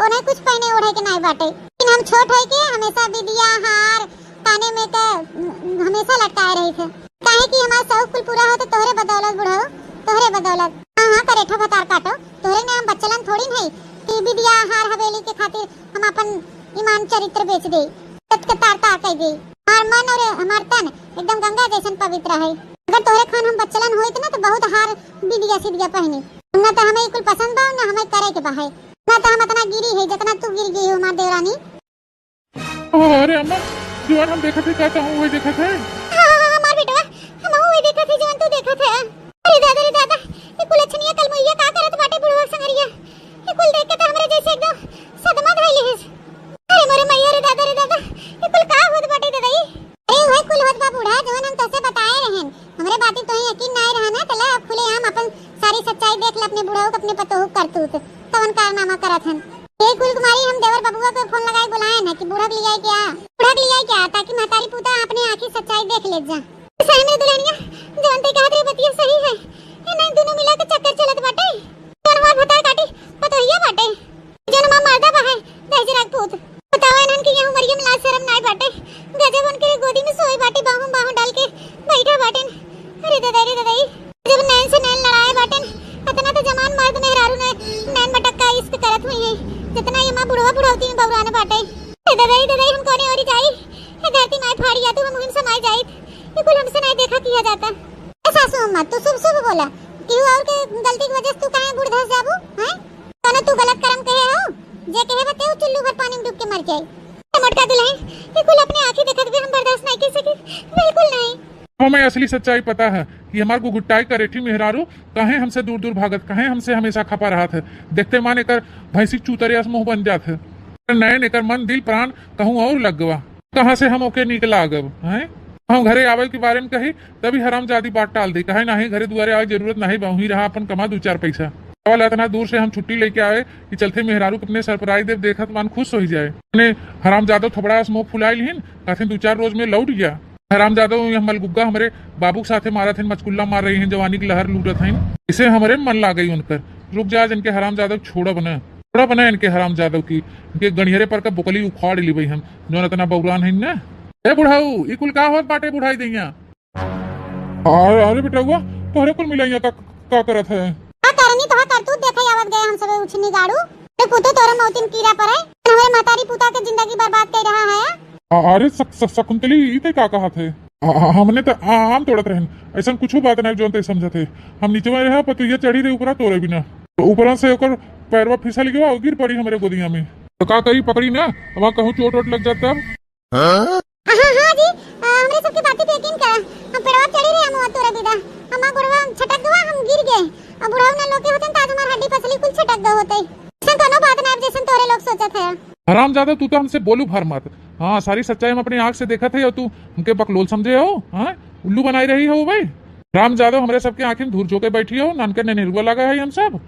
उन्हें कुछ पहने ओढ़े के नाई बाटे। लेकिन हम छोट होई के हमेशा बिदिया, हार, काने में के, उम, हमेशा लटकाए रही थे। काहे कि हमार शौक कुल पूरा होते तोहरे बदौलत बुढ़ऊ, तोहरे बदौलत। हाँ, हाँ, करे ठो भतार काटो, तोहरे ने हम बच्चलन थोड़ी नहीं कि बिदिया, हार, हवेली के खातिर हम अपन ईमान चरित्र बेच दे, सत के तार तार कह दे। हमार मन और हमार तन एकदम गंगा जैसन पवित्र है। अगर तोहरे खान हम बच्चलन होइत ना तो बहुत हार बिदिया सिदिया पहने। ना तो हमें कुल पसंद बा, ना हमें करे के बा है। ना तो हम इतना गिरी है जितना तू गिर गई हो हमार देवरानी। अरे अम्मा, जवन हम देखत है का तहूँ वही देखत है? हाँ, हाँ, हाँ, हमार बेटवा, हम वही देखत है जवन तू देखत है। अरे दादा रे दादा, ये कुल अछनिया कलमुइया का करत बाटे बुढ़वा संगरिया? ये कुल देख के तो हमरे जैसे एकदम सदमा धइले है। अरे मोरे मैया रे दादा रे दादा, ये कुल का होत बाटे दादा ई? अरे वही कुल होत बा बूढ़ा, जवन हम तोसे बताए रहन। हमरे बाती तोहे यकीन नाई रहा ना, त ले अब खुलेआम अपन सारी सच्चाई देख ले अपने बुढ़ऊ के, अपने पतोहू के करतूत, कवन कारनामा करत हन। ए कुल कुमारी, हम देवर बबुआ के फोन लगाई बुलाए ना कि बूढ़ा के लियाई क्या, बूढ़ा के लियाई क्या, ताकि महतारी पूता अपने आँखी सच्चाई देख ले जा। सही में दुल्हनिया, जवन ते कहत रहे बतिया सही है। ए नहीं, दोनों मिला के चक्कर चलत बाटे। कौन हमार भतार काटी पतोहिया बाटे? जौन हमार मर्दा बा है, दहिजरा के पूत। बतावा इन्हन के यहाँ उमरिया में लाज शरम नाई बाटे। गजब उनके गोदी में सोई बाटे, बाहों बाहों डाल के बैठा बाटेन। अरे ददाई रे ददाई, जब नैन से नैन लड़ाए बाटेन, इतना तो जवान मर्द मेहरारू ने नैन मटक्का इश्क करत हुई है, जितना ये माँ बुढ़वा बुढ़ौती में बौरान बाटे। अरे ददाई रे ददाई, हम कौने ओरी जाई? हे धरती माई फाड़ी या तू हम उहिन समाई जाइत। ये कुल हमसे नाई देखा किया जाता। ए सासू अम्मा, तू शुभ शुभ बोला। केहू और के गलती की वजह से तू काहे बूढ़ धस जाबू, हैं? कौनो तू गलत करम कहे हो? जे कहे बा, तेहू चुल्लू भर पानी में डूब के मर जाई। ए मोटका दुल्हन, ये कुल अपने आँखी देखत भी हम बर्दाश्त नहीं कर सकी, बिल्कुल नहीं। हमें असली सच्चाई पता है कि हमार गुगुट्टाई करेठी मेहरारू काहे हमसे दूर दूर भागत, काहे हमसे हमेशा खपा रहत है। देखते मान एकर भैंसी चूतरे अस मुँह बन जात है। नैन एकर मन, दिल, प्राण कहूँ और लग गवा। कहाँ से हम ओके नीक लागब, हैं? हम घरे आवे के बारे में कही, तभी हरामजादी बात टाल दे। कहे, "नहीं, घरे दुआरे आवे जरूरत नहीं बा, वहीं रहा, अपन कमा दू चार पैसा।" वाला इतना दूर से हम छुट्टी लेके आए कि चलते मेहरारू के अपने surprise देब, देखत मान खुश हो ही जाए। अपने हरामजादो थोबड़ा से मुंह फुलाए लिहिन, कहथिन, "दू चार रोज में लौट गया।" हरामजादो, ये मलगुग्गा हमरे बाबू के साथे मारत हैं, मचकुल्ला मार रही हैं, जवानी की लहर लूटत हैं। इसे हमरे मन लाग गई उनकर। रुक जा, आज इनके हरामजादो छोड़ब न। थोड़ा बना इनके हरामजादव की, इनके गणियरे पर का बोकली उखाड़ ली भाई हम, जौन इतना बौरान है ना। ए बुढ़ाऊ, ई कुल का होत बाटे बुढ़ाई दैया? अरे, अरे बेटउआ, तोहरे कुल मिलैया का, का करत है? का करनी, तोहार करतूत देखे आवत गए हम सबे उछनी गाड़ू। ते पुतो तोरे मौतिन कीड़ा पड़े, हमरे महतारी पुता के जिंदगी बर्बाद कर रहा है। अ-, अरे शक-, शक-, शकुंतली, ई ते का कहत है? अ-, अ-, हमने त आ-, आम तोड़त रहन, ऐसन कुछू बात नहीं जौन ते समझत है। हम नीचवा रहे, पतोहिया चढ़ी रही ऊपरा तोरे बिना। ऊपरा से ओकर पैरवा फिसल गया, गिर पड़ी हमरे गोदिया में। तो का करी, पकड़ी ना, वहाँ कहूँ चोट वोट लग जात तब। हाँ, हाँ जी, अ, हमरे सबके बाती पे यकीन कर। हम पेड़वा चढ़ी रहे, हम तोरे बिना। हमार गोड़वा छटक गवा, हम गिर गए। अब बुढ़ऊ ना लोग के होते त आज हमार हड्डी पसली कुल छटक गए होते। ऐसन कोनो बात ना, अब जैसन तोरे लोग सोचत है। हरामजादा, तू तो हमसे बोलू भर मत। हाँ, सारी सच्चाई हम अपनी आँख से देखत है और तू हमके बकलोल समझे हो, हाँ? उल्लू बनाई रही हो भाई। हरामजादा, हमरे सबके आँखी में धूर झोंके बैठी हो, नानके नेनेरुआ लगा है हम सब।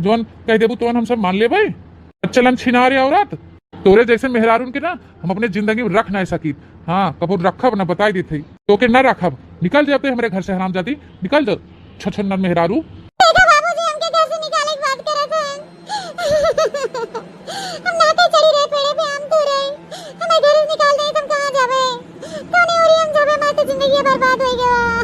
जौन कह देबू तौन हम सब मान लेबै। चलन छिनार औरत, तोरे जैसे मेहरारून के ना हम अपने जिंदगी में रख ना सकी। हाँ, कबो रखब ना, बताई देत हई। तोके ना रखब, निकल जाते हमरे घर से हरामजादी, निकल जा। छछन्नर मेहरारू। देखा बाबूजी, हमके घर से निकाले के बात करत हैं। हम नाते चढ़ी रहे पेड़े पे आम तोड़े। हमें घर से निकाल दे, हम कहाँ जाबे? कौने ओरी हम जाबे? हमार तो जिंदगी बर्बाद हो गया।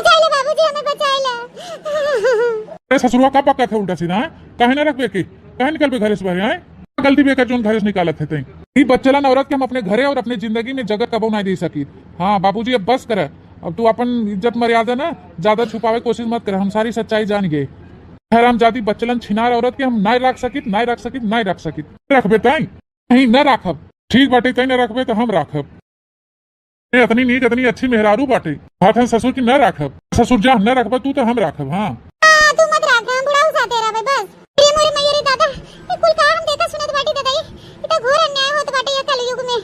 बचाई ले बाबूजी, हमें बचाई ले। ए ससुरवा, का पक्का था उल्टा सीधा, हैं? काहे ना रखबे के? काहे निकलबे घरे से बाहर, हैं? गलती बेकर जोन घरे से निकालत है तैं। ई बच्चलन औरत के हम अपने घरे और अपने जिंदगी में जगह कबो नाहीं दे सकी। हाँ बाबूजी, अब बस करे। अब तू अपन इज्जत मर्यादा ना ज्यादा छुपावे कोशिश मत करे, हम सारी सच्चाई जान गए। हरामजादी बच्चलन छिनार औरत के हम नाहीं रख सकित, नाहीं रख सकित, नाहीं रख सकित। रखबे ताई? नहीं, न राखब। ठीक बाटे, तई न रखबे त हम राखब। ए, अतनी नीक, अतनी अच्छी मेहरारू बाटे। बात है ससुर की न राखब। ससुर जा, न रखबा तू त हम राखब, हाँ। आ, तू मत राख, हम बुढ़ाऊ साथे रहबे बस। अरे मोरे मैया रे दादा, ई कुल का हम देखत सुनत बाटी दादा, ई, ई त घोर अन्याय होत बाटे ये कलयुग में।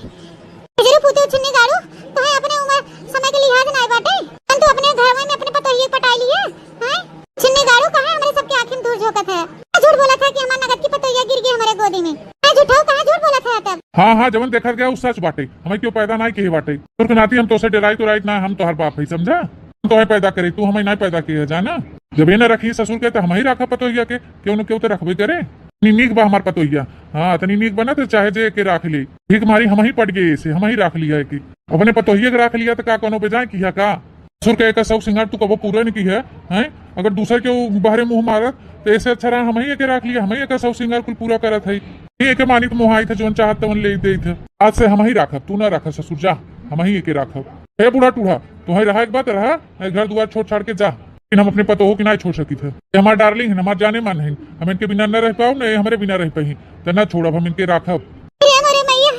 जरूर पूते छिन्नी गाड़ू, तोहे अपने उम्र समय के लिहाज नाय बाटे। हम तो अपने घर में अपने पतोहिए पटाई ली है, हैं? छिन्नी गाड़ू कहाँ हमरे सबके आँखी में धूर झोंकत है। झूठ बोलत है कि हमार नगद की पतोहिया गिर गई हमरे गोदी में। मैं झूठाऊ कहाँ झूठ बोलत है तब? हाँ, हाँ, जवन देखत गया उ सच बाटे। हमें क्यों पैदा नाय किहे बाटे। तुर्क नाती हम तोसे डेराई तो राइत ना, हम तोहर बाप है, समझा? हम तोहे पैदा करे, तू हमें नाय पैदा किहे, जाना? जब ये ना रखी ससुर के तो हम ही राखा पतोहिया के, क्यों न क्यों तो रखबे करे। नी-, नीक बा हमार पतोहिया। हाँ, तनी नीक बना तो चाहे जे के राख ले। भीख मारी हम ही पट गए इसे, हम ही राख लिया है कि अपने पतोहिया के राख लिया तो का कोनो बेजाय किया का? ससुर के एक शौक सिंगार तू कबो पूरा नहीं की है, हैं? अगर दूसर के ऊ बहरे मुंह मारत, तो ऐसे अच्छा रहा हम ही एके राख लिया, हम ही एके शौक सिंगार कुल पूरा करत है। ये एके मानित मोहाइत है, जवन चाहत तवन ले देत है। आज से हम ही राखब, तू ना राखब ससुर, जा, हम ही एके राखब। हे बूढ़ा टूढ़ा, तुम्हें रहा एक बात रहा, ए घर दुआर छोड़ छाड़ के जा, लेकिन हम अपने पतोहो के ना छोड़ सकित है। ये हमार डार्लिंग है, हमार जाने मन है, हम इनके बिना न रह पाओ, न ये हमरे बिना रह पाई, तो ना छोड़ब, हम इनके राखब। अरे मोरे मैया,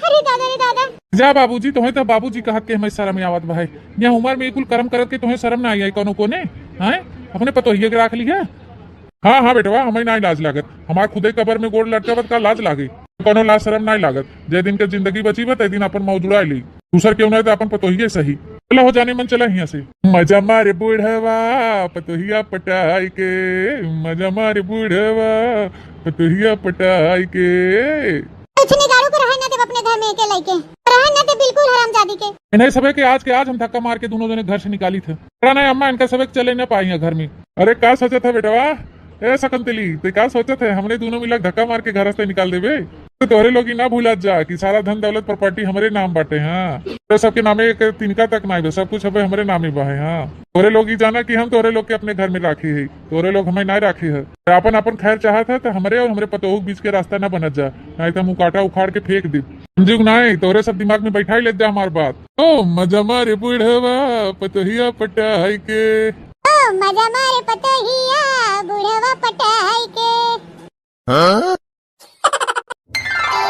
अरे दादा रे दादा। जा बाबूजी, तोहे तो बाबूजी कहत के हमें शर्म आवत बा है। यह उम्र में कुल कर्म करत के तोहे शर्म ना आई, आई कोनो कोने, हैं? अपने पतोहिए के राख ली है। हाँ, हाँ बेटवा, हमें ना लाज लागत। हमार खुदे कबर में गोड़ लटकावत का लाज लागे? कोनो लाज शर्म ना लागत। जे दिन के जिंदगी बची बा, ते दिन अपन मौज उड़ा ली। दूसर केहू ना तो अपन पतोहिए सही। चला हो जाने मन, चला हियां से। मजा मारे बूढ़वा, पतोहिया पटाई के। मजा मारे बूढ़वा, पतोहिया पटाई के। कुछ निकालू के रहे ना देब अपने घर में एके लइके। रहे ना देब बिल्कुल हरामजादी के। इन्हें सबे के आज के आज हम धक्का मार के दोनों जने घर से निकाली थे। पता नहीं अम्मा इनका सबे के चले ना पाई है घर में। अरे का सोचत है बेटवा? ए शकुंतली, ते का सोचत है? हमने दोनों मिला धक्का मार के घर से निकाल देबे? तो तोहरे लोग ही ना भूलत जा कि सारा धन दौलत प्रॉपर्टी हमरे नाम बाटे, हाँ। तो सबके नामे एक तिनका तक ना बे, सब कुछ अबे हमरे नामे बा है, हाँ। तोहरे लोग ही जाना कि हम तोहरे लोग के अपने घर में राखी है, तोहरे लोग हमें ना राखी है। अपन अपन खैर चाहत है तो हमरे और हमरे पतोहू के बीच के रास्ता ना बनत जा, नहीं तो हम उकाटा उखाड़ के फेंक दे। समझू नहीं, तोहरे सब दिमाग में बैठा ही लेत जा हमार बात। ओ मजा मारे बुढ़वा पतोहिया पटाई के। ओ मजा मारे पतोहिया बुढ़वा पटाई के। हाँ?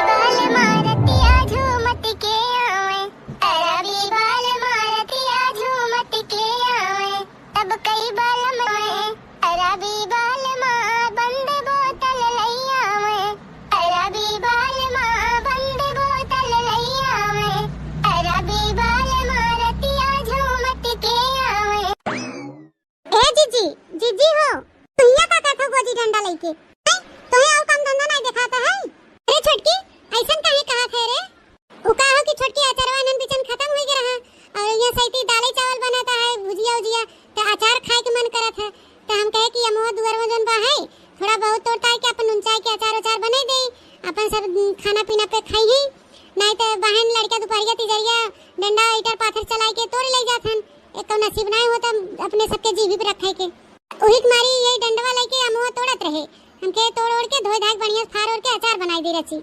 बाल मारतिया झूमत के आवे, अरबी बाल मारतिया झूमत के आवे, तब कई बाल में अरबी बाल मार बंद बोतल लैया में, अरबी बाल मार बंद बोतल लैया में, अरबी बाल मारतिया झूमत के आवे। ए जीजी, जीजी हो, तुहिया का करत हो गोजी डंडा लइके? हैं? तोहे आउ काम धंधा नाहीं देखाता है? अरे छोटकी, ऐसन काहे कहत है रे? उ का हो कि छोटकी अचरवा इन्हन बिचन खतम होइ गए रहा, और यहाँ सैती दाले चावल बनता है, भुजिया उजिया, त अचार खाए के मन करत है, त हम कहे कि अमवा दुअरवा जौन बा है, थोड़ा बहुत तोड़ ताड़ के अपन उनचाए के अचार उचार बनाई दे, अपन सब खाना पीना पे खाई ही, नाहीं त बहन लड़का दुपहरिया तिजरिया डंडा ईटर पाथर चलाए के तोड़ ले जात हन। एको नसीब नाहीं होत अपने सबके जीभी पे रखे के। उही के मारी यही डंडवा लइके अमवा तोड़त रहे। हमके तोड़ ओड़ के धोए धाए के बढ़िया से फार ओड़ के अचार बनाई दे रची।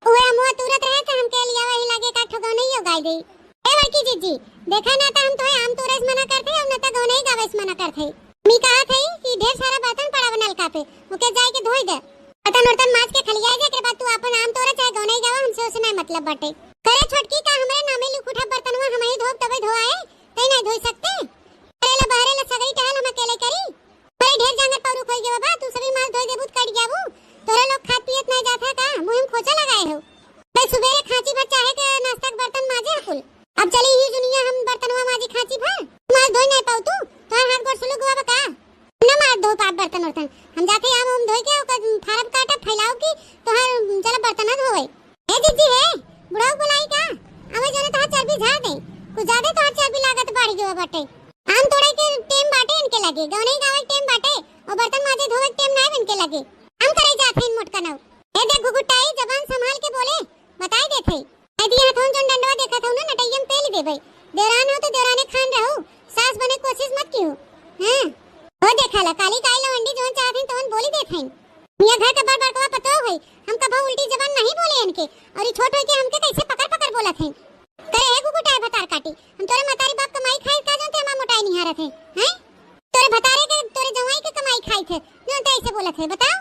उहे अमवा तूरत रहे त हमके लिया वही लागे का ठोकव नहीं हो गाय दे। ए बड़की जीजी, देखा ना त हम तोहे आम तोड़े से मना करत है और न त गौनई गावे से मना करत है। मी कहत है कि ढेर सारा बर्तन पड़ा बा नलका पे, ओके जाए के धोई दे। बर्तन उर्तन माज के खलियाए दे, एकरे बाद तू अपन आम तोड़ा चाहे गौनई गावा, हमसे ओसे नाहीं मतलब बाटे। करे छोटकी का हमरे नामे लिख उठा बर्तनवा हम ही धोब तबे धोआए, तई नाहीं धोई सकते? अरे ला बहरे ला सगरी टहल हम अकेले करी? अरे ढेर जांगर पौरुख होई गवा बा, तू सगरी माज धोई देबू त कट जाबू। तोरे लोग खात पियत नाहीं जात है का? मुँह में खोचा लगाए हो। बे सुबेरे खांची भर चाहे के नाश्ता के बर्तन माजे है कुल। अब चली ही जुनिया हम बर्तनवा माजी खांची भर। माज धोई नाहीं पाऊ तू, तोहर हाथ गोड़ सुलुग गवा बा का? ना माज धो पाब बर्तन उर्तन। हम जाते आम उम धोई के ओकर फारब काटब फैलाओ की तोहर चला बर्तन धोवे। ए जीजी हे, बुढ़ऊ बुलाई का? अबे जने तोहार चर्बी झाड़ दे। कुछ ज्यादा तोहार चर्बी लागत बढ़ गयो बाटे। आम तोड़े के टेम बाटे इनके लगे, गौनई गावे के टेम बाटे, और बर्तन माजे धोवे के टेम नाहीं इनके लगे। हम करे जात है इन मोटकनऊ। ए देख घुघुटाई, जबान संभाल के बोले, बताई देत है। ए दिया हथौन जौन डंडवा देखत हऊ ना, नटैया में पेल देबे। देवरान हो तो देवराने खान रहू, सास बने कोशिश मत किहू। हाँ, हो देखा ला, काली काई लवंडी जौन चाहत है तौन बोली देत है। मियाँ घर के बड़ बड़कवा पतोह है, हम कभो उल्टी जबान नहीं बोले के, और ई छोट होई के हमके कैसे पकड़ पकड़ बोलत है। करे हे गुगुटाए भतार काटी, हम तोरे मतारी बाप कमाई खाई का जौन ते हमार मोटाई निहारत है, हैं? तोरे भतारे के, तोरे जवाई के कमाई खाई थे, जौन ते ऐसे बोलत है, बताओ।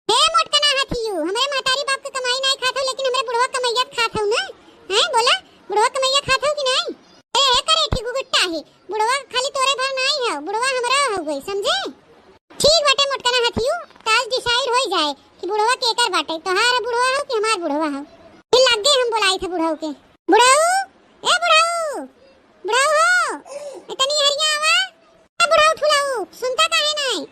हे मोटकना हाथियू, हमरे महतारी बाप के कमाई नाई खात हो, लेकिन हमरे बुढ़वा कमैया खात हो ना, हैं? बोला, बुढ़वा कमैया खात हो कि नाई? ए, हे करे ठीक गुगुट्टा है, बुढ़वा खाली तोरे भर नाई है, बुढ़वा हमरा हो गई, समझे? ठीक बाटे मोटकना हाथियू, त आज decide होई जाए कि बुढ़वा केकर बाटे, तोहार बुढ़वा हो कि हमार बुढ़वा हो। फिर लग गए हम बोलाई थे बुढ़ऊ के। बुढ़ऊ, ए बुढ़ऊ, बुढ़ऊ हो, ए तनी हरिया आवा। ए बुढ़ऊ ठुलाऊ, सुनता काहे नाई?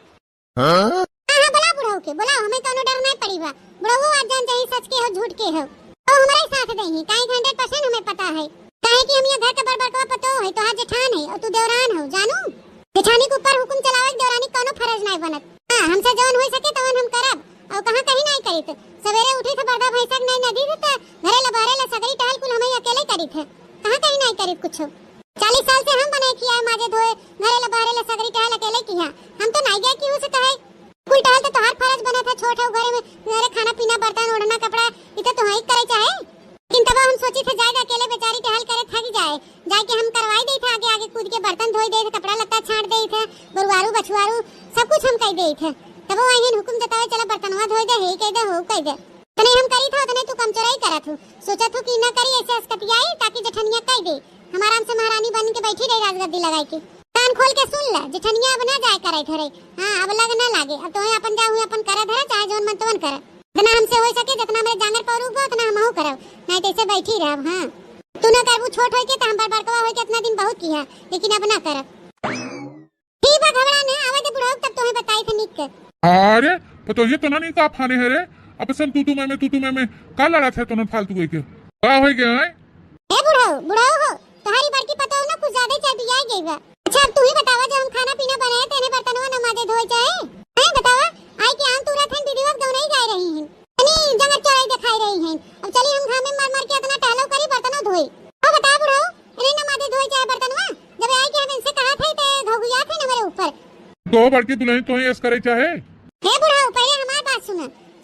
हाँ? हाँ, हाँ, बोला बुढ़ऊ के, बोला, हमें कौनो डर नाई पड़ी बा। बुढ़ऊ आज जान जाही सच के हो, झूठ के हो। तो हमरा ही साथ देही, काहे कि hundred percent हमें पता है। काहे कि हम ये घर के बड़बड़कवा पतोह है, तोहार जेठान है और तू देवरान हो, जानू? जेठानी के ऊपर हुकुम चलावे के देवरानी कौनो फर्ज नाई बनत। हाँ, हमसे जवन हो सके तवन हम करब, और कहाँ कहीं नाई करित। सवेरे उठी थे बरदा भैंसा के नाई नदी थे, त घरे ला बहरे ला सगरी टहल कुल हमें अकेले करित है, कहाँ कहीं नाई करित कुछ। चालीस साल से हम बनाए किया है माजे धोए, घरे ला बहरे ला सगरी टहल अकेले किया। हम तो नाई गए केहू से कहे। कुल टहल तो तोहार फर्ज बनत है, छोट हो घरे में, घरे खाना पीना, बर्तन, ओढ़ना, कपड़ा, ई तो तोहाई करे चाहे। लेकिन तब हम सोची थे जाए अकेले बेचारी टहल करे थक जाए, जाके हम करवाई दे थे, आगे आगे कूद के बर्तन धोई दे थे, कपड़ा लत्ता छाट दे थे, बरुआरू बछुआरू सब कुछ हम कई दे थे। तब वो आइहन हुकुम जतावे, "चला बर्तनवा धोई दे, हे कई दे, हो कई दे।" तने हम करी था, तने तू कमचोराई करत हूँ। सोचत हूँ कि ना करी, ऐसे असकतियाई, ताकि जेठनिया कई दे। हम आराम से महारानी बन के बैठी रही राजगद्दी लगाई के। कान खोल के सुन ले, जेठनिया अब ना जाए करे घरे। हाँ, अब लग ना लागे। अब तोहे अपन जा, हुए अपन करे धरे, चाहे जौन मन तवन करे। जितना हमसे हो सके, जितना हमरे जांगर पर उगो, उतना हमहू करब। नहीं तो ऐसे बैठी रहब। हाँ, तू ना करबू, छोट होई के, त हम बड़ बड़कवा होई के इतना दिन बहुत किया, लेकिन अब ना करब। ठीक बा, घबरा ना, आवे दे बुढ़ऊ, तब तोहे बताई थे निक के। अरे, पतोहिए तो ना नहीं का फाने है रे। अब सन तू तू मैं मैं, तू तू मैं मैं, का लड़त है तो ना फालतू के? का होई गया है? ए बुढ़ऊ, बुढ़ऊ हो, तोहारी बड़की पतोह ना कुछ ज्यादा ही चर्बियाई गई बा। अच्छा, अब तू ही बतावा, जब हम खाना पीना बनाए, तेने बर्तनवा न माजे धोए चाहे? हैं, बतावा, आई के आम तुरत हन, विधिवत गौनई गाय रही हन। तनी जंगर चोराई दिखाई रही हन। अब चली हम घामे मार मार के इतना टहलो करी, बर्तनो धोई। अब बता बुढ़ऊ, इन्हें न माजे धोए चाहे बर्तनवा, जब आई के हम इनसे कहा थे, ते घुघुआ थे न मेरे ऊपर। तो बड़की दुल्हन तो ही ऐस करे चाहे? हे बुढ़ऊ, पहले हमार बात सुन।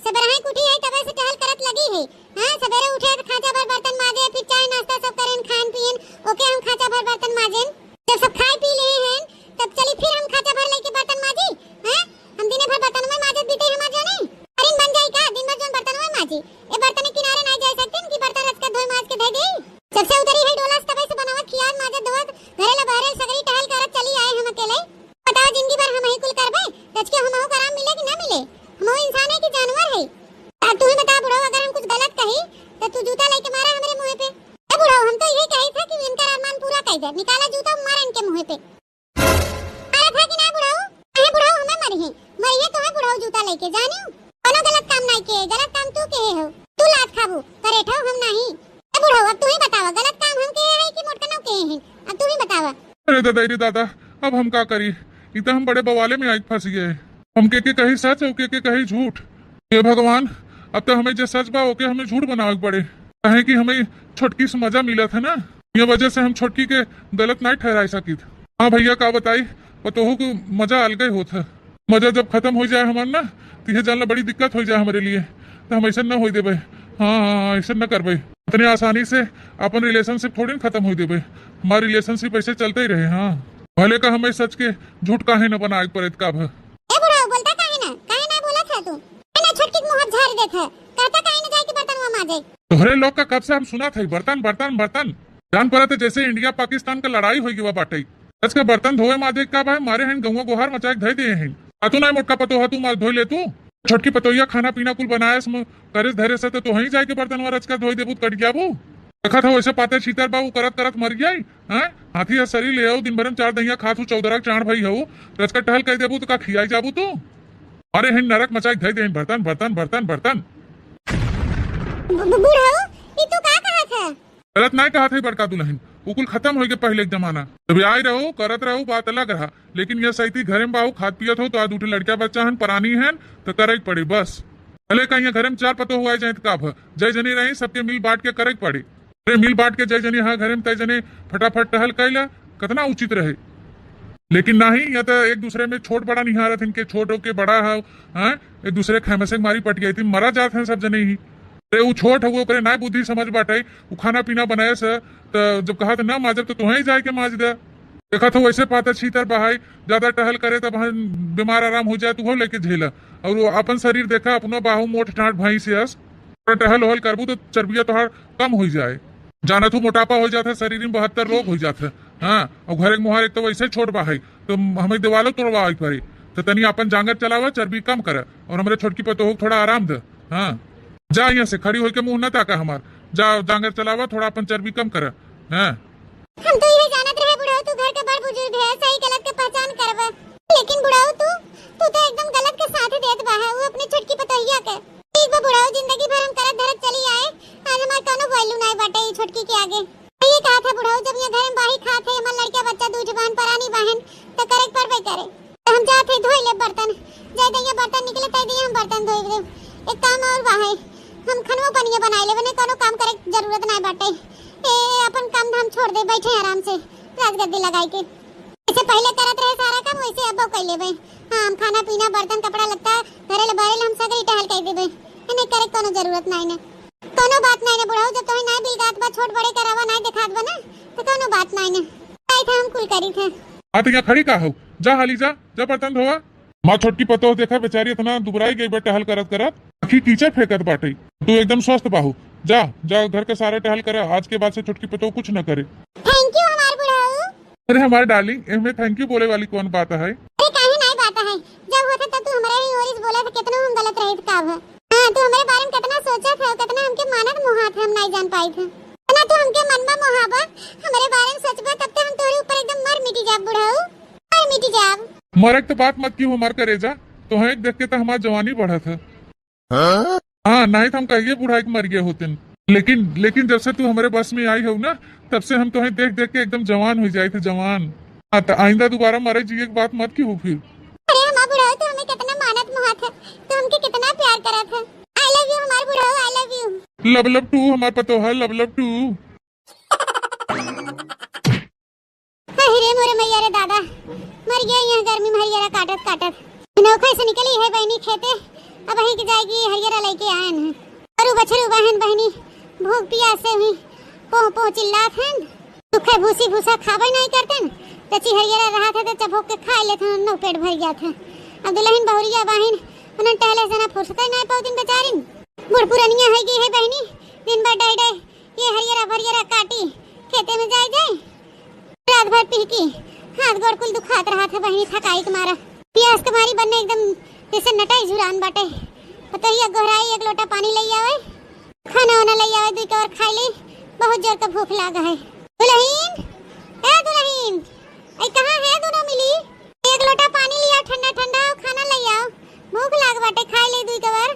सबरहाई कुटी है, तबे से टहल करत लगी है। हाँ, सवेरे उठे तो खांचा भर बर्तन माजे, फिर चाय नाश्ता सब करेन, खान पियन, ओके हम खांचा भर बर्तन माजेन। जब सब खाए पी लिए हैं, तब चली फिर हम खांचा भर लेके बर्तन माजी। हाँ, हम दिने भर बर्तन में माजत बीते हमार जाने। अरे बन जाई का, दिन भर जोन बर्तन में माजी? ए बर्तन के किनारे ना जा सकते कि बर्तन रच के धोए माज के दे दे। जब से उतरी है डोला से तबे से बनावत खियात माजत धोवत घरे ला बहरे सगरी टहल करत चली आए हम अकेले। बताओ, जिंदगी भर हम ही कुल करबे? रच के हमहू को आराम मिले कि ना मिले? हमहू इंसान है कि जानवर है? अब तू ही बता बुढ़ऊ, अगर हम कुछ गलत कही, तो तू जूता लेके मारा हमरे मुंह पे। ए बुढ़ऊ, हम तो यही कही था कि इनका अरमान पूरा कर दे, निकाला जूता, मार इनके मुंह पे। अरे था कि ना बुढ़ऊ? अरे बुढ़ऊ, हमें मरी है, मरी है तो है बुढ़ऊ जूता लेके, जानियो? कोनो गलत काम नहीं के, गलत काम तू के हो, तू लात खाबू, करेठो हम नहीं। ए बुढ़ऊ, अब तू ही बतावा, गलत काम हम के है कि मोटकनो के है? अब तू ही बतावा। अरे दादा, अरे दादा, अब हम का करी? ई त हम बड़े बवाले में आइके फंस गए। हम के के कही सच और के के कही झूठ। हे भगवान, अब तो हमें जे सच बा ओके हमें झूठ बनावे के पड़े, काहे कि हमें छोटकी से मजा मिलत है ना, ये वजह से हम छोटकी के गलत नहीं ठहरा सकित। हाँ भैया, का बताई, पतोहू के मजा अलगे होत है। मजा जब खत्म हो जाए हमार ना, तो यह जानना बड़ी दिक्कत हो जाए हमारे लिए। तो हम ऐसा न हो देबे। हाँ, हाँ, हाँ, ऐसा न करबे। इतने आसानी से अपन relationship थोड़ी न खत्म हो देबे। हमार relationship ऐसे चलते ही रहे। हाँ, भले का हमें सच के झूठ काहे न बनाए के पड़े का भ। ए बुढ़ऊ, बोलता काहे ना? काहे ना बोलत है तू? ए ना छोटकी के मुंह झाड़ देत है। कहता काहे ना जाए के बर्तनवा माजे? तोहरे लोग का कब से हम सुना था, बर्तन, बर्तन, बर्तन। जान पड़ा तो जैसे इंडिया पाकिस्तान का लड़ाई हो गई बाटे। आज के बर्तन धोए माजे का भाई मारे हैं, गौवा गोहार मचाए धई दिए हैं। आ तू ना मोटका पतोह, तू मार धोई ले तू। छोटकी पतोहिया खाना पीना कुल बनाए सम-, करे धरे से तो तोहई जाए के बर्तनवा रच के धोई देबू, कट जाबू। देखत हो ऐसे पाते छीतर बा, उ करत करत मर जाई। हैं? हाथी है शरीर ले आओ, दिन भर में चार दहिया खात हूँ, चौदरा के चांड़ भई हऊ, रच के टहल कह देबू तो का खियाई जाबू तू? अरे हैं नरक मचाई धई दे, बर्तन, बर्तन, बर्तन, बर्तन। ब-, ब-, बूढ़ऊ, ई तू का कहत है? गलत नाय कहत है बड़का दुल्हन, उ कुल खत्म होई के पहले के जमाना। जब आए रहो, करत रहो, बात अलग रहा, लेकिन यह सैती घरे में बाहू खात पियत हो तो आज उठे लड़किया बच्चा हन, परानी हन, तो करे के पड़े बस। भले कहीं घरे में चार पतोह हुआ जाए तो का भ-, जय जनी रही, सबके मिल बांट के करे के पड़े। अरे मिल बांट के जय जनी हाँ घरे में तय जने फटाफट टहल कैला, कितना उचित रहे। लेकिन नहीं, या तो एक दूसरे में छोट बड़ा निहारत, इनके छोट होके बड़ा है, हैं? एक दूसरे के हमेशा मारी पट गई थी, मरा जात हैं सब जने ही। अरे, उ छोट हउए, ओकरे नाय बुद्धि समझ बाटे। उ खाना पीना बनाए से, त जब कहा त ना माजब, त तोहई जाए के माज दे। देखत हो, वैसे पाता छीतर बहाई, ज्यादा टहल करे, तब हम बीमार आराम हो जाए, तू हो लेके झेला। और वो अपन शरीर देखा, अपनो बाहु मोट ठाट भैंस यस। थोड़ा टहल वहल करबू, तो चर्बिया तोहार कम हो जाए। जानत हो, मोटापा हो जात है, शरीर में बहत्तर रोग हो जात है। हाँ, और घर के मुहार एक तो वैसे छोट बा है, तो हमें दीवालो तोड़वा पड़े। तो तनी अपन जांगर चलावा, चर्बी कम करे, और हमरे छोटकी पतोह को थोड़ा आराम दे। हाँ, जा यहाँ से खड़ी होके मुंह न ताका हमार। जा, जांगर चलावा, थोड़ा अपन चर्बी कम करे। हाँ। हम तो इहे जानत रहे बुढ़ऊ, तू घर के बड़ बुजुर्ग है, सही गलत के पहचान करबे। लेकिन बुढ़ऊ तू, तू तो एकदम गलत के साथ देत बा है, वो अपने छोटकी पतोहिया के। ठीक बा बुढ़ऊ, जिंदगी भर हम करत धरत चली आए, आज हमार कौनो value नाय बाटे ई छोटकी के आगे। ये कहा था बुढ़ऊ, जब ये घर में बाही खात है, हमार लड़का बच्चा दू ठे बहन परानी बहन, तो करे के पड़बे करे। हम जात है धोई ले बर्तन, जाए दइया बर्तन निकले, तय दइया हम बर्तन धोई दे। एक काम और बा है, हम खनवा पनिया बनाए लेबे, नहीं कोनो काम करे के जरूरत नहीं बाटे। ए, अपन काम धाम छोड़ दे, बैठे आराम से राजगद्दी लगाई के। जैसे पहले करत रहे सारा काम, वैसे अब कर लेबे। हाँ, हम खाना पीना, बर्तन, कपड़ा लत्ता, घरे ले बारे ले हम सगरी टहल कर देबे। नहीं करे के कोनो जरूरत नहीं ने। कोनो बात नहीं ने बुढ़ऊ, जब तोहे नहीं बिलगात बा, छोट बड़े करावा नहीं देखात बा ना, तो कोनो बात नहीं ने। आई था हम कुल करी थे। हाँ, तो यहाँ खड़ी का हो? जा हाली जा, जा बर्तन धोवा। माँ छोटकी पतोह देखा बेचारी इतना दुबराई गई बा टहल करत करत, आखिर कीचड़ फेंकत बाटे। तू एकदम स्वस्थ बाहू। जा, जा घर के सारे टहल करा, आज के बाद से छोटकी पतोह कुछ न करे। Thank you हमार बुढ़ऊ। अरे हमार darling, एमे thank you बोले वाली कौन बात है? अरे काहे नाय बात है, जब होत है तब तू हमरे ही ओर से बोले थे, कितना हम गलत रहे थे का है? हाँ, तू हमरे बारे में कितना सोचत है, कितना हमके मानत मोहात है, हम नाय जान पाई थे। ना तू हमके मनबा मोहाबा, हमरे बारे में सोचबा, तब तो हम तोरे ऊपर एकदम मर मिटी जाब बुढ़ऊ। अरे मिटी जाब। मरे के तो बात मत की हो, मर करेजा, तोहे देख के तो हमार जवानी बढ़त है। हाँ? हाँ, नहीं तो हम कहिए बुढ़ाई के मर गए होते। लेकिन, लेकिन जब से तू हमारे बस में आई हो ना, तब से हम तोहे देख देख के एकदम जवान हो जाए थे, जवान। हाँ, तो आइंदा दोबारा मरे जिए की बात मत की हो फिर। अरे हमार बुढ़ऊ, तू हमें कितना मानत मोहात है, तू हमके कितना प्यार करत है। I love you हमार बुढ़ऊ, I love you। Love love too हमार पतोहा, love love too। अरे मोरे मैया रे दादा, मर गया यहाँ गर्मी में हरियरा काटत काटत। नौखा से निकली है बहनी खेते, अब वहीं के जाएगी हरियरा लेके आयन है। अरु बछरू बहन बहनी भूख पियास से हुई पोह पोह चिल्लात हन। सूखे भूसी भूसा खाबे नहीं करतन, रची हरियरा रहा था तो चबोक के खा लेत हन, नौ पेट भर गया था। अब दुल्हन बहुरिया बहन उन्हन टहले से ना फुर्सत ही नहीं पाउतिन बेचारिन। बूढ़ पुरनिया है गई है बहनी, दिन भर डाई डाई ये हरियरा भरियरा काटी खेते में जाए जाए। रात भर पी की हाथ गोड़ कुल दुखात रहा था बहनी, थकाई के मारा, पियास के मारी बन्ने एकदम जैसे नटाई झुरान बाटे। पतोहिया गोहराई एक लोटा पानी ले आवे, खाना वाना ले आवे, दुई कवर खाई ली, बहुत जोर का भूख लागा है। दुल्हन, ए दुल्हन, ए कहाँ है दोनों मिली? एक लोटा पानी लिया ठंडा ठंडा और खाना ले आओ, भूख लाग बाटे, खाई ले दुई कवर।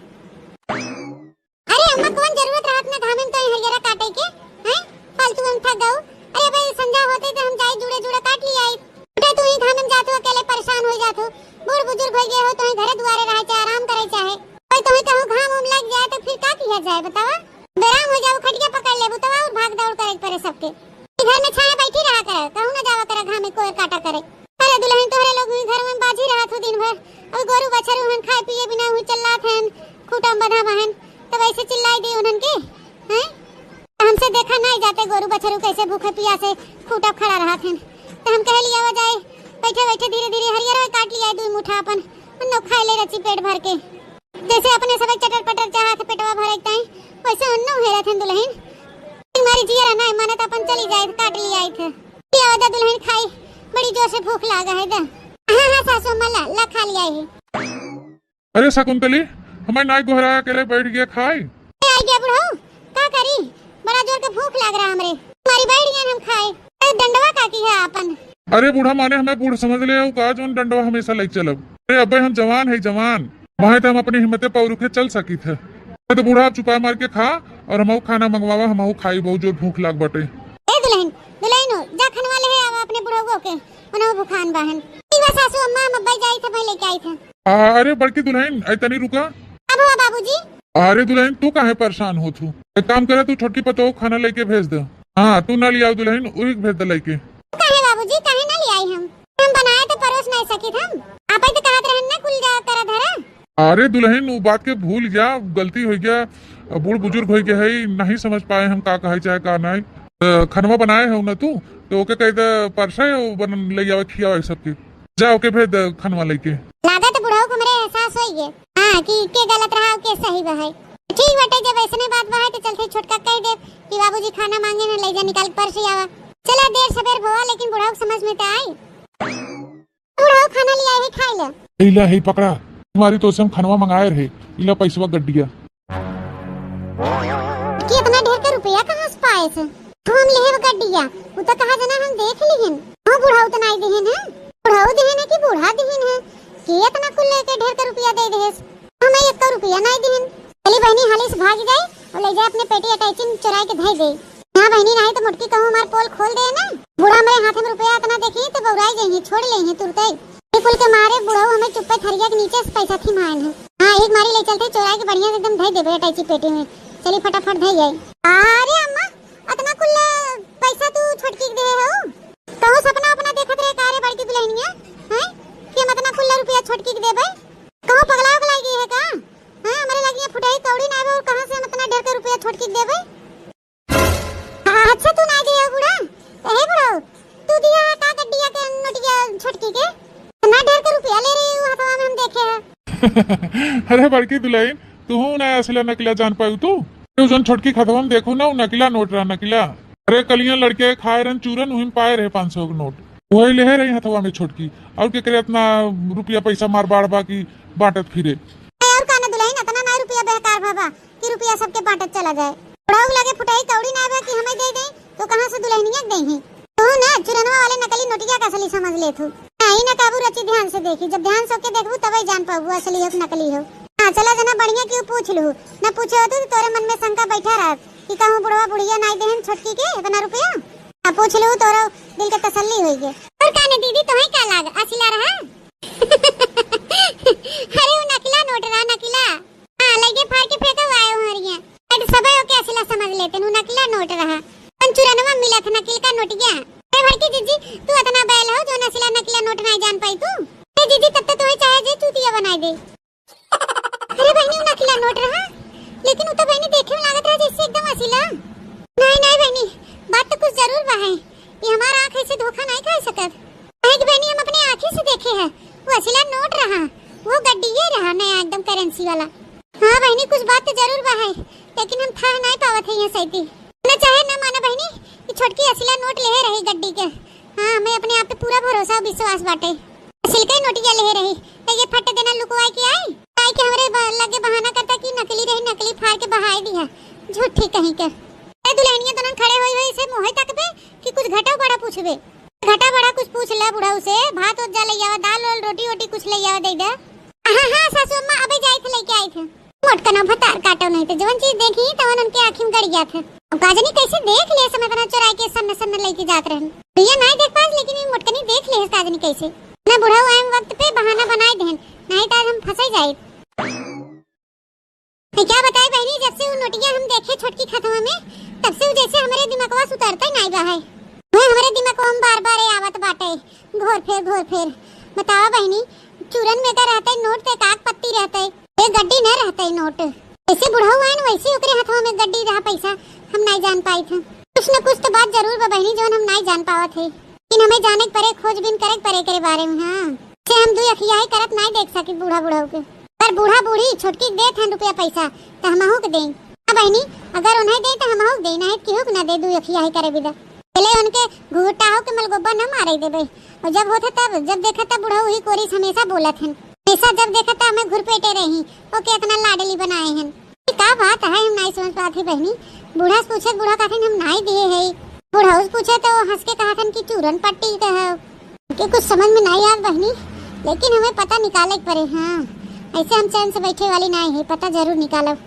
अरे अम्मा, कौन जरूरत रहत ना घामे में तो हरियरा काटे के, हैं? फालतू में थक गऊ। अरे भाई, संझा होते तो हम जाई जुड़े जुड़े काट लिया आई। बेटा, तू ही घामे में जात हो, अकेले परेशान हो जात हो। बूढ़ बुजुर्ग हो गए हो, तो ही घरे दुआरे रहे चाहे आराम करे चाहे। कोई तो ही कहूँ घाम उम लग जाए तो फिर का किया जाए बतावा? बेराम हो जाओ, खटिया पकड़ लेबू तब और भाग दौड़ करे के पड़े सबके। घर में छाया बैठी रहा करे, कहूँ ना जावा करे घामे कोयर काटा करे। अरे दुल्हन, तोहरे लोग भी घर में बाझी रहत हो दिन भर, और गोरू बछरू हन खाए पिए बिना हुई चिल्लात हन, खूटा में बंधा बहन, तब ऐसे चिल्लाई दी उन्हन के, हैं? हमसे देखा नहीं जाते गोरू बछरू कैसे भूखे पियासे खूटा खड़ा रहत हन। तो हम कह लिया हो जाए, बैठे बैठे धीरे धीरे हरियर काट लिया दुई मुठा अपन, उन्नो खाए ले रची पेट भर के। जैसे अपने सब चटर पटर चाहत पेटवा भरे के ताई, वैसे उन्नो हेरत हन दुल्हन। हमारी जियरा नहीं मानत, अपन चली जाए, काट लिया थे। लिया दा दुल्हन खाई, बड़ी जोर से भूख लागा है दा। हाँ, हाँ, सासू अम्मा, ला, ला, खा लिया है। अरे शकुंतली, हमें नाई गोहरा अकेले बैठ गया खाए। ए, आ गया बुढ़ऊ, का करी? बड़ा जोर के भूख लाग रहा हमरे। हमारी बैठ गया हम खाए। अरे डंडवा का की है आपन? अरे बूढ़ा माने हमें बूढ़ समझ ले हो का, जोन डंडवा हमेशा लेके चलब? अरे अबे हम जवान है, जवान। वहां तो हम अपनी हिम्मते पौरुखे चल सकी थे। तो बूढ़ा आप चुपा मार के खा और हम खाना मंगवावा, हम खाई, बहुत जोर भूख लाग बाटे। ए दुल्हन, दुल्हन हो, जा खनवा ले है, अब अपने बुढ़ऊ के, उन्हें भूखान बाहन। ठीक बा सासू अम्मा, हम अब्बा जाई थे, पहले के आई थे। आ, अरे बड़की दुल्हन, आई तनी रुका। अब हुआ बाबूजी? अरे दुल्हन, तू काहे परेशान होत हू? एक काम करे, तू छोटकी पतोह खाना लेके भेज दे। हाँ, तू ना लियाओ दुल्हन, उही के भेज दे लेके। काहे बाबूजी, काहे ना लियाई हम? हम बनाए तो परोस नहीं सकित हम। आप ही तो कहत रहन ना, कुल जा करा धरा। अरे दुल्हन, वो बात के भूल गया, गलती हो गया। अब बूढ़ बुजुर्ग होइ गए है, नहीं समझ पाए हम का कहे चाहे का नहीं। अ, खनवा बनाए हो ना तू, तो ओके कह दे परसे वो बन ले आवे, खियावे सबके। जा ओके भेज दे खनवा लेके। लागत बुढ़ऊ को हमरे एहसास होई गए, हाँ, कि के गलत रहा, के सही बा है। ठीक बाटे, जब ऐसने बात बा है, तो चलते छोटका कह दे कि बाबूजी खाना मांगे हैं, ले जा निकाल परसे आवा। चला देर सबेर भवा, लेकिन बुढ़ऊ के समझ में तो आई। बुढ़ऊ खाना ले आए है, खाए ले। इला है पकड़ा, तुम्हारी तो से हम खनवा मंगाए रहे, इला पैसवा गड्डिया। कि इतना ढेर के रुपया कहाँ से पाए से? तो हम लेहे गड्डिया, उ तो कहा जना हम देख लिहिन। हाँ, बुढ़ऊ तो नहीं दिहिन है, बुढ़ऊ दिहिन है कि बूढ़ा दिहिन है? कि इतना कुल लेके ढेर के रुपया दे देहेस? हमें एक रुपया नहीं दिहिन। चली बहनी, हाली से भाग जाए और ले जाए अपने पेटी अटैची में चुराए के धई दे। हाँ बहनी, नहीं तो मोटकी कहूँ हमार पोल खोल दे ना। बूढ़ा हमरे हाथ में रुपया इतना देखी तो बौराई जाइए, छोड़ ले तुरते। ये कुल के मारे बुढ़ऊ हमें चुप्पे थरिया के नीचे से पैसा थिमायन है। हाँ, एक मारी ले चलते चोराई के बढ़िया से एकदम धई देबे अटैची पेटी में। चली फटाफट धई आई। अरे अम्मा, अतना कुल पैसा तू छोटकी के दे हो? कहूँ सपना अपना देखत रहे का रे बड़की दुल्हनिया, हैं? कि हम अतना कुल रुपया छोटकी के देबे? कहूँ पगला उगला गई है का? हैं, हमरे लगिया फुटाई कौड़ी ना आवे और कहाँ से हम अतना ढेर के रुपया छोटकी के देबे? अच्छा, तू ना दिया बूढ़ा, तो हे बुढ़ऊ, तू दिया का गड्डिया के नोटिया छोटकी के? ना ढेर के रुपया ले रही हूँ, हथवा में हम देखे हैं। अरे बड़की दुल्हन, तू हूँ ना असला नकला जान पाऊ तू? तू जौन छोटकी हथवा में देखू ना, वो नकला नोट रहा, नकला। अरे कलिया लड़के खाए रहन चूरन, वही में पाए रहे पाँच सौ के नोट, वही लेहे रही हथवा में छोटकी। और के करे इतना रुपया पैसा मार बाढ़ बा कि बांटत फिरे। और का ना दुल्हन, इतना ना रुपया बेकार बाबा। कि रुपया सबके बांटत चला जाए। बुढ़ऊ लगे फुटही कौड़ी ना बा कि हमें दे दे, तो कहाँ से दुल्हनिया के देही? तू ना चुरनवा वाले नकली नोटिया का असली समझ लेत हूँ। नहीं ना काबू रची, ध्यान से देखी, जब ध्यान से ओके देखबू तबे जान पाबू असली हो कि नकली हो। हाँ, चला जना बढ़िया क्यों पूछ लू, ना पूछे होतू तो तोरे मन में शंका बैठा रहत कि कहूँ बुढ़वा बुढ़िया नाई देहन छोटकी के इतना रुपया। आ पूछ लू, तोरो दिल के तसल्ली होई गे। और काने दीदी, तोहे का लाग असला रहा? अरे वो नकला नोट रहा, नकला। हाँ, लगे फाड़ के फेंका हुआ है हरिया। अरे सबे ओके असला समझ लेते, नु नकला नोट रहा। कौन चुरनवा मिला था नकल का नोटिया? अरे बड़की जीजी, तू इतना बैल हो जो असला नकला नोट नहीं जान पाई तू? ए जीजी, तब तो तुम्हें चाहे जे चूतिया बनाई दे। अरे बहनी, उ नकला नोट रहा, लेकिन उ तो बहनी देखे में लागत रहा जैसे एकदम असला। नहीं, नहीं बहनी, बात तो कुछ जरूर बा है। ये हमारा आँख ऐसे धोखा नहीं खा सकत। काहे कि बहनी, हम अपने आँखी से देखे हैं, वो असला नोट रहा, वो गड्डिये रहा नया एकदम करेंसी वाला। हाँ बहनी, कुछ बात तो जरूर बा है, लेकिन हम थाह नहीं पावत है यहाँ सैती। ना चाहे ना माना बहनी, ये छोटकी असला नोट लेहे रही गड्डी के। हाँ, हमें अपने आप पे पूरा भरोसा और विश्वास बाटे। असलके नोटिया लेहे रही, तो ये फट देना लुकवाई के आई, आई के हमरे ब-, लगे बहाना करता कि नकली रही, नकली फाड़ के बहाई दिया, झूठी कहीं के। ए दुल्हनिया दोनों खड़े होई होई से मुँहे तकबे कि कुछ घटा बड़ा पूछबे। घटा बड़ा कुछ पूछ ले बुढ़ऊ से, भात ओत जा ले आवा, दाल वाल रोटी वोटी कुछ ले आवा दे दे। हाँ, हाँ, सासू अम्मा, अबे जाइत है, लेके आइत है। मोटकनो भतार काटो नहीं तो जवन चीज देखी तवन उनके आँखी में गड़ जात है। अब का जानी कैसे देख ले समय इतना चुराई के सन्न सन्न लेके जात रहन। तो ये नहीं देख पास, लेकिन ये मोटकनी देख ले का जानी कैसे। ना बुढ़ऊ आए वक्त पे बहाना बनाए देहन, नहीं तो आज हम फंसे जाए। मैं क्या बताई बहनी, जब से वो नोटिया हम देखे छोटकी खतवा में, तब से वो जैसे हमरे दिमागवा से उतरता ही नहीं बा है। वो हमरे दिमागवा में बार बार ये आवत बाटे, घोर फेर, घोर फेर। बतावा बहनी, चूरन में का रहते नोट ते काग पत्ती रहते, ये गड्डी न रहते नोट। जैसे बुढ़ऊ आए न वैसे ओकरे हथवा में गड्डी रहा पैसा, हम नहीं जान पाई थे। कुछ न कुछ तो बात जरूर बा बहनी, जौन हम नहीं जान पावत है। लेकिन हमें जाने के परे, खोजबीन करे के परे एकरे बारे में। हाँ, से हम दुई अखियाई करत नाई देख सकी बूढ़ा बुढ़ऊ के। पर बूढ़ा बूढ़ी छोटकी के देत हन रुपया पैसा, त हमहू के देई। हाँ बहिनी, अगर उन्हें देई त हमहू के देई, नाहीं केहू के ना दे, दुई अखियाई करे बिदा। पहले उनके घुघुटाहो के मलगोबा न मारे देबे। और जब होत है तब, जब देखत तब बुढ़ऊ ही कोरी से हमेशा बोलत हन। हमेशा जब देखत तब हमें घुरपेटे रही, ओके इतना लाडली बनाए हन। ई का बात है, हम नाई समझ पात ही बहिनी। बूढ़ा से पूछे, बूढ़ा कहथिन हम नाई दिए है। बुढ़ऊ से पूछे तो वो हंस के कहथन कि चूरन पट्टी के है। कि कुछ समझ में नाई आत बहिनी, लेकिन हमें पता निकाले के परे। हाँ, ऐसे हम चैन से बैठे वाली नाई है, पता जरूर निकालब।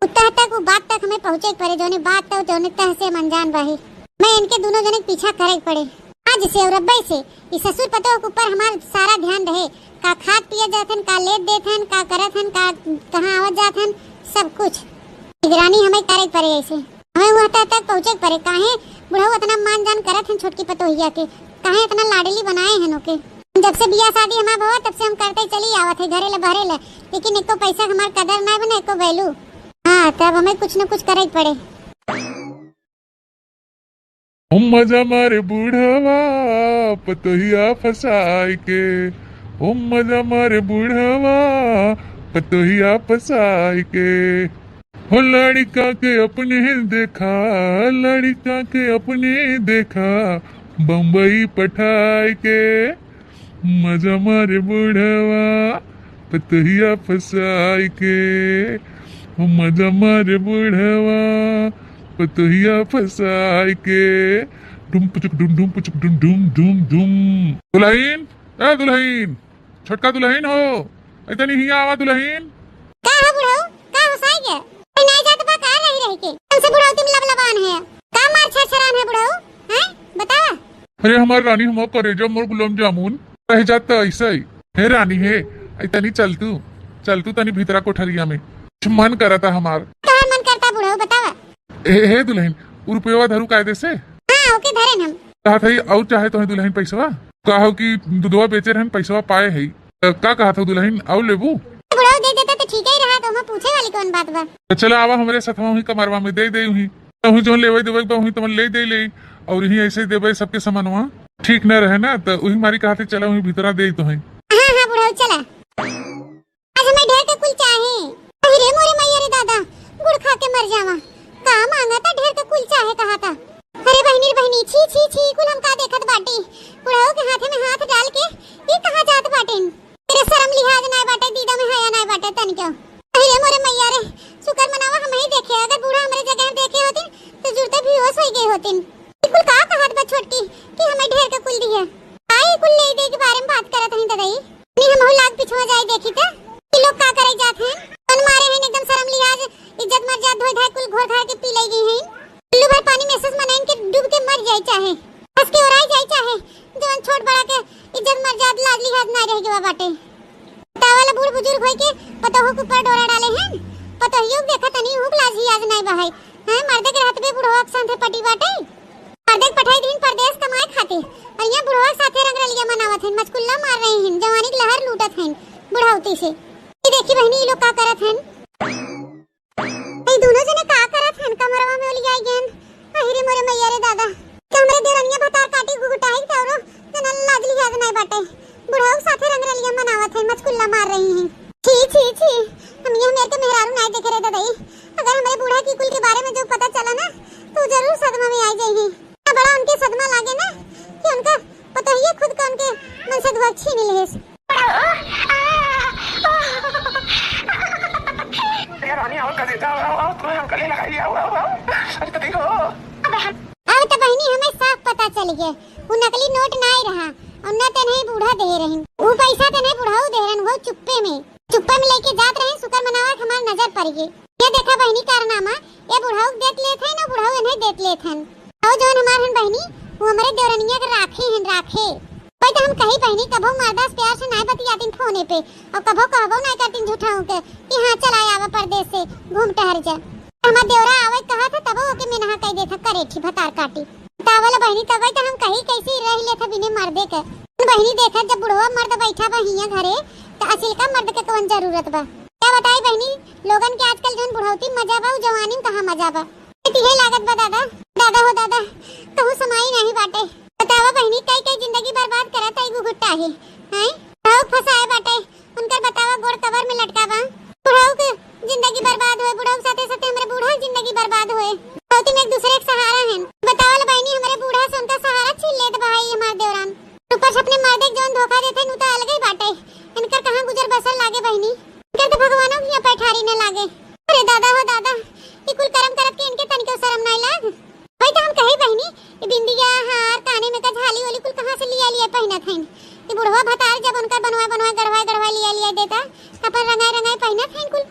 उत्ता तक वो बात तक हमें पहुँचे के परे, जौने बात तक जौने तह से हम अनजान बाही। मैं इनके दोनों जने के पीछा करे के पड़े। आज से और अब्बे से ई ससुर पतोह के ऊपर हमार सारा ध्यान रहे, का खात पियत जात हन, का लेत देत हन, का करत हन, का कहाँ आवत जात हन, सब कुछ निगरानी हमें करे के परे। ऐसे हमें वह तह तक पहुँचे के परे, काहे बुढ़ऊ इतना मान जान करत हन छोटकी पतोहिया के, काहे इतना लाडली बनाए हन ओके। जब से बियाह शादी हमार भवा तब से हम करते चली आवत है घरे ले बहरे ले, लेकिन एको पैसा हमार कदर ना बने, एको value। हाँ, तब हमें कुछ न कुछ करे के पड़े। ओ मजा मारे बुढ़वा पतोहिया फसाई के, ओ मजा मारे बुढ़वा पतोहिया फसाई के। हो लड़िका के अपने देखा, लड़िका के अपने देखा, बम्बई पठाई के। मजा मारे बुढ़वा पतोहिया फसाई के, ओ मजा मारे बुढ़वा पतोहिया फसाई के। डुम पुचुक डुम, डुम पुचुक डुम, डुम, डुम, डुम। दुलहिन, ए दुलहिन, छोटका दुलहिन हो, ए तनी हियाँ आवा दुलहिन। का हो बुढ़ऊ, का हो साई के? कोई नाई जात बा का रही रही के? हमसे बुढ़ऊ तुम लबलबान है, का मार छरछरान है बुढ़ऊ, हैं? बतावा। अरे हमार रानी, हमार करेजा, मोर गुलाब जामुन, रह जात त ऐसे ही। हे रानी हे, ए तनी चल तू, चल तू तनी भीतरा कोठरिया में, कुछ मन करता हमार। तोहार मन करता बुढ़ऊ, बतावा। हे, हे दुलहिन, उ रुपयवा धरू कायदे से? हाँ, ओके धरेन हम। कहत हई, अउर चाहे तोहे दुलहिन पैसवा? कहो कि दूधवा बेचे रहन, पैसवा पाए हई। त का कहत हो दुलहिन, अउर लेबू? बुढ़ऊ दे देता त ठीक ही रहा, तो हम पूछे वाली कौन बात बा? त चला आवा हमरे सथवा, उही कमरवा में दे दे, उही, उही जौन लेवे देवे के बा, उही तमन ले दे ले, अउर इही ऐसे देवे सबके समनवा। ठीक न रहे ना, त उही मारी कहत हई, चला उही भीतरा दे तोहे। हाँ, हाँ बुढ़ऊ, चला। आज हमें ढेर के कुल चाहे। अरे मोरे मैया रे दादा, गुड़ खा के मर जावा। का मांगा था, ढेर के कुल चाहे कहा था। अरे बहिनी रे बहिनी, छी, छी, छी, कुल हम का देखत बाटी। बुढ़ऊ के हाथे में हाथ डाल के ये कहाँ जात बाटिन? तेरे शर्म लिहाज नाय बाटे, दीदा में हया नाय बाटे तनिको। अरे मोरे मैया रे, शुक्र मनावा हम ही देखे, अगर बूढ़ा हमरे जगह देखे होतिन तो जुरते बेहोश होई गए होतिन। ई कुल का कहत बा छोटकी कि हमें ढेर के कुल दिया? का ई कुल ले दे के बारे में बात करत हई ददई? नी हमहू लाग पिछुआ जाई देखी त, ई लोग का करे जात हैं? कौन मारे हैं एकदम शर्म लिहाज, इज्जत मर्याद धोए धाए कुल घोर घार के पी ले गई हैं। उल्लू भर पानी में से मनाइन के डूब के मर जाए चाहे, हंस के ओराई जाए चाहे, जवन छोट बड़ा के इज्जत मर्याद लाज लिहाज ना रह गवा बाटे। तावला बूढ़ बुजुर्ग होई के पतोहू के ऊपर डोरा डाले हैं, पतोहियो के देखा तनी हुक लाज लिहाज नाई बहाई। हैं, मर्दे के रहत बे बुढ़वा के साथे पटी बाटे। मर्दे के पठाई दीन परदेस कमाए खातिर, अउर यहाँ बुढ़वा के साथे रंगरलिया मनावत हइन, मचकुल्ला मार रही हइन, जवानी के लहर लूटत हइन बुढ़ौती से। ई देखी बहिनी, ई लोग का करत हइन। ई दोनों जने का करत हइन, कमरवा में ओलियाई गेन। अहि रे मोरे मैया रे दादा, कि हमरे देवरनिया भतार काटी घुघुटाई के औरो जना लाज लिहाज नाई बाटे। बुढ़ऊ के साथे रंगरलिया मनावत है, मचकुल्ला मार रही हैं। छी, छी, छी, हम ये मेर के मेहरारू नाई देखे रे ददई। अगर हमरे बूढ़ा की कुल के बारे में जो पता चला ना, तो जरूर सदमा में आई जाई। इतना बड़ा उनके सदमा लागे ना कि उनका पतोहिए खुद का उनके मन से दुआ छीन लेस। ए रानी, आओ, कलेजा, आओ, आओ, तुम्हें हम गले लगाई, आओ, आओ, आओ। अरे तो देखो। अब तो बहिनी, हमें साफ पता चल गया, वो नकली नोट नाई रहा, और न तेने बूढ़ा दे रही, वो पैसा तेने बुढ़ऊ दे रहन, वो चुप्पे में, चुप्पे में लेके जात रहे, शुक्र मनावा कि हमार नजर पड़ गई। ये देखा बहिनी कारनामा, ये बुढ़ऊ देत लेत है ना, बुढ़ऊ इन्हें देत लेत हन। और जौन हमार हन बहिनी, वो हमारे देवरनिया के राखे हन, राखे। वही तो हम कही बहिनी, कभो मर्दा से प्यार से नाय बतियातिन फोने पे, और कभो कहबो नाय करतिन झूठाऊ के कि हाँ चल आए आवा परदेस से, घूम टहर जा। हमार देवरा आवे कहा था तबो ओके मेनहा कह देत था करेठी भतार काटी। तावल बहिनी तबे तो हम कही कैसे रह लेत था बिने मर्दे के। बहिनी देखा जब बुढ़वा मर्द बैठा बा हियां घरे तो असिल का मर्द के कौन जरूरत बा? क्या बताई बहिनी, लोगन के आजकल जौन बुढ़ौती में मजा बा, उ जवानी में कहाँ मजा बा। तिहे लागत बा दादा, दादा हो दादा, कहूँ समाई नहीं बाटे। बतावा बहिनी, कई कई जिंदगी बर्बाद करत आई गुगुट्टा है, हैं? बुढ़ऊ फंसाए बाटे, उनकर बतावा गोड़ कबर में लटका बा। बुढ़ऊ के जिंदगी बर्बाद होए, बुढ़ऊ के साथे साथे हमरे बूढ़ा के जिंदगी बर्बाद होए। बहुत में एक दूसरे के सहारा हैं। बतावल बहिनी, हमरे बूढ़ा से उनका सहारा छीन लेत बा ई हमार देवरान। ऊपर से अपने मर्दे के जौन धोखा देते हैं, उ तो अलगे ही बाटे। इनकर कहाँ गुजर बसर लागे बहिनी, इनकर तो भगवानों की यहाँ पैठारी न लागे। अरे दादा हो दादा, ई कुल करम करत के इनके तनिको शर्म नाई लाग? वही तो हम कही बहिनी, ई बिंदिया, हार, काने में का झाली ओली कुल कहाँ से लिया लिया पहिनत हईन? ई बुढ़वा भतार जब उनकर बनवाए बनवाए गढ़वाए गढ़वाए लिया लिया देता, त अपन रंगाए रंगाए पहिनत हईन कुल।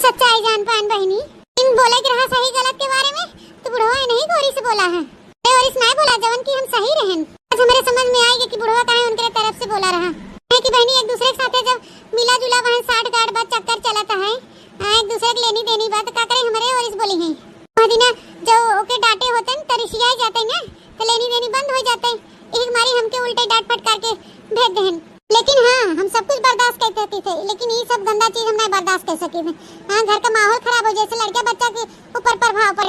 सच्चाई जान पान बहिनी, इन बोले के रहा सही गलत के बारे में, तो बुढ़वा इन्हीं गोरी से बोला है। ए ओरिस नाय बोला, जवन की हम सही रहन। आज हमरे समझ में आएगा कि बुढ़वा काहे उनके तरफ से बोला रहा। है कि बहिनी एक दूसरे के साथे जब मिला जुला वहन साठ गांठ बा चक्कर चलत है, हाँ, एक दूसरे के लेनी देनी बा, तो का करे हमरे ओरिस बोली है। वह दिना जो ओके डांटे होतन, तो रिसियाई जाते ना, तो लेनी देनी बंद हो जाते। एक मारी हमके उल्टे डांट फटकार के भेज देहन। लेकिन हाँ, हम सब कुछ बर्दाश्त कर सकती थे, लेकिन ये सब गंदा चीज हम नहीं बर्दाश्त कर सकी थे। हाँ, घर का माहौल खराब हो, जैसे लड़का बच्चा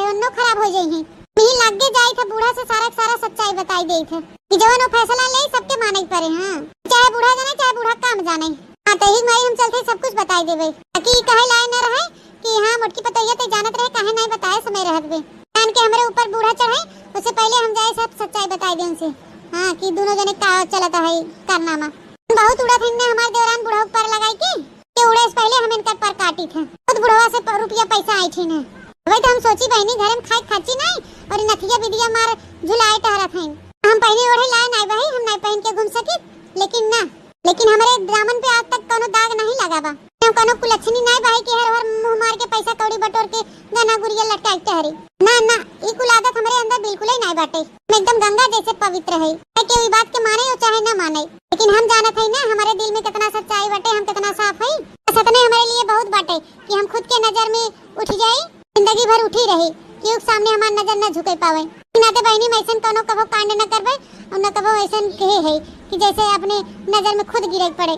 दोनों खराब होइ जइहैं। यही लागे जाइत है, बूढ़ा से सारा के सारा सच्चाई बताइ देइत है कि जवन वो फैसला लेइ, सबके मानइ परे। हाँ, चाहे बूढ़ा जाने, चाहे बूढ़ा काम जाने। हाँ, तो यही मारे हम चलते सब कुछ बताइ देबे, ताकि ई कहे लाए न रहे कि हाँ, मोटकी पतोहिया ते जानत रहे, काहे नाहीं बताए समय रहत बे। जान के हमरे ऊपर बूढ़ा चढ़े, उससे पहिले हम जाए सब सच्चाई बताइ दे उनसे। हाँ, कि दोनों जने का चलत है कारनामा। बहुत उड़त है ना हमार देवरान बुढ़ऊ पर लगाई के, के उड़े से पहिले हम इनकर पर काटी थे। खुद बुढ़वा से प-, रुपया पैसा आई थी ना। वही तो हम सोची बहिनी, घरे में खाए खाची नाहीं और नथिया बिदिया मार झुलाए टहरत हैं। हम पहने ओढ़े लाए नाहीं बही, हम नाहीं पहन के घूम सकी, लेकिन ना, लेकिन हमरे दामन पे आज तक कौनो दाग नाहीं लगा बा। हम कौनो कुलच्छनी नाहीं बही कि हर हर मुंह मार के पैसा कौड़ी बटोर के गहना गुरिया लटकाई टहरी। ना, ना, ई कुल आदत हमरे अंदर बिल्कुल ही नाहीं बाटे। हम एकदम गंगा जैसे पवित्र है। चाहे केहू ई बात के माने और चाहे ना माने, लेकिन हम जानत हई ना, हमरे दिल में कितना सच्चाई बाटे, हम कितना साफ हई। बस इतने हमरे लिए बहुत बाटे कि हम खुद के नजर में उठ जाई, जिंदगी भर उठी रही, केहू के सामने हमार नजर न झुके पावे। नाते बहिनी, हम ऐसन कौनो कबो कांड न करबे और न कबो ऐसन कहे है कि जैसे अपने नजर में खुद गिरे पड़े।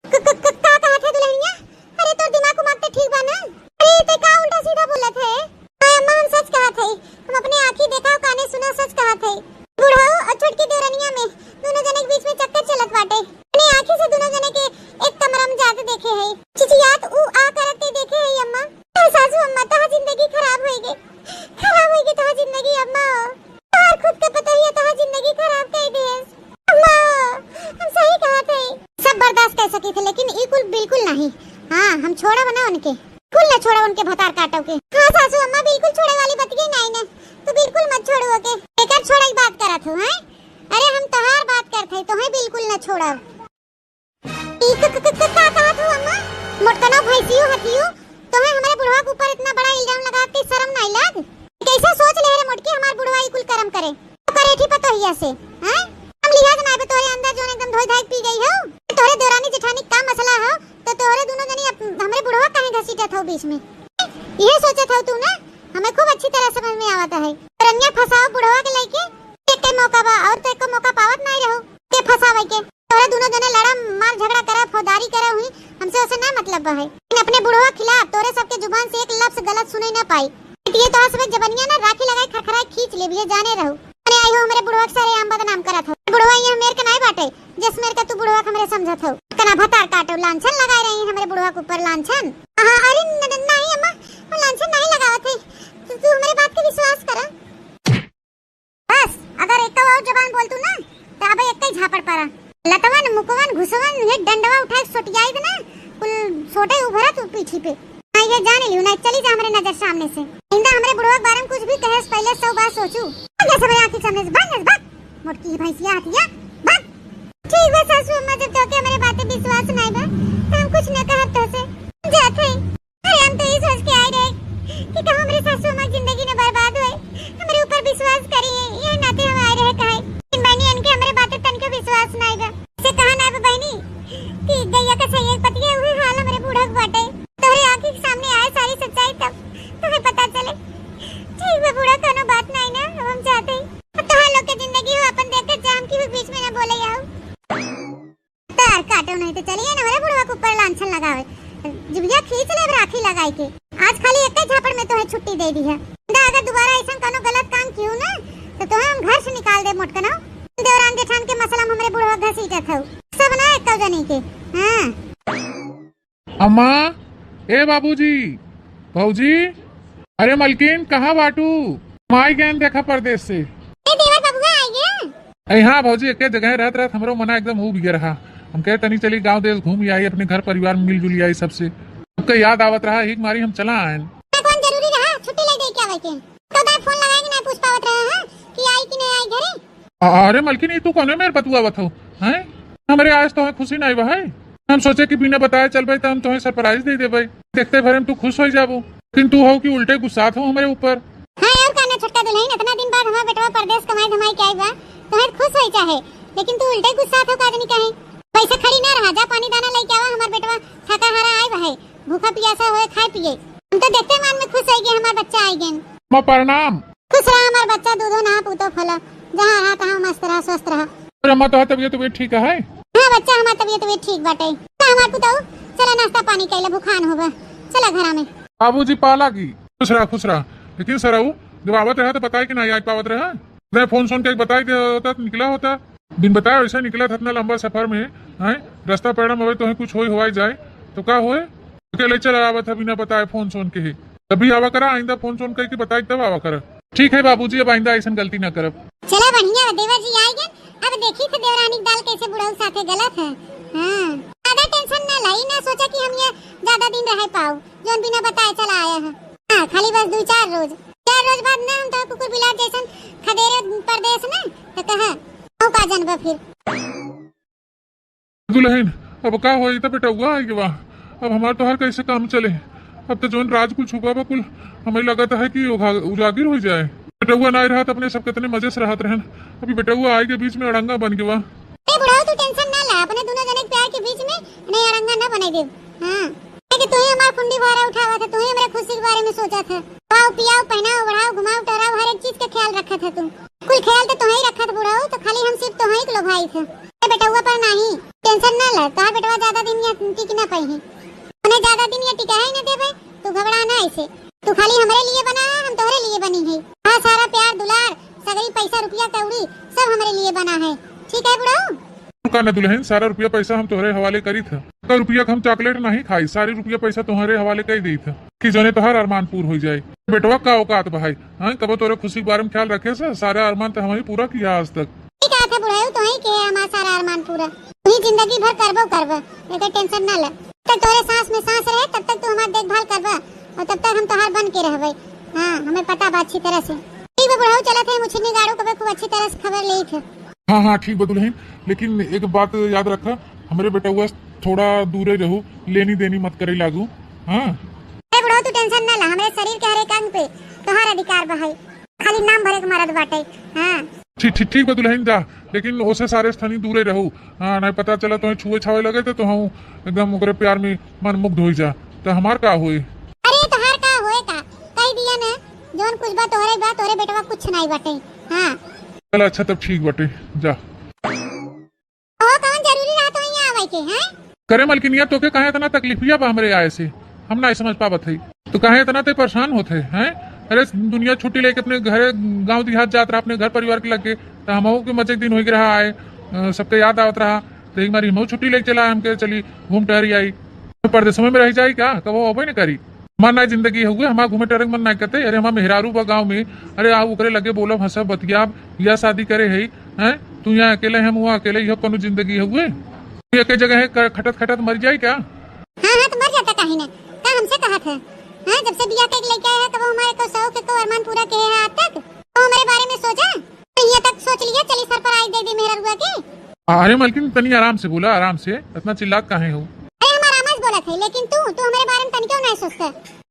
क-, क-, क-, का कहत है दुल्हनिया? अरे, तोर दिमाग उमाग तो ठीक बा ना? अरे, ते का उल्टा सीधा बोलत है? हाँ अम्मा, हम सच कहत है, हम अपने आँखी देखा, काने सुना, सच कहत है। बुढ़ऊ और छोटकी देवरनिया में दोनों जने के बीच में चक्कर चलत बाटे। अपने आँखी से दोनों जने के एक कमरा में जात देखे है। चिचियात ऊ आ करत ते देखे है अम्मा। ए सासू अम्मा, तहार जिंदगी खराब होई गई, खराब होई गई तहार जिंदगी अम्मा। तहार खुद के पतोहिया तहार जिंदगी खराब कर देस। अम्मा, हम सही कहत है। सब बर्दाश्त कर सकी थे, लेकिन ई कुल बिल्कुल नहीं। हाँ, हम छोड़ब ना उनके, कुल न छोड़ब उनके भतार काटो के। हाँ सासू अम्मा, बिल्कुल छोड़े वाली बतिये नहीं ने, तू बिल्कुल मत छोड़ू ओके। एकर छोड़े की बात करत हो, हैं? अरे हम तोहार बात करत है, तोहे बिल्कुल न छोड़ब। ई क-, क-, क-, क-, का कहत हो अम्मा? मोटकनो भैंसियो हथियो, तोहे हमरे बुढ़वा के ऊपर इतना बड़ा इल्जाम लगावत के शर्म नाहीं लाग? कैसे सोच ले रे मोटकी हमार बुढ़वा ई कुल करम करे? ओकर एठी पतोहिया से, हैं? हम लिहाज ना बे तोहरे अंदर जोन एकदम धोई धाई पी गई हो। तोहरे देवरानी जेठानी का मसला हो, तो तोहरे दोनों जनी अप-, हमरे बुढ़वा काहे घसीटत हो बीच में? ये सोचत हो तू ना, हमें खूब अच्छी तरह समझ में आवत है। रनिया फंसाओ बुढ़वा के लेके, एक के मौका बा और तो एको मौका पावत नहीं रहो के फंसावे के। तोहरे दोनों जने लड़ा, मार झगड़ा करा, फौदारी करा हुई, हमसे ओसे ना मतलब बा है। लेकिन अपने बुढ़वा खिलाफ तोहरे सबके जुबान से एक लफ्ज गलत सुने ना पाई। ये तोहरा सबे जबनिया ना राखी लगाई खरखराई खींच लेबी है, जाने रहो। अरे आई हो हमरे बुढ़वा के सरेआम बदनाम करत हो। बुढ़वा ये मेर के नाई बाटे, जस मेर के तू बुढ़वा के हमरे समझत हो। कना भतार काटो लांछन लगाए रही हमरे बुढ़वा के ऊपर लांछन। हाँ, अरे न-, न-, नहीं अम्मा, हम लांछन नहीं लगावत है। तू, तू हमरे बात के विश्वास करा। बस, अगर एक और जबान बोलतू ना, तो अब एक ही झापड़ पड़ा। लतवन, मुकवन, घुसवन, ये डंडवा उठाए सोटियाई देना, कुल सोटे उभरत उ पीठी पे। हाँ, ये जान लियो ना, चली जा हमरे नजर सामने से। आइंदा हमरे बुढ़वा के बारे में कुछ भी कहे से पहले सौ बार सोचू। भाग जा सबरे आँखी के सामने से, भाग जा, भाग। मोटकी भैंसिया हथिया, भाग। ठीक बा सासू अम्मा, जब तोके हमरे बातें विश्वास नहीं बा, तो हम कुछ न कहब तोसे। जात है। अरे, हम तो ई सोच के आए रहे कि कहूँ हमरे सासू अम्मा के जिंदगी न बर्बाद होए, हमरे ऊपर विश्वास करी, ये नाते हम आए रहे कहे। लेकिन बहनी, इनके हमरे बातें तनिको विश्वास नाई बा। से कहा ना बा बहनी कि गैया का सही एक पतिया, उहे हाल हमरे बूढ़ा के बाटे। तोहरे आँखी के सामने आए सारी सच्चाई, तब तोहे पता चले। ठीक बा बूढ़ा, कोनो बात नाई ना, अब हम जाते ही। अब तोहार लोग के जिंदगी हो, अपन देखत जा, हम केहू बीच में ना बोले आओ। तार काटो नहीं तो चलिए ना, हमरे बुढ़वा के ऊपर लांछन लगावे। जिभिया खींच लेब राखी लगाई के। आज खाली एक झापड़ में तोहे छुट्टी दे दी है। दा, अगर दोबारा ऐसा कोनो गलत काम कियो ना, तो तोहे हम घर से निकाल दे मोटकनो। देवरान जेठान के मसला में हमरे बुढ़वा घसीटत हो। सब ना एक जनी के। हाँ। अम्मा, ए बाबूजी, भौजी, अरे मलकिन, कहाँ बाटू? हम आई गए देखा परदेश से। ए देवर बबुआ, आई गया? अरे हाँ भौजी, एके जगह रहत रहत हमरो मना एकदम उब गया रहा। हम कहे तनी चली गांव देश घूम आई, अपने घर परिवार में मिलजुल आई सबसे। सबके याद आवत रहा, हिक मारी हम चला आयन। ना कौन जरूरी रहा छुट्टी ले दे के आवे के? तो दाई फोन लगाएंगे ना पूछ पावत रहा है कि आई कि नहीं आई घरे। अरे मलकिन, ई तू कौने मेर बतुआवत हो, हैं? हमरे आज तोहे खुशी नाई बा है। हम सोचे कि बिना बताए चलबे त हम तोहे सरप्राइज दे देबे। देखते भरे में तू खुश हो जाबो, लेकिन तू हो कि उल्टे गुस्सात हो हमरे ऊपर। हाँ यार, काना छोटका दुल्हन, इतना दिन बाद हमार बेटवा परदेस कमाई धमाई के आई बा, तोहे खुश होई चाहे, लेकिन तू उल्टे गुस्सात हो का जनी काहे। वैसे खड़ी ना रहा, जा पानी दाना लेके आवा, हमार बेटवा थका हारा आई बा है, भूखा पियासा होए खाए पिए। हम तो देखते मान में खुश होई गए, हमार बच्चा आई गए। माँ प्रणाम। खुश रहा हमार बच्चा, दूधो नहा पूतो फला, जहाँ रहा तहाँ मस्त रहा, स्वस्थ रहा। अरे अम्मा, तोहार तबियत, तबियत ठीक है? हाँ बच्चा, हमार तबियत, तबियत ठीक बाटे। ना हमार पुतऊ, चला नाश्ता पानी कैला, भुखान होबा, चला घरा में। बाबूजी पाला की। खुश रहा, खुश रहा। लेकिन सरऊ, जब आवत रहा तो बताए कि नाहीं आइ पावत रहा। नहीं, फोन सोन के बताइ दे होता तो निकला होता। बिन बताए वैसे निकला था इतना लंबा सफर में, हैं? रास्ता पैड़ा में अबे तोहे कुछ होई होवाई जाए तो का होए? अकेले चला आवत है बिना बताए फोन सोन के ही। तभी आवा करा, आइंदा फोन सोन कइ के बताई तब आवा करा। ठीक है बाबूजी, अब आइंदा ऐसन गलती ना करब। चला बढ़िया बा, देवर जी आइ गए। अब देखी थे देवरानी के दाल कैसे बुढ़ऊ साथे गलत है। हाँ, ज्यादा tension ना लाई, ना सोचा कि हम ये ज्यादा दिन रह पाओ, जौन बिना बताए चला आया है। हाँ, खाली बस दुइ चार रोज, चार रोज बाद ना हम तो कुकुर बिलार जैसन खदेरे परदेस ना, तो कहा, "तू का जनबा फिर?" दुलहिन, अब का होई, त बेटउआ आइ गवा। अब हमार तोहार कैसे काम चले? अब त जौन राज कुल छुपा बा कुल, हमें लगत है कि उघा-, उजागिर होइ जाए। बेटउआ नाहीं रहत, अपने सब कितने मजे से रहत रहन। अभी बेटउआ आइ के बीच में अड़ंगा बन गवा। ए बुढ़ऊ, तू tension ना ला, अपने दुनो जने के प्यार के बीच में नहीं अड़ंगा ना बनाई देब। हाँ, कि तू ही हमार फुंडी भारा उठावत है, तू ही हमरे खुशी के बारे में सोचत है। खाओ, पियाओ, पहनाओ, ओढ़ाओ, घुमाओ, टहराओ, हर एक चीज के ख्याल रखत है तू। कुल ख्याल तो तोहई रखत बुढ़ऊ, तो खाली हम सिर्फ तोहई के लोभाइत है। ए बेटउआ पर नाही, tension ना ले, तोहार बेटवा ज्यादा दिन यहाँ टिक ना पाई है। उन्हें ज्यादा दिन यहाँ टिका ही ना देबे, तू घबरा ना ऐसे। तू खाली हमरे लिए बना है, हम तोहरे लिए बनी है। हाँ, सारा प्यार दुलार, सगरी पैसा रुपया कौड़ी सब हमरे लिए बना है, ठीक है बुढ़ऊ? का ना दुलहिन, सारा रुपया पैसा हम तोहरे हवाले करी था। का रुपया के हम chocolate नहीं खाई, सारी रुपया पैसा तोहरे हवाले कर दी था कि जौने तोहार अरमान पूर हो जाए। बेटवा का औकात बा भाई, हाँ, कबो तोरे खुशी के बारे में ख्याल रखे से, सारा अरमान तो हमही पूरा किया आज तक। ठीक है, थे बुढ़ऊ, तोही के हमार सारा अरमान पूरा, तू ही जिंदगी भर करबो करबो, एकर tension ना ले। तब तोरे सांस में सांस रहे, तब तक तू हमार देखभाल करबा और तब तक हम तोहार बन के रहबे। हाँ, हमें पता बा अच्छी तरह से। ठीक बा बुढ़ऊ, चलत है, मुछिनी गाड़ू कबे खूब अच्छी तरह से खबर लेइत है। हाँ, हाँ, ठीक बा दुलहिन, लेकिन एक बात याद रखा, हमरे बेटउआ से थोड़ा दूरे रहू, लेनी देनी मत करे लागू। हाँ। अरे बुढ़ऊ, तू tension ना ला, हमरे शरीर के हर एक अंग पे तोहार अधिकार बा है, खाली नाम भरे के मरद बाटे। हाँ। ठीक, ठीक, ठीक बा दुलहिन, जा, लेकिन ओसे सारे स्थानी दूरे रहू। हाँ, नहीं पता चला तोहे छुए छावे लगे तो, तो हम एकदम ओकरे प्यार में मन मुग्ध हो जा, तो हमार का होए? अरे तोहार का होए का, कह दिया ना, जौन कुछ बा तोहरे बा, तोहरे बेटवा कुछ नहीं बाटे। हाँ। चल अच्छा, तब ठीक बाटे, जा। ओहो, कौन जरूरी रहा तो यहाँ आवे के, हैं? करे मलकिनिया, तोके काहे इतना तकलीफिया बा हमरे आए से? हम ना समझ पावत है। तो काहे इतना ते परेशान होत है, हैं? अरे, दुनिया छुट्टी लेके अपने घर, गाँव देहात जात रहा, अपने घर परिवार के लगे, तो हमहू के मजे के दिन हो रहा आए, अ, सबके याद आवत रहा, तो एक बार हमहू छुट्टी लेके चला, हमके चली घूम टहरी आई। परदेसवा में रह जाई का? कबो अबे न करी। हमार ना जिंदगी हुए, हमार घूमे टहरे के मन ना करते। अरे, हमार मेहरारू बा गाँव में, अरे, आ ओकरे लगे बोलब, हंसब, बतियाब, या शादी करे है, हैं? तू यहाँ अकेले, हम वहाँ अकेले, यह कोनो जिंदगी हुए? तू एक जगह है, क-, खटत खटत मर जाई का? हाँ, हाँ, तो मर जाता काहे ना? का हमसे कहत है? हाँ, जब से बियाह कइके लेके आए हैं, कबो हमारे को शौक, को अरमान पूरा किए हैं आज तक? तो हमारे बारे में सोचा? तो यहाँ तक सोच लिया, चली सर पर आई दे दी मेहररुआ के। अरे मलकिन, तनी आराम से बोला, आराम से, इतना चिल्लात काहे हो? अरे हम आराम से बोलत है, लेकिन तू, तू हमारे बारे में तनिको नहीं सोचते।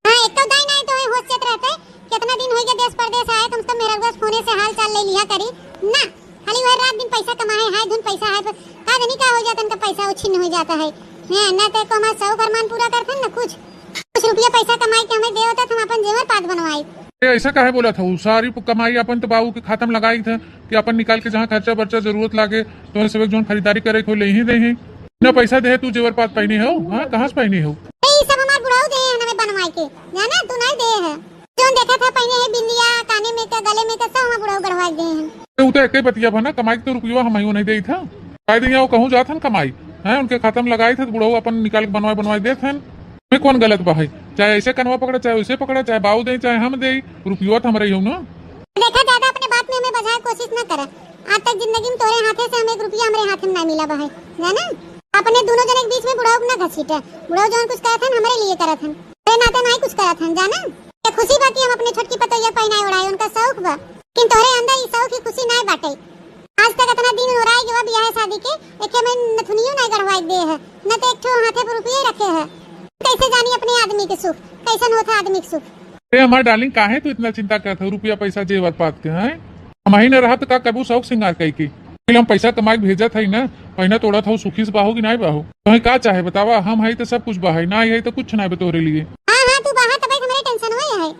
हाँ, एक तो दाई नहीं तो है होश चेत रहते, कितना दिन हो गया देश परदेश आए, कम से कम मेहररुआ से फोने से हाल चाल ले लिया करी। ना, खाली वह रात दिन पैसा कमाए, हाय धुन पैसा है, पर का जानी का हो जाता, इनका पैसा उछिन्न हो जाता है। हैं, ना तो एको हमार शौक अरमान पूरा करथन, ना कुछ। कुछ रुपया पैसा कमाई के हमें दे होता, तो हम अपन जेवर पात बनवाई। ए, ऐसा काहे बोला था? उ सारी प-, कमाई अपन तो बाबू के खाता में लगाई था कि अपन निकाल के जहाँ खर्चा बर्चा जरूरत लागे, तो सब एक जौन खरीदारी करे को ले ही दे ही। ना पैसा दे तू जेवर पात पहनी हो, हाँ, कहाँ से पहनी हो? ए, ई सब हमार बुढ़ऊ दे हैं हमें बनवाई के, जाना तू नहीं दे है। जौन देखा था पहने है बिंदिया, काने में का, गले में का, सब हमार बुढ़ऊ गढ़वा दे हैं। ए, उ तो एके बतिया बा ना, कमाई के तो रुपया हम ही नहीं दे था। काहे दिन वो कहूँ जात हन कमाई, हैं, उनके खाता में लगाई थे, तो बुढ़ऊ अपन निकाल के बनवाए, बनवाए देत हन। में कौन गलत बा है? चाहे ऐसे कनवा पकड़ा, चाहे वैसे पकड़ा, चाहे बाऊ दे, चाहे हम दे, रुपया तो हमरे ही हो ना। देखा, ज्यादा अपने बात में हमें बझाए कोशिश ना करे। आज तक जिंदगी में तोरे हाथे से हमें एक रुपया हमरे हाथ में ना मिला बा है, जाना? अपने दोनों जने के बीच में बुढ़ऊ ना घसीटे। बुढ़ऊ जौन कुछ करत हन, हमरे लिए करत हन। तोरे नाते नाहीं कुछ करत हन, जाना? ये खुशी बा कि हम अपने छोटकी पतोहिया पहनाए ओढ़ाए, उनका शौक बा। लेकिन तोहरे अंदर ई शौक ही खुशी नाहीं बाटे। आज तक इतना दिन ओराई गवा बियाह शादी के, एके में नथुनियो नाहीं गढ़वाई दे है, न तो एक ठो हाथे पर रुपये रखे है। कैसे जानी अपने आदमी के सुख, कैसन होता आदमी के सुख। अरे हमार darling, काहे तू इतना चिंता करत हो रुपया पैसा जेवर पात के, हैं? हम ही न रहा तो का करबू शौक सिंगार कई के? लेकिन हम पैसा कमाई के भेजत हई ना, पहना तोड़त हो, सुखी से बाहू कि नाहीं बाहू? तुम्हें का चाहे बतावा, हम हई तो सब कुछ बा है, नाहीं हई तो कुछ नाहीं बा तोहरे लिए। हाँ, हाँ, तू बाहर तबे हमरे tension होए है।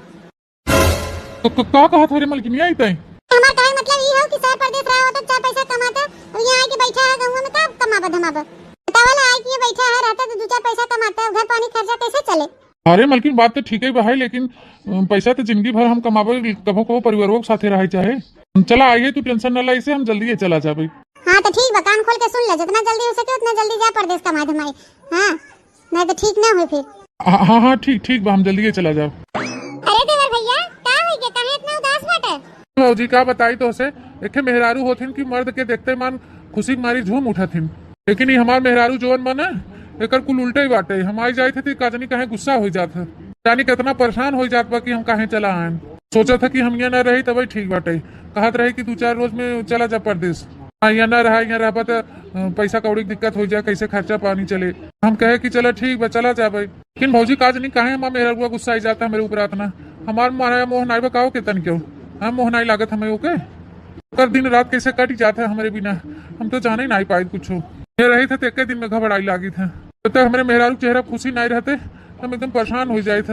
तो क-, का कहत हो रे मलकिनिया ई तैं? हमार कहे मतलब ई हो कि शहर परदेस रहा होता, चार पैसा कमाता, अब यहाँ आके बैठा है गाँव में, का कमाबा धमाबा? बतावा ला, आके यहाँ बैठा है, रहता तो दो चार पैसा कमाता, घर पानी खर्चा कैसे चले? अरे मलकिन, बात तो ठीक है बा है, लेकिन, अ, पैसा तो जिंदगी भर हम कमाबे, कभो कभो परिवारों के साथे रहे चाहे। चला आइए, तू tension न ला, इसे हम जल्दी ही चला जाबे। हाँ तो ठीक बा, कान खोल के सुन ले, जितना जल्दी हो सके उतना जल्दी जा परदेस कमाए धमाए। हाँ, नहीं तो ठीक ना होई फिर। हाँ, हाँ, हाँ, ठीक, ठीक बा, हम जल्दी ही चला जाब। अरे देवर भैया, का होई गे, काहे इतना उदास बाटे? भौजी, का बताई तोहसे, एके मेहरारू होथिन कि मर्द के देखते मान खुशी के मारी झूम उठथिन। लेकिन ई हमार मेहरारू जवन बा ना, एकर कुल उल्टे ही बाटे। हम आई जाइत हती, का जानी काहे गुस्सा होई जात है, जानी कितना परेशान होई जात बा कि हम काहे चला आएन। सोचत है कि हम यहाँ ना रही तबे ठीक बाटे। कहत रहे कि दू चार रोज में चला जा परदेस। हाँ, यहाँ ना रहा, यहाँ रहबा त, अ, पैसा कौड़ी के दिक्कत हो जाए, कैसे खर्चा पानी चले। हम कहे कि चला ठीक बा, चला जाबे। लेकिन भौजी, का जानी काहे हमार मेहररुआ गुस्साई जाता हमरे ऊपर अतना। हमार माया मोह नाई बा का ओके तनिको। हम मोह नाई लागत हमें ओके। ओकर दिन रात कैसे कट जात है हमरे बिना, हम तो जाने नाई पाई कुछो। ये रही थे तो एक दिन में घबराई लागी थे। तो, तो हमरे मेहरारू के चेहरा खुशी नाई रहते, हम एकदम परेशान हो जाए थे।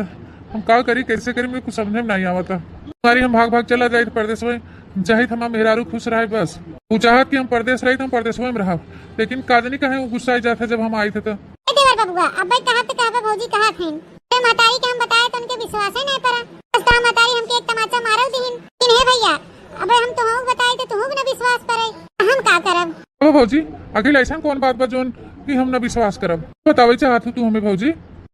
हम का करी, कैसे करी, मुझे कुछ समझे में नाई आवता। हमारी हम भाग भाग चला जाए थे परदेस में, हम चाहित हमार मेहरारू खुश रहे बस। वो चाहत कि हम परदेस रही तो हम परदेस में रहब, लेकिन का जानी काहे वो गुस्साई जात है जब हम आई थे तो। ए देवर बबुआ, अब भाई कहा तो कहबे भौजी कहा थे। ए महतारी के हम बताए तो उनके विश्वास ही नहीं पड़ा। बस तो हम महतारी हमके एक तमाचा मारल दीन। लेकिन हे भैया, अब हम तुहू बताए तो तुहू न विश्वास करे, हम का करब? ओ भौजी, आखिर ऐसा कौन बात बा जौन कि हम न विश्वास करब? बतावे चाहत हो तू हमें भौजी?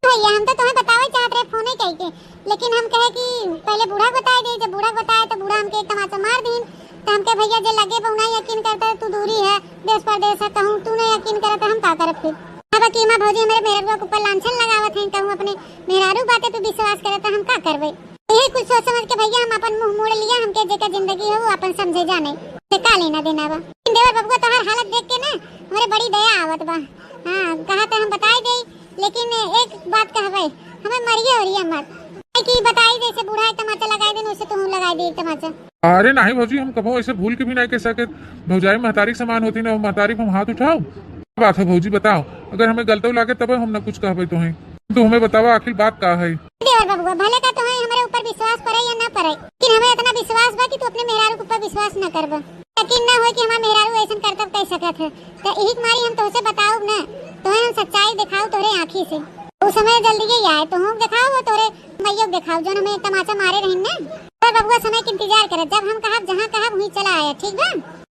भैया, हम तो तुम्हें बतावे चाहत रहे फोने कई के, लेकिन हम कहे कि पहले बूढ़ा के बताए दे, जब बूढ़ा के बताए तो बूढ़ा हमके एक तमाचा मार दीन। तो हमके भैया जे लगे बहु ना यकीन करता है, तू दूरी है, देश परदेश है, कहूँ तू ना यकीन करता, हम का करब फिर? अब कि माँ भौजी हमारे मेहररुआ के ऊपर लांछन लगावत हैं, कहूँ अपने मेहरारू बातें तू विश्वास करे तो हम का करबे? यही कुछ सोच समझ के भैया हम अपन मुंह मोड़ लिया, हमके जेकर जिंदगी हो वो अपन समझे जाने से का लेना देना बा। लेकिन देवर बबुआ तोहार हालत देख के ना हमरे बड़ी दया आवत बा। हाँ, कहा तो हम बताई दे, लेकिन एक बात कहबे, हमें मरिए उरिए मत। काहे कि बताई जैसे बूढ़ा एक तमाचा लगाई देन, वैसे तुहू लगाई दे एक तमाचा। अरे नहीं भौजी, हम कभो ऐसे भूल के भी नहीं कह सके। भौजाई महतारी के समान होती ना, महतारी पे हम हाथ उठाओ। क्या बात है भौजी, बताओ, अगर हमें गलतो लागे तब हम ना कुछ कहबे तोहे। तू हमें बतावा आखिर बात का है? देवर बबुआ, भले का तुम्हें हमारे ऊपर विश्वास पड़े या ना पड़े, लेकिन हमें इतना विश्वास बा कि तू अपने मेहरारू के ऊपर विश्वास ना करबा। यकीन ना होए कि हमार मेहरारू ऐसन करतब कह सकत है। तो यही के मारी हम तोहसे बताउब ना, तोहे हम सच्चाई देखाउब तोहरे आँखी से। उ समय जल्दी ही आए, तोहू के देखाउब और तोहरे मइयो के देखाउब, जौन हमें एक तमाचा मारे रहिन ना। पर बबुआ समय के इंतजार करे, जब हम कहब, जहाँ कहब, वहीं चला आया, ठीक बा?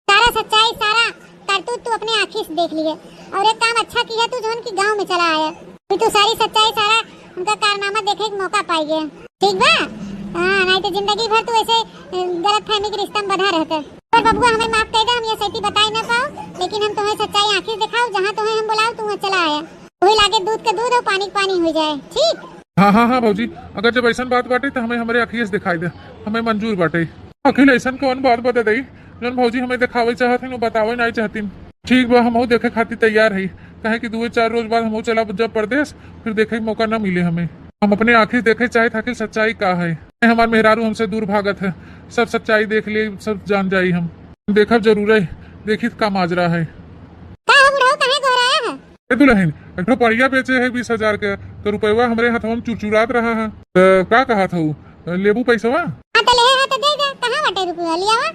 सारा सच्चाई, सारा करतूत तू अपने आँखी से देख लिए। और एक काम अच्छा किया तू, जौन की गाँव में चला आया। फिर तू सारी सच्चाई, सारा उनका कारनामा देखे के मौका पाई गया, ठीक बा? हाँ, नहीं तो जिंदगी भर तू ऐसे, अ, गलतफहमी के रिश्ता में बंधा रहते। पर बबुआ, हमें माफ कर दे, हम ये सही बताई ना पाओ, लेकिन हम तुम्हें सच्चाई आँखी से देखाउब, जहाँ तुम्हें हम बुलाउब, तू वहाँ चला आया। वही लागे दूध के दूध और पानी के पानी हो जाए, ठीक? हाँ, हाँ, हाँ भौजी, अगर जब ऐसन बात बाटे तो हमें हमरे आँखिए से दिखाई दे, हमें मंजूर बाटे। आखिर ऐसन कौन बात बता दई जौन भौजी हमें देखावे चाहत हन, वो बतावे नहीं चाहतीन। ठीक बा, हमहू देखे खातिर तैयार हई, काहे कि दुए चार रोज बाद हमहू चला जब परदेस, फिर देखे के मौका ना मिले हमें। हम अपने आँखी देखे चाहे आखिर सच्चाई का है। हमार मेहरारू हमसे दूर भागत है, सब सच्चाई देख ले, सब जान जाई हम। देखब जरूर है, देखी का माजरा है। का हो बुढ़ऊ, काहे गोहराया है? ए दुलहिन, एक ठो पड़िया बेचे है बीस हजार के, तो रुपयवा हमरे हथवा में चुरचुरात रहा है। तो का कहत हऊ, लेबू पैसवा? हाँ, तो लेहे है तो दे दे, कहाँ बाटे रुपया, लियावा।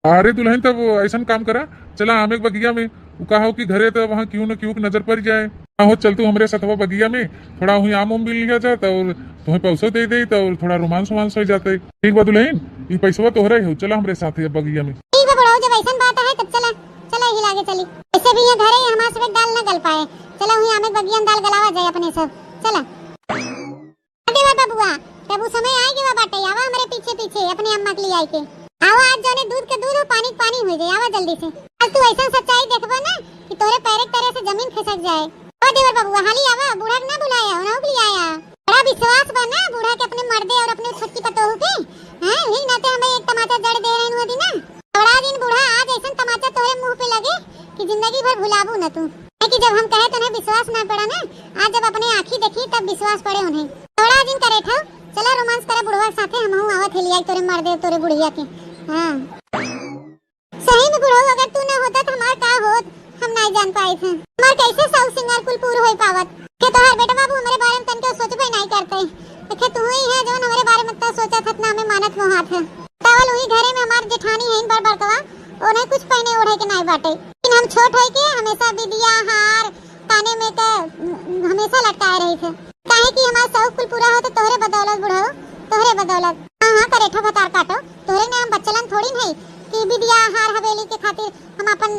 अरे दुलहिन, तब ऐसन काम करा, चला आमे के बगिया में, उ कहा हो कि घरे तो वहाँ केहू न केहू के नजर पड़ जाए। हाँ हो, चल तू हमरे सथवा बगिया में, थोड़ा वहीं आम उम भी लिया जात और तुम्हें पैसो दे दे तो थोड़ा रोमांस वोमांस हो जाते। ठीक बा दुलहिन, ई पैसवा तोहरे हो, चला हमरे साथे अब बगिया में। ठीक बा बुढ़ऊ, जब ऐसन बात है तब चला, चला यही लागे चली। ऐसे भी ये घरे ही हमारे सब दाल न गल पाए, चला वहीं आमे के बगिया में दाल गलावा जाए अपने सब, चला। देवर बबुआ, तब उ समय आए के बा बाटे, आवा हमरे पीछे पीछे अपने अम्मा के लिए आई के। आवा, आज जौने दूध के दूध हो, पानी के पानी हो जाए, आवा जल्दी से। आज तू ऐसा सच्चाई देखबो ना कि तोरे पैरे के तरे से जमीन खिसक जाए। ओ देवर बबुआ, हाली आवा, बूढ़ा के ना बुलाया, उन्हों के लिए आया। बड़ा विश्वास बा ना बूढ़ा के अपने मर्दे और अपने छोटकी पतोहू पे। हैं, यही नाते हमें एक तमाचा जड़ दे रहे हैं वो दिन ना। बड़ा दिन बूढ़ा, आज ऐसा तमाचा तोरे मुंह पे लगे कि जिंदगी भर भुलाबू ना तू। है कि जब हम कहे तो उन्हें विश्वास ना पड़ा ना, आज जब अपने आँखी देखी तब विश्वास पड़े उन्हें। थोड़ा दिन करे ठाओ, चला रोमांस करे बुढ़वा के साथे, हमहू आवत है लिया तोरे मर्दे तोरे बुढ़िया के। हाँ। सही में बुढ़ऊ, अगर तू ना होता तो हमार का होत, हम नहीं जान पाए थे। हमार कैसे शौक सिंगार कुल पूर होई पावत? के तोहार बेटा बाबू हमरे बारे में तनके सोचबे नहीं करते। देखे तू ही है जौन हमरे बारे में इतना सोचा था, इतना हमें मानत मोहात है। तावल वही घरे में हमार जेठानी है बड़ बड़कवा, उन्हें कुछ पहने ओढ़े के नहीं बाटे। लेकिन हम छोट है के हमेशा बिदिया हार काने में के हमेशा लटकाए रही थे, काहे कि हमार शौक कुल पूरा होते दौलत। हाँ, हाँ, करेठा भतार काटो, तोहरे नाम बच्चलन थोड़ी नहीं कि बिदिया हार हवेली के खातिर हम अपन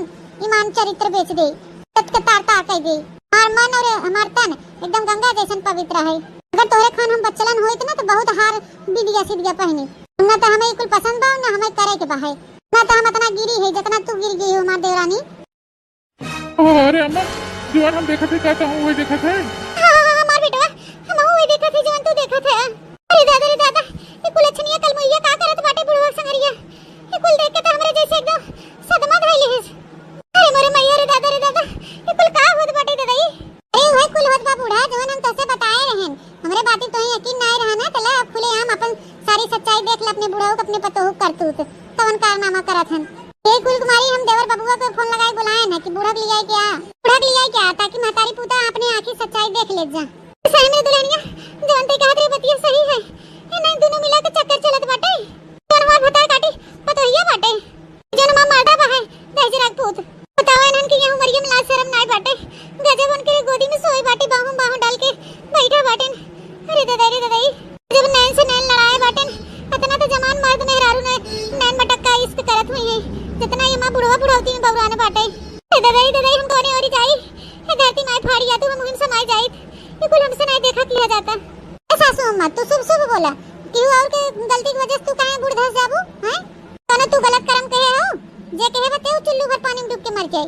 ईमान चरित्र बेच दे, इज्जत के तार तार कह दे। हमार मन और हमार तन एकदम गंगा जैसन पवित्र है। अगर तोहरे खान हम बच्चलन होइत ना तो बहुत हार बिदिया सिदिया पहनी। ना तो हमें ई कुल पसंद बा, ना हमें करे के बा है, ना तो हम इतना गिरी है जितना तू गिर गई हो हमार देवरानी। अरे अम्मा, जवन हम देखत है का तहूँ वही देखत है? हाँ, हाँ, हाँ, हमार बेटवा, हम वही देखत है जवन तू देखत है। अरे दादा रे दादा, ये कुल अछनिया कलमुइया का करत बाटे बुढ़वा संगरिया? ये कुल देख के तो हमरे जैसे एकदम सदमा धइले है। अरे मोरे मैया रे दादा रे दादा, ये कुल का होत बाटे दादा ई? अरे वही कुल होत बा बूढ़ा, जवन हम तोसे बताए रहन। हमरे बाती तोहे यकीन नाय रहा ना, त ले अब खुलेआम अपन सारी सच्चाई देख ले, अपने बुढ़ऊ के, अपने पतोहू के करतूत, कवन कारनामा करत हन। ए कुल कुमारी, हम देवर बबुआ के फोन लगाए बुलाए न कि बूढ़ा के लियाए के आ, बूढ़ा के लियाए के आ, ताकि महतारी पूता अपने आँखी सच्चाई देख ले जा। सही में दुल्हनिया, जवन ते कहत रहे बतिया सही है। ए नहीं, दोनों मिला के चक्कर चलत बाटे। कनवा भतार काटी पतोहिया बाटे। जनवा मारदा बा है, दहिजरा के पूत। बतावा इन्हन के यह उमरिया में लाज शरम नाय बाटे। गजब उनके गोदी में सोए बाटे, बाहों बाहों डाल के बैठा बाटेन। अरे ददाई रे ददाई, जब नैन से नैन लड़ाए बाटेन, अतना तो जवान मर्द मेहरारू ने नैन मटक्का इश्क करत हुई है, जितना ये माँ बुढ़वा बुढ़ौती में बौरान बाटे। अरे ददाई ददाई, हम कौने ओरी जाई? ये धरती माय फाड़ी या तू हम हुइन समाई जाई। ये कुल हमसे नाय देखा किया जाता। ए सासू अम्मा, तू शुभ शुभ बोला, केहू और के गलती की वजह से तू काहे बूढ़ धस जाबू, हैं? कौनो तू गलत कर्म कहे हो? जे कहे बा, तेहू चुल्लू भर पानी में डूब के मर जाए।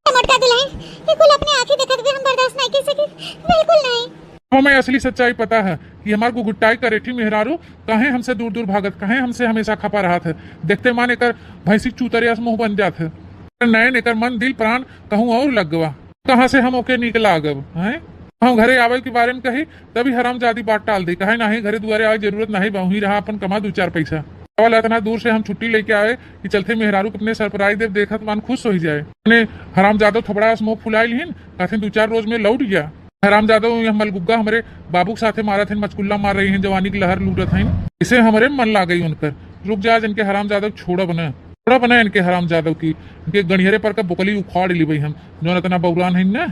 ए मोटका दुल्हन, ये कुल अपने आँखी देखत हुए हम बर्दाश्त नहीं कर सकी, बिल्कुल नहीं। हमें असली सच्चाई पता है कि हमार गुगुट्टाई करेठी मेहरारू काहे हमसे दूर दूर भागत, काहे हमसे हमेशा खपा रहत है। देखते मान एकर भैंसी चूतरे अस मुँह बन जात है। नैन एकर मन दिल प्राण कहूँ और लग गवा। कहाँ से हम ओके नीक लागब, हैं? हम घरे आवे के बारे में कही, तभी हरामजादी बात टाल दे। कहे, "नाही, घरे दुआरे आवे जरूरत नाही बा, वहीं रहा, अपन कमा दू चार पैसा।" अवल इतना दूर से हम छुट्टी लेके आवे कि चलते मेहरारू के अपने surprise देब, देखत मान खुश हो ही जाए। अपने हरामजादो थोबड़ा से मुँह फुलाए लिहिन, कहते, "दू चार रोज में लौट गया।" हरामजादो यह मलगुग्गा हमरे बाबू के साथे मारत हैं, मचकुल्ला मार रही हैं, जवानी की लहर लूटत हैं। इसे हमरे मन लाग गई उनकर। रुक जा, आज इनके हरामजादो छोड़ब न, छोड़ब न इनके हरामजादो की, इनके गणियरे पर का बोकली उखाड़ ली भाई हम। जौन इतना बौरान है ना।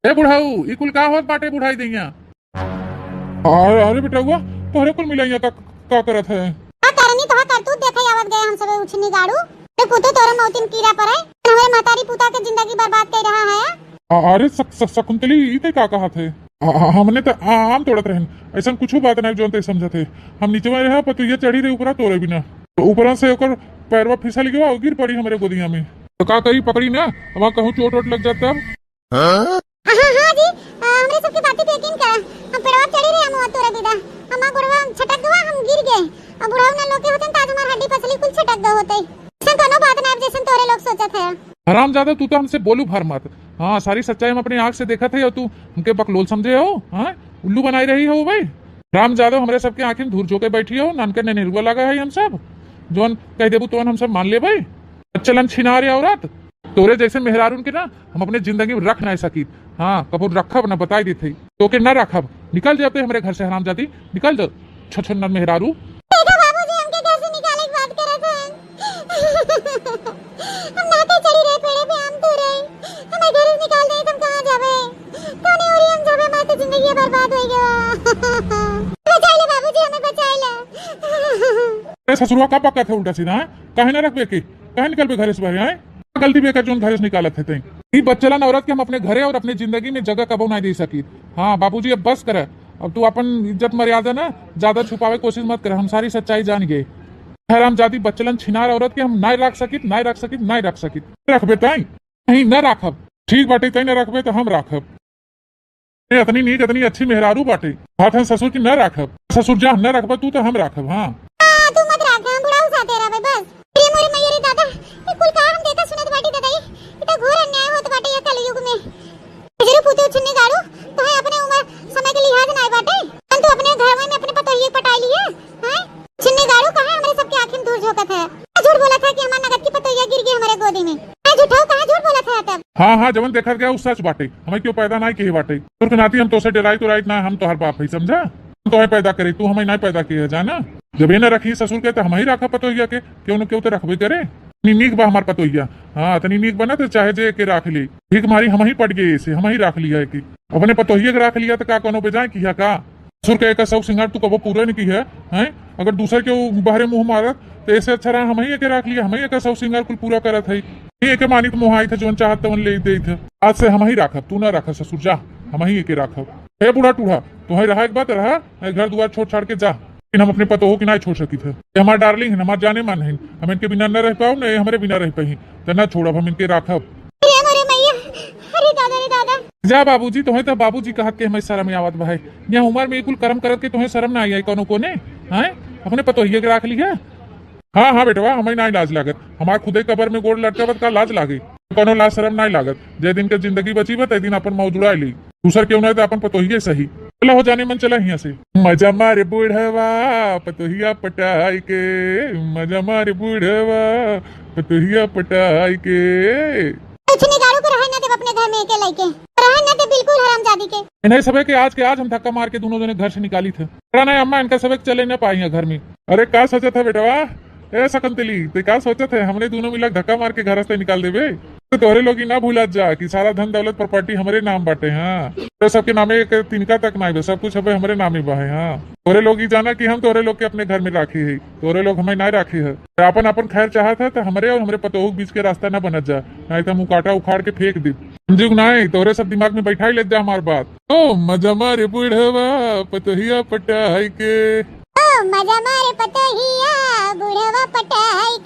ए बुढ़ऊ, ई कुल का होत बाटे बुढ़ाई दैया? अरे, अरे बेटउआ, तोहरे कुल मिलैया का, का करत है? का करनी, तोहार करतूत देखे आवत गए हम सबे उछनी गाड़ू। ते कुतू तोरे मौतिन कीड़ा पड़े, हमरे महतारी पुता के जिंदगी बर्बाद कर रहा है। अ-, अरे सक-, सक-, शकुंतली, ई ते का कहत है? अ-, अ-, हमने त आ-, आम तोड़त रहन, ऐसन कुछू बात नहीं जौन ते समझत है। हम नीचवा रहे, पतोहिया चढ़ी रही ऊपरा तोरे बिना, तो ऊपरा से ओकर पैरवा फिसल गवा, गिर पड़ी हमरे गोदिया में। तो का करी, पकड़ी ना, वहाँ कहूँ चोट वोट लग जाता। हाँ, हाँ जी, अ, हमरे सबके बाती पे यकीन करा। हम पेड़वा पे चढ़ी रहे, हम तोरा दीदा। हमार गोड़वा छटक गवा, हम गिर गए। अब बुढ़ऊ ना लोग के होते त आज हमार हड्डी पसली कुल छटक गए होते। ऐसन कोनो बात ना, जैसन तोरे लोग सोचत है। हरामजादा, तू तो हमसे बोलू भर मत। हाँ, सारी सच्चाई हम अपने आँख से देखत है और तू हमके बकलोल समझे हो, हाँ? उल्लू बनाई रही हो भाई। हरामजादा, हमरे सबके आँखी में धूर झोंके बैठी हो, नानके नेनेरुआ लगा है हम सब। जौन कह देबू तौन हम सब मान लेबै। चलन छिनार औरत। तोरे जैसे मेहरारून के ना हम अपने जिंदगी में रख नाहीं सकीत। हाँ, कबो रखब ना, बताई देत हई। तोके ना रखब। निकल जा ते हमरे घर से, हरामजादी। निकल जा, छछन मेहरारू। देखा बाबूजी, हमके घर से निकाले के बात करत हैं। हम नाते चढ़ी रहे पेड़े पे आम तोड़े। हमें घर से निकाल दे, हम कहाँ जाबे? कौने ओरी हम जाबे? हमार तो जिंदगी बर्बाद हो गया। बचाई ले बाबूजी, हमें बचाई ले। ए ससुरवा, का पक्का थे उल्टा सीधा, हैं? काहे ना रखबे के? काहे निकलबे घरे से बाहर, हैं? गलती बेकर जोन घरे से निकालत है तैं। ई बच्चलन औरत के हम अपने घरे और अपने जिंदगी में जगह कबो ना दे सकी। हाँ बाबूजी, अब बस कर। अब तू अपन इज्जत मर्यादा ना ज्यादा छुपावे कोशिश मत कर, हम सारी सच्चाई जान गए। हरामजादी बच्चलन छिनार औरत के हम ना रख सकित, ना रख सकित, ना रख सकित। रखबे तैं? नहीं, ना रखब। ठीक बाटे, तैं ना रखबे तो हम रखब। ए, अतनी नीक, अतनी अच्छी मेहरारू बाटे। बात है ससुर की न राखब। ससुर जा, न राखबा तू तो हम राखब, हाँ। आ, तू मत राख, हम बुढ़ऊ साथे रहबे बस। रे मोरे मैया रे दादा, ये कुल का हम देखा सुनत बाटी दादा, ये, ये तो घोर अन्याय होत बाटे ये कलयुग में। जरूर पूते उछन्नी गाड़ू, तो है अपने उम्र समय के लिहाज नाय बाटे। हम तो अपने घर में अपने पतोहिए पटाई लिए, हैं? छिन्नी गाड़ू कहाँ हमरे सबके आँखी में धूर झोंकत है? झूठ बोलत है कि हमार नगद की पतोहिया गिर गई हमरे गोदी में। आ झूठऊ कहाँ झूठ बोलत है तब? हाँ, हाँ, जवन देखत गया उ सच बाटे। हमें क्यों पैदा नाहीं किहे बाटे। तोर के नाती हम तोसे डेराइत उराइत ना, हम तोहर बाप है, समझा? हम तोहे पैदा करे, तू हमें नाहीं पैदा किहे, जाना? जब ये ना रखी ससुर के, तो हम ही राखा पतोहिया के, क्यों न क्यों तो रखबे करे। नी-, नीक बा हमार पतोहिया। हाँ, तनी नीक बना तो चाहे जे के राख ली। भीख मारी हम ही पट गए इसे, हम ही राख लिया है कि। अपने पतोहिया के राख लिया तो का कोनो बेजाय किया का? ससुर के एकर शौक सिंगार तू कबो पूरा नहीं की है, हैं? अगर दूसर के ऊ बहरे मुँह मारत, तो ऐसे अच्छा रहा हमही एके राख लिया, हमही एकर शौक सिंगार कुल पूरा करत है। ये एके मानित मोहाइत है, जौन चाहत तवन ले देइत है। आज से हमही राखब, तू ना राखब ससुर, जा, हमही एके राखब। हे बूढ़ा टूढ़ा, तोहई रहा एक बात रहा, ए घर दुआर छोड़ छाड़ के जा, लेकिन हम अपने पतोहो के ना छोड़ सकित है। ये हमार डार्लिंग है, हमार जाने मन है, हम इनके बिना न रह पाओ, न ये हमरे बिना रह पाई, तो ना छोड़ब, हम इनके राखब। अरे मोरे मैया, अरे दादा रे दादा। जा बाबूजी, तोहे तो बाबूजी कहत के हमें शर्म आवत बा है। यह उम्र में कुल कर्म करत के तोहे शर्म ना आई, आई कोनो कोने, हैं? अपने पतोहिए के राख ली है। हाँ हाँ बेटवा, हमें ना लाज लागत, हमार खुदे कबर में गोड़ लटकावत का लाज लागे? कोनो लाज शर्म ना लागत। जे दिन के जिंदगी बची बा, ते दिन अपन मौज उड़ा ली। दूसर केहू ना तो अपन पतोहिए सही। चला हो जाने मन, चला हियां से। मजा मारे बूढ़वा पतोहिया पटाई के, मजा मारे बूढ़वा पतोहिया पटाई के। कुछ निगाड़ू को रहे ना देब अपने घर में एके लइके, रहे ना देब बिल्कुल हरामजादी के। इन्हें सबे के आज के आज हम धक्का मार के दोनों जने घर से निकाली थे। पता नहीं अम्मा इनका सबे के चले ना पाई है घर में। अरे का सोचत है बेटवा? ए सकंतली, ते का सोचत है? हमने दोनों मिला धक्का मार के घर से निकाल देबे? तो तोहरे लोग ही ना भूलत जा कि सारा धन दौलत प्रॉपर्टी हमरे नाम बाटे, हाँ। तो सबके नामे एक तिनका तक ना बे, सब कुछ अबे हमरे नामे बा है, हाँ। तोहरे लोग ही जाना कि हम तोहरे लोग के अपने घर में राखी है, तोहरे लोग हमें ना राखी है। अपन अपन खैर चाहत है तो हमरे और हमरे पतोहू के बीच के रास्ता ना बनत जा, नहीं तो हम उ कांटा उखाड़ के फेंक दी। समझू कि नहीं? तोहरे सब दिमाग में बैठा ही लेत जा हमार बात। ओ मजा मारे बूढ़वा पतोहिया पटाई के। ओ मजा मारे पतोहिया बूढ़वा पटाई